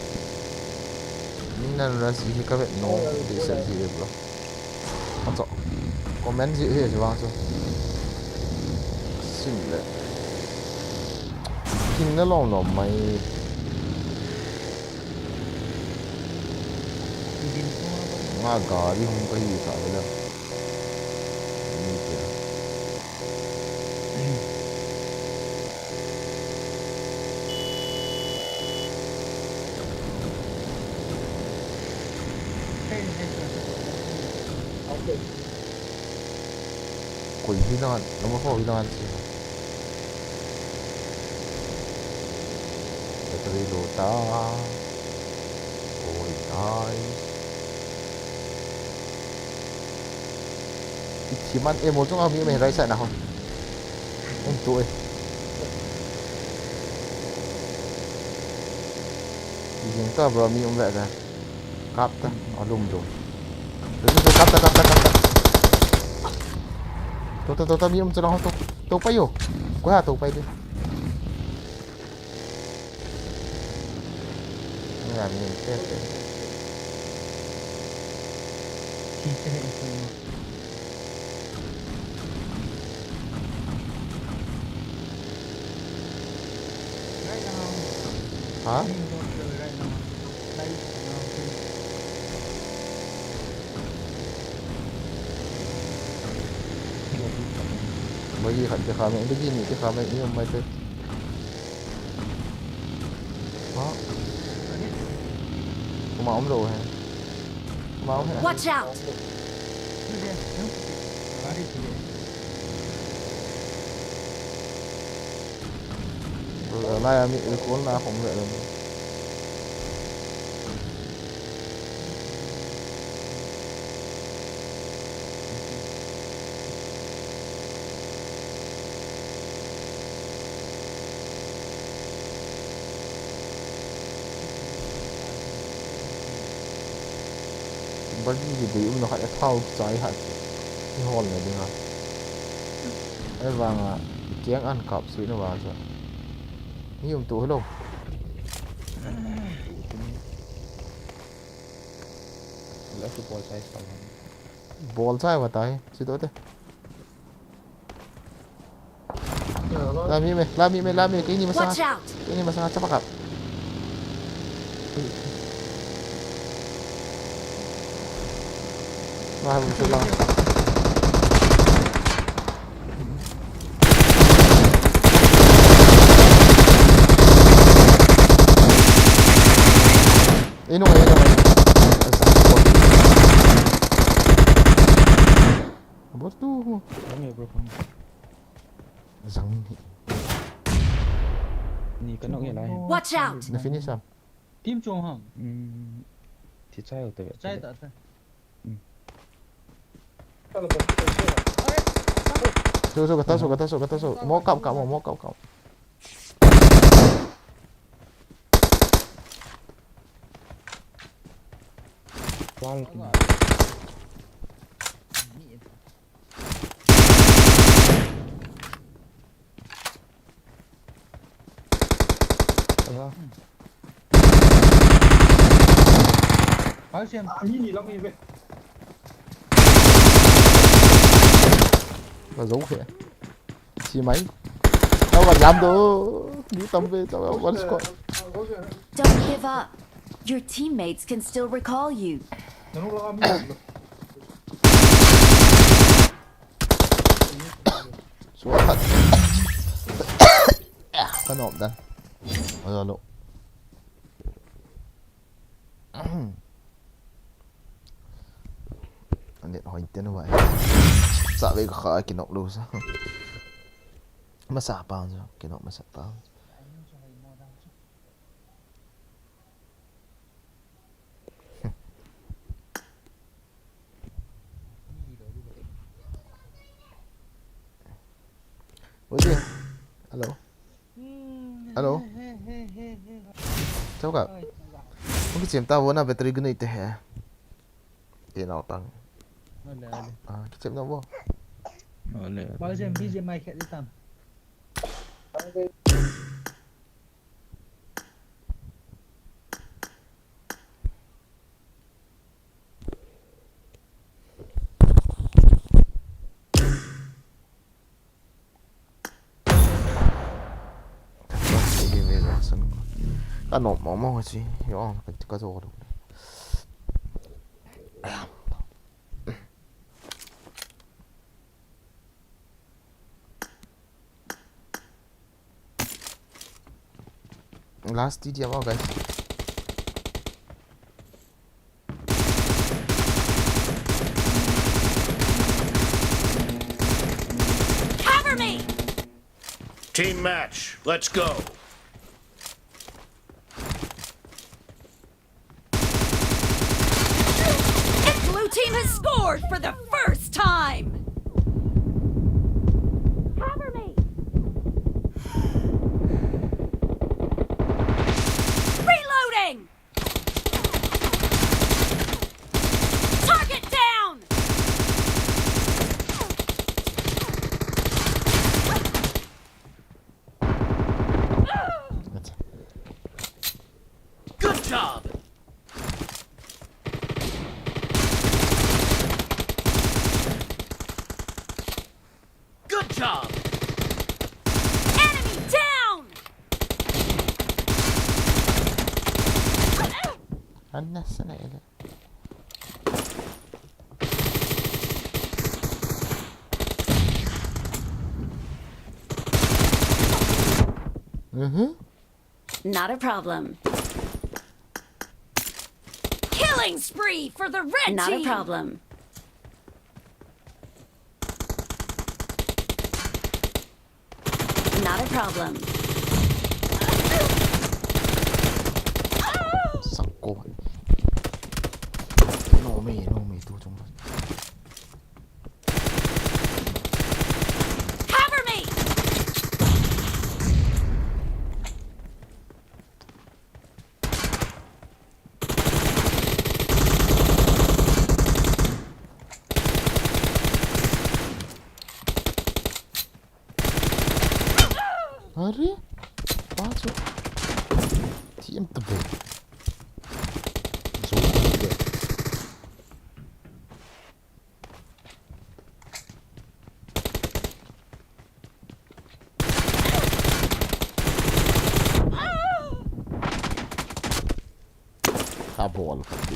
Ni nan ra si hi ka vet no, di sa ji bro. Ato. Comment ji hi ji wang chu. Sim le. King na long nom mai. Nga gari hung ka hi ta le. Ni ke. Koi hi na, number four hi na si. Battery low ta. Oi, nice. Ithi man, eh, mo chunga mi um e, right side na ho. Um tu e. Jing ta bro, mi um ve ta. Kap ta, alum lum. Tu, tu, tu, kap ta, kap ta, kap ta. Tu, tu, tu, tu, mi um chu lang ho, tu. Tu pa yo. Ko ha tu pa yo. Nga mi te te. Ha? Bagi khat te kha mai, bagi ni te kha mai, ni mai te. Ha? Kuma um lou hai. Kuma um hai. Watch out! Bro, lai ami, eh, kon na khom le ami. Bagi hi dei um na khat a thao chai hat. Ni hol na dinga. Ai vanga, keng an kap sui na va sa. Ni um tu hello. Last ball chai sa. Ball chai va tai, si to te. Lami me, lami me, lami me, kini masa. Watch out! Kini masa, chapa kap. Wah, musuh lang. Ino, ino, ino. Asa, bol. Bos tu. Kami, bro, kami. Zang hi. Ni ka nok nge lai. Watch out! Na finish am? Team chung ham. Hmm. Thi chai u te. Chai ta ta. Hmm. So, so, kata so, kata so, kata so. Mo kap, kap, mo, mo kap, kap. Wall. Alo. Hai siam. Ah, mini lam ni ve. Ba zo khe. Si mai. Tao ba jam do. Ni tam ve, tao ba one squad. Don't give up. Your teammates can still recall you. Suat. Ah, ka nop dan. Alo, alo. Net hoi ten vai. Sa ve ka kha kinok lo sa. Masa pa sa, kinok masa pa. Oi, hello. Hello. Chau ka. Oi, chau ka. Hung kichem ta vo na battery gunei te he. Te nau tang. Ale, ale. Ah, kichem na vo. Ale, ale. Ba jem, bi jem mai khe di tam. Ka nop mong mong chi, yo, ka, ka jo lo. Last T D M, guys. Cover me! Team match, let's go. And blue team has scored for the first time! Cover me! Reloading! Target down! Good job! Good job! Enemy down! Anna sana ele. Mhm. Not a problem. Killing spree for the red team. Not a problem. Not a problem. Sakko. No me, no me, tu chung. Cover me! A ball khat ti.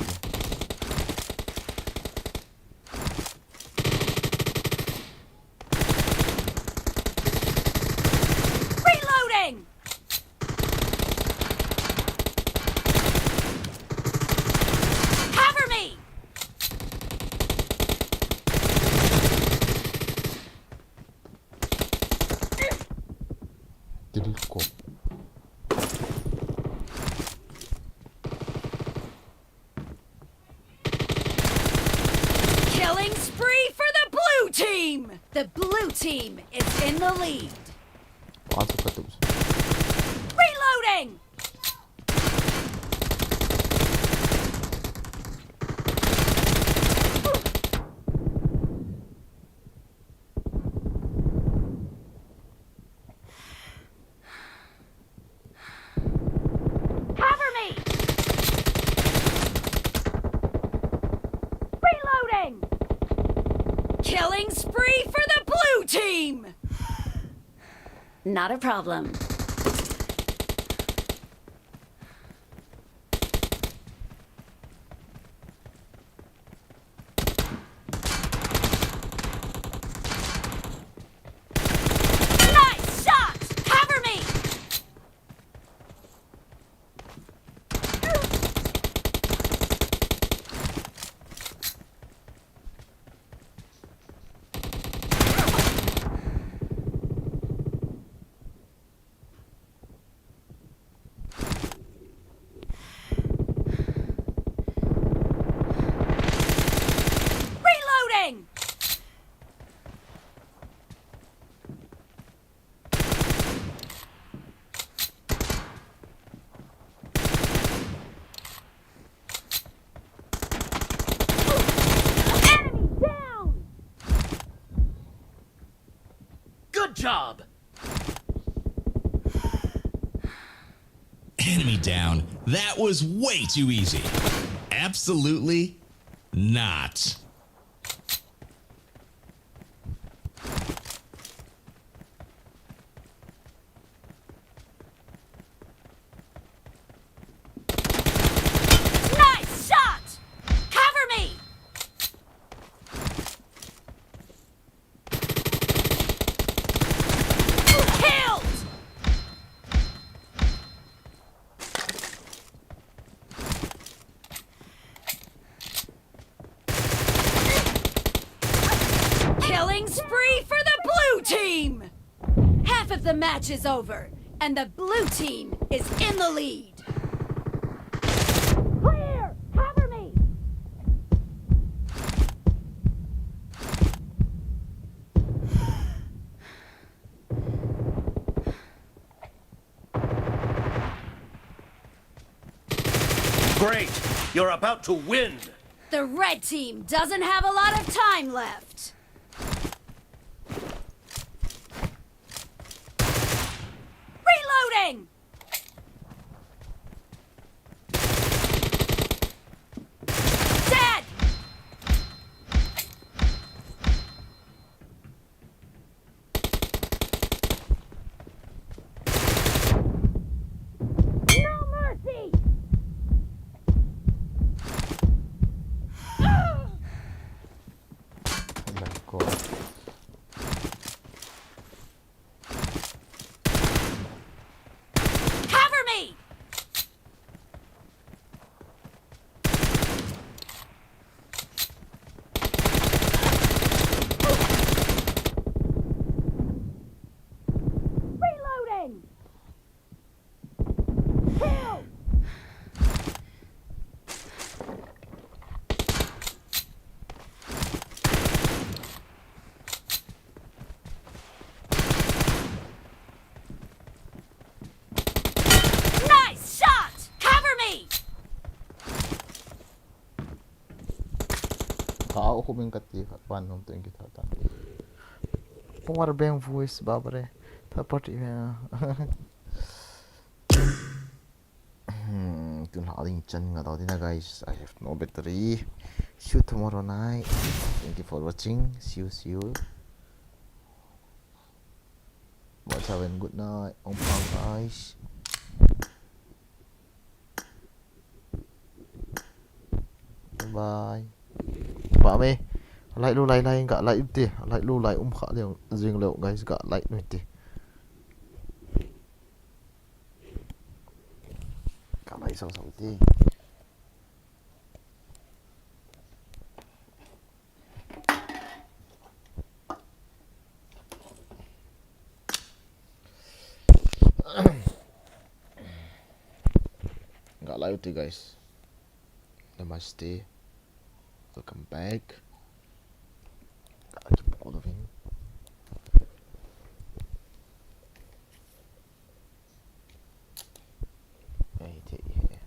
Reloading! Cover me! Tilko. Killing spree for the blue team! The blue team is in the lead. Pass ka tu. Reloading! Cover me! Reloading! Killing spree for the blue team! Not a problem. Nice shot! Cover me! Reloading! Enemy down! Good job! Enemy down. That was way too easy. Absolutely not. Nice shot! Cover me! Killed! Killing spree for the blue team! Half of the match is over, and the blue team is in the lead. Clear! Cover me! Great! You're about to win! The red team doesn't have a lot of time left. Reloading! Dead! No mercy! Oh my god. Cover me! Reloading! Kill! Nice shot! Cover me! Kau khu bing kati khat pan nom teng kita tan. Power bank voice babare. Third party. Hmm, tun ha ding chan nga tau tina guys. I have no battery. See you tomorrow night. Thank you for watching. See you, see you. Watch out and good night. Ong pao guys. Bye. Pa me. Like lou lai lai ga like te. Like lou lai um kha leu jing leu guys ga like nu te. Ka like sang sang te. Ga like te guys. Namaste. Welcome back. Ga kipol vin. Ai, te, eh.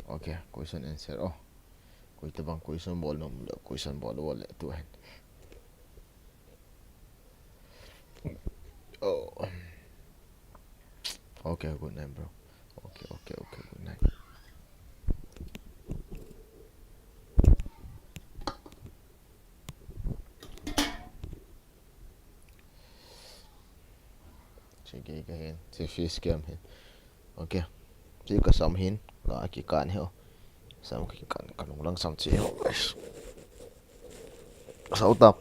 Okay, question answer. Oh. Koi tabang question bol nom le, question bol bol le tu hen. Oh. Okay, good night, bro. Okay, okay, okay, good night. Sige, kahin. Si face cam hin. Okay. Si kasam hin. Ka kikan hi o. Sam kikan, kalung lang sam chi hi o, guys. Sa utap.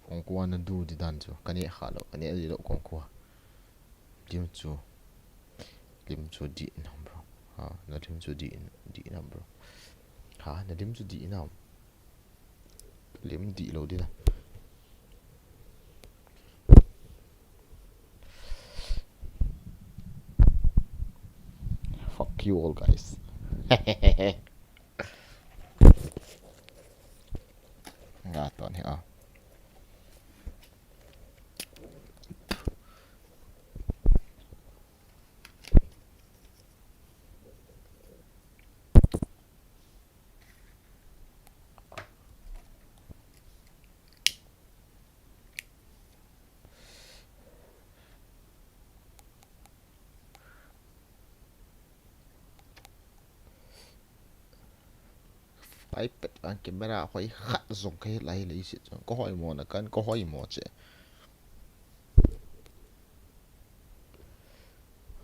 Kongkua na du di dan chu. Ka neh kha lou, ka neh di lou kongkua. Lim chu. Lim chu di nam bro. Ha, na lim chu di, di nam bro. Ha, na lim chu di nam. Lim di lou di na. Fuck you all, guys. Nga ton hi a. iPad vang camera hoi khat jong kahe lai le isi chong. Ka hoi mo na kan, ka hoi mo che.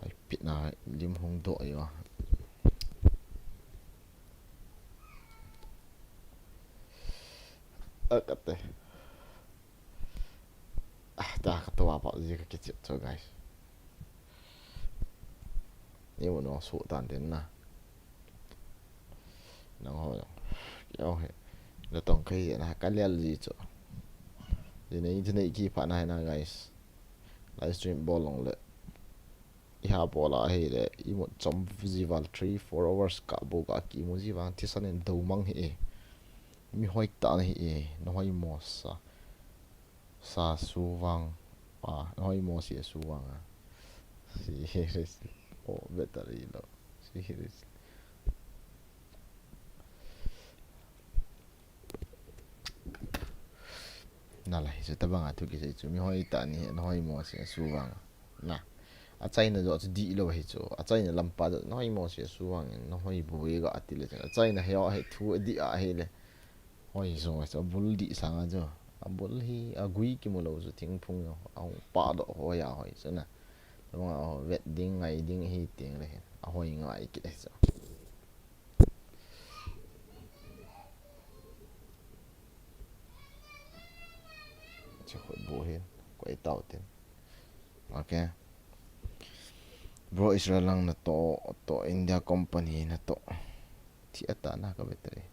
Ai, pitna lim hung doh jo. A kate. Ah, ta ka tua pa ji ka kichep cho, guys. Ni mo no su tan den na. Nang ho jong. Yo he. Na tong kai na ka lial ji cho. Ji nei, ji nei ki pa na na, guys. Live stream bol long le. Iha bol a hi le, imut chom ji val three, four hours ka bol ka kimu ji vang thisan in do mang hi e. Mi hoi ta na hi e, na hoi mo sa. Sa su vang. A, na hoi mo si su vang a. Seriously. Oh, battery low. Seriously. Na la, hichu tabang a thu kisei chu mi hoi ta ni, na hoi mo si su vang. Na. A China jo chu di lo hi chu. A China lampa jo na hoi mo si su vang, na hoi bu ga ati le chu. A China he he thu di a he le. Hoi jo chu bul di sang a jo. A bul hi a gui kimu lo chu thingphung jo. A pa do hoi a hoi chu na. Tabang a vet ding ngai ding hi ting le hi. A hoi ngai ki le chu. Che khut bu hin, koi tau tin. Okay. Bro, Israel lang na to, to India company na to. Thi ata na ka battery.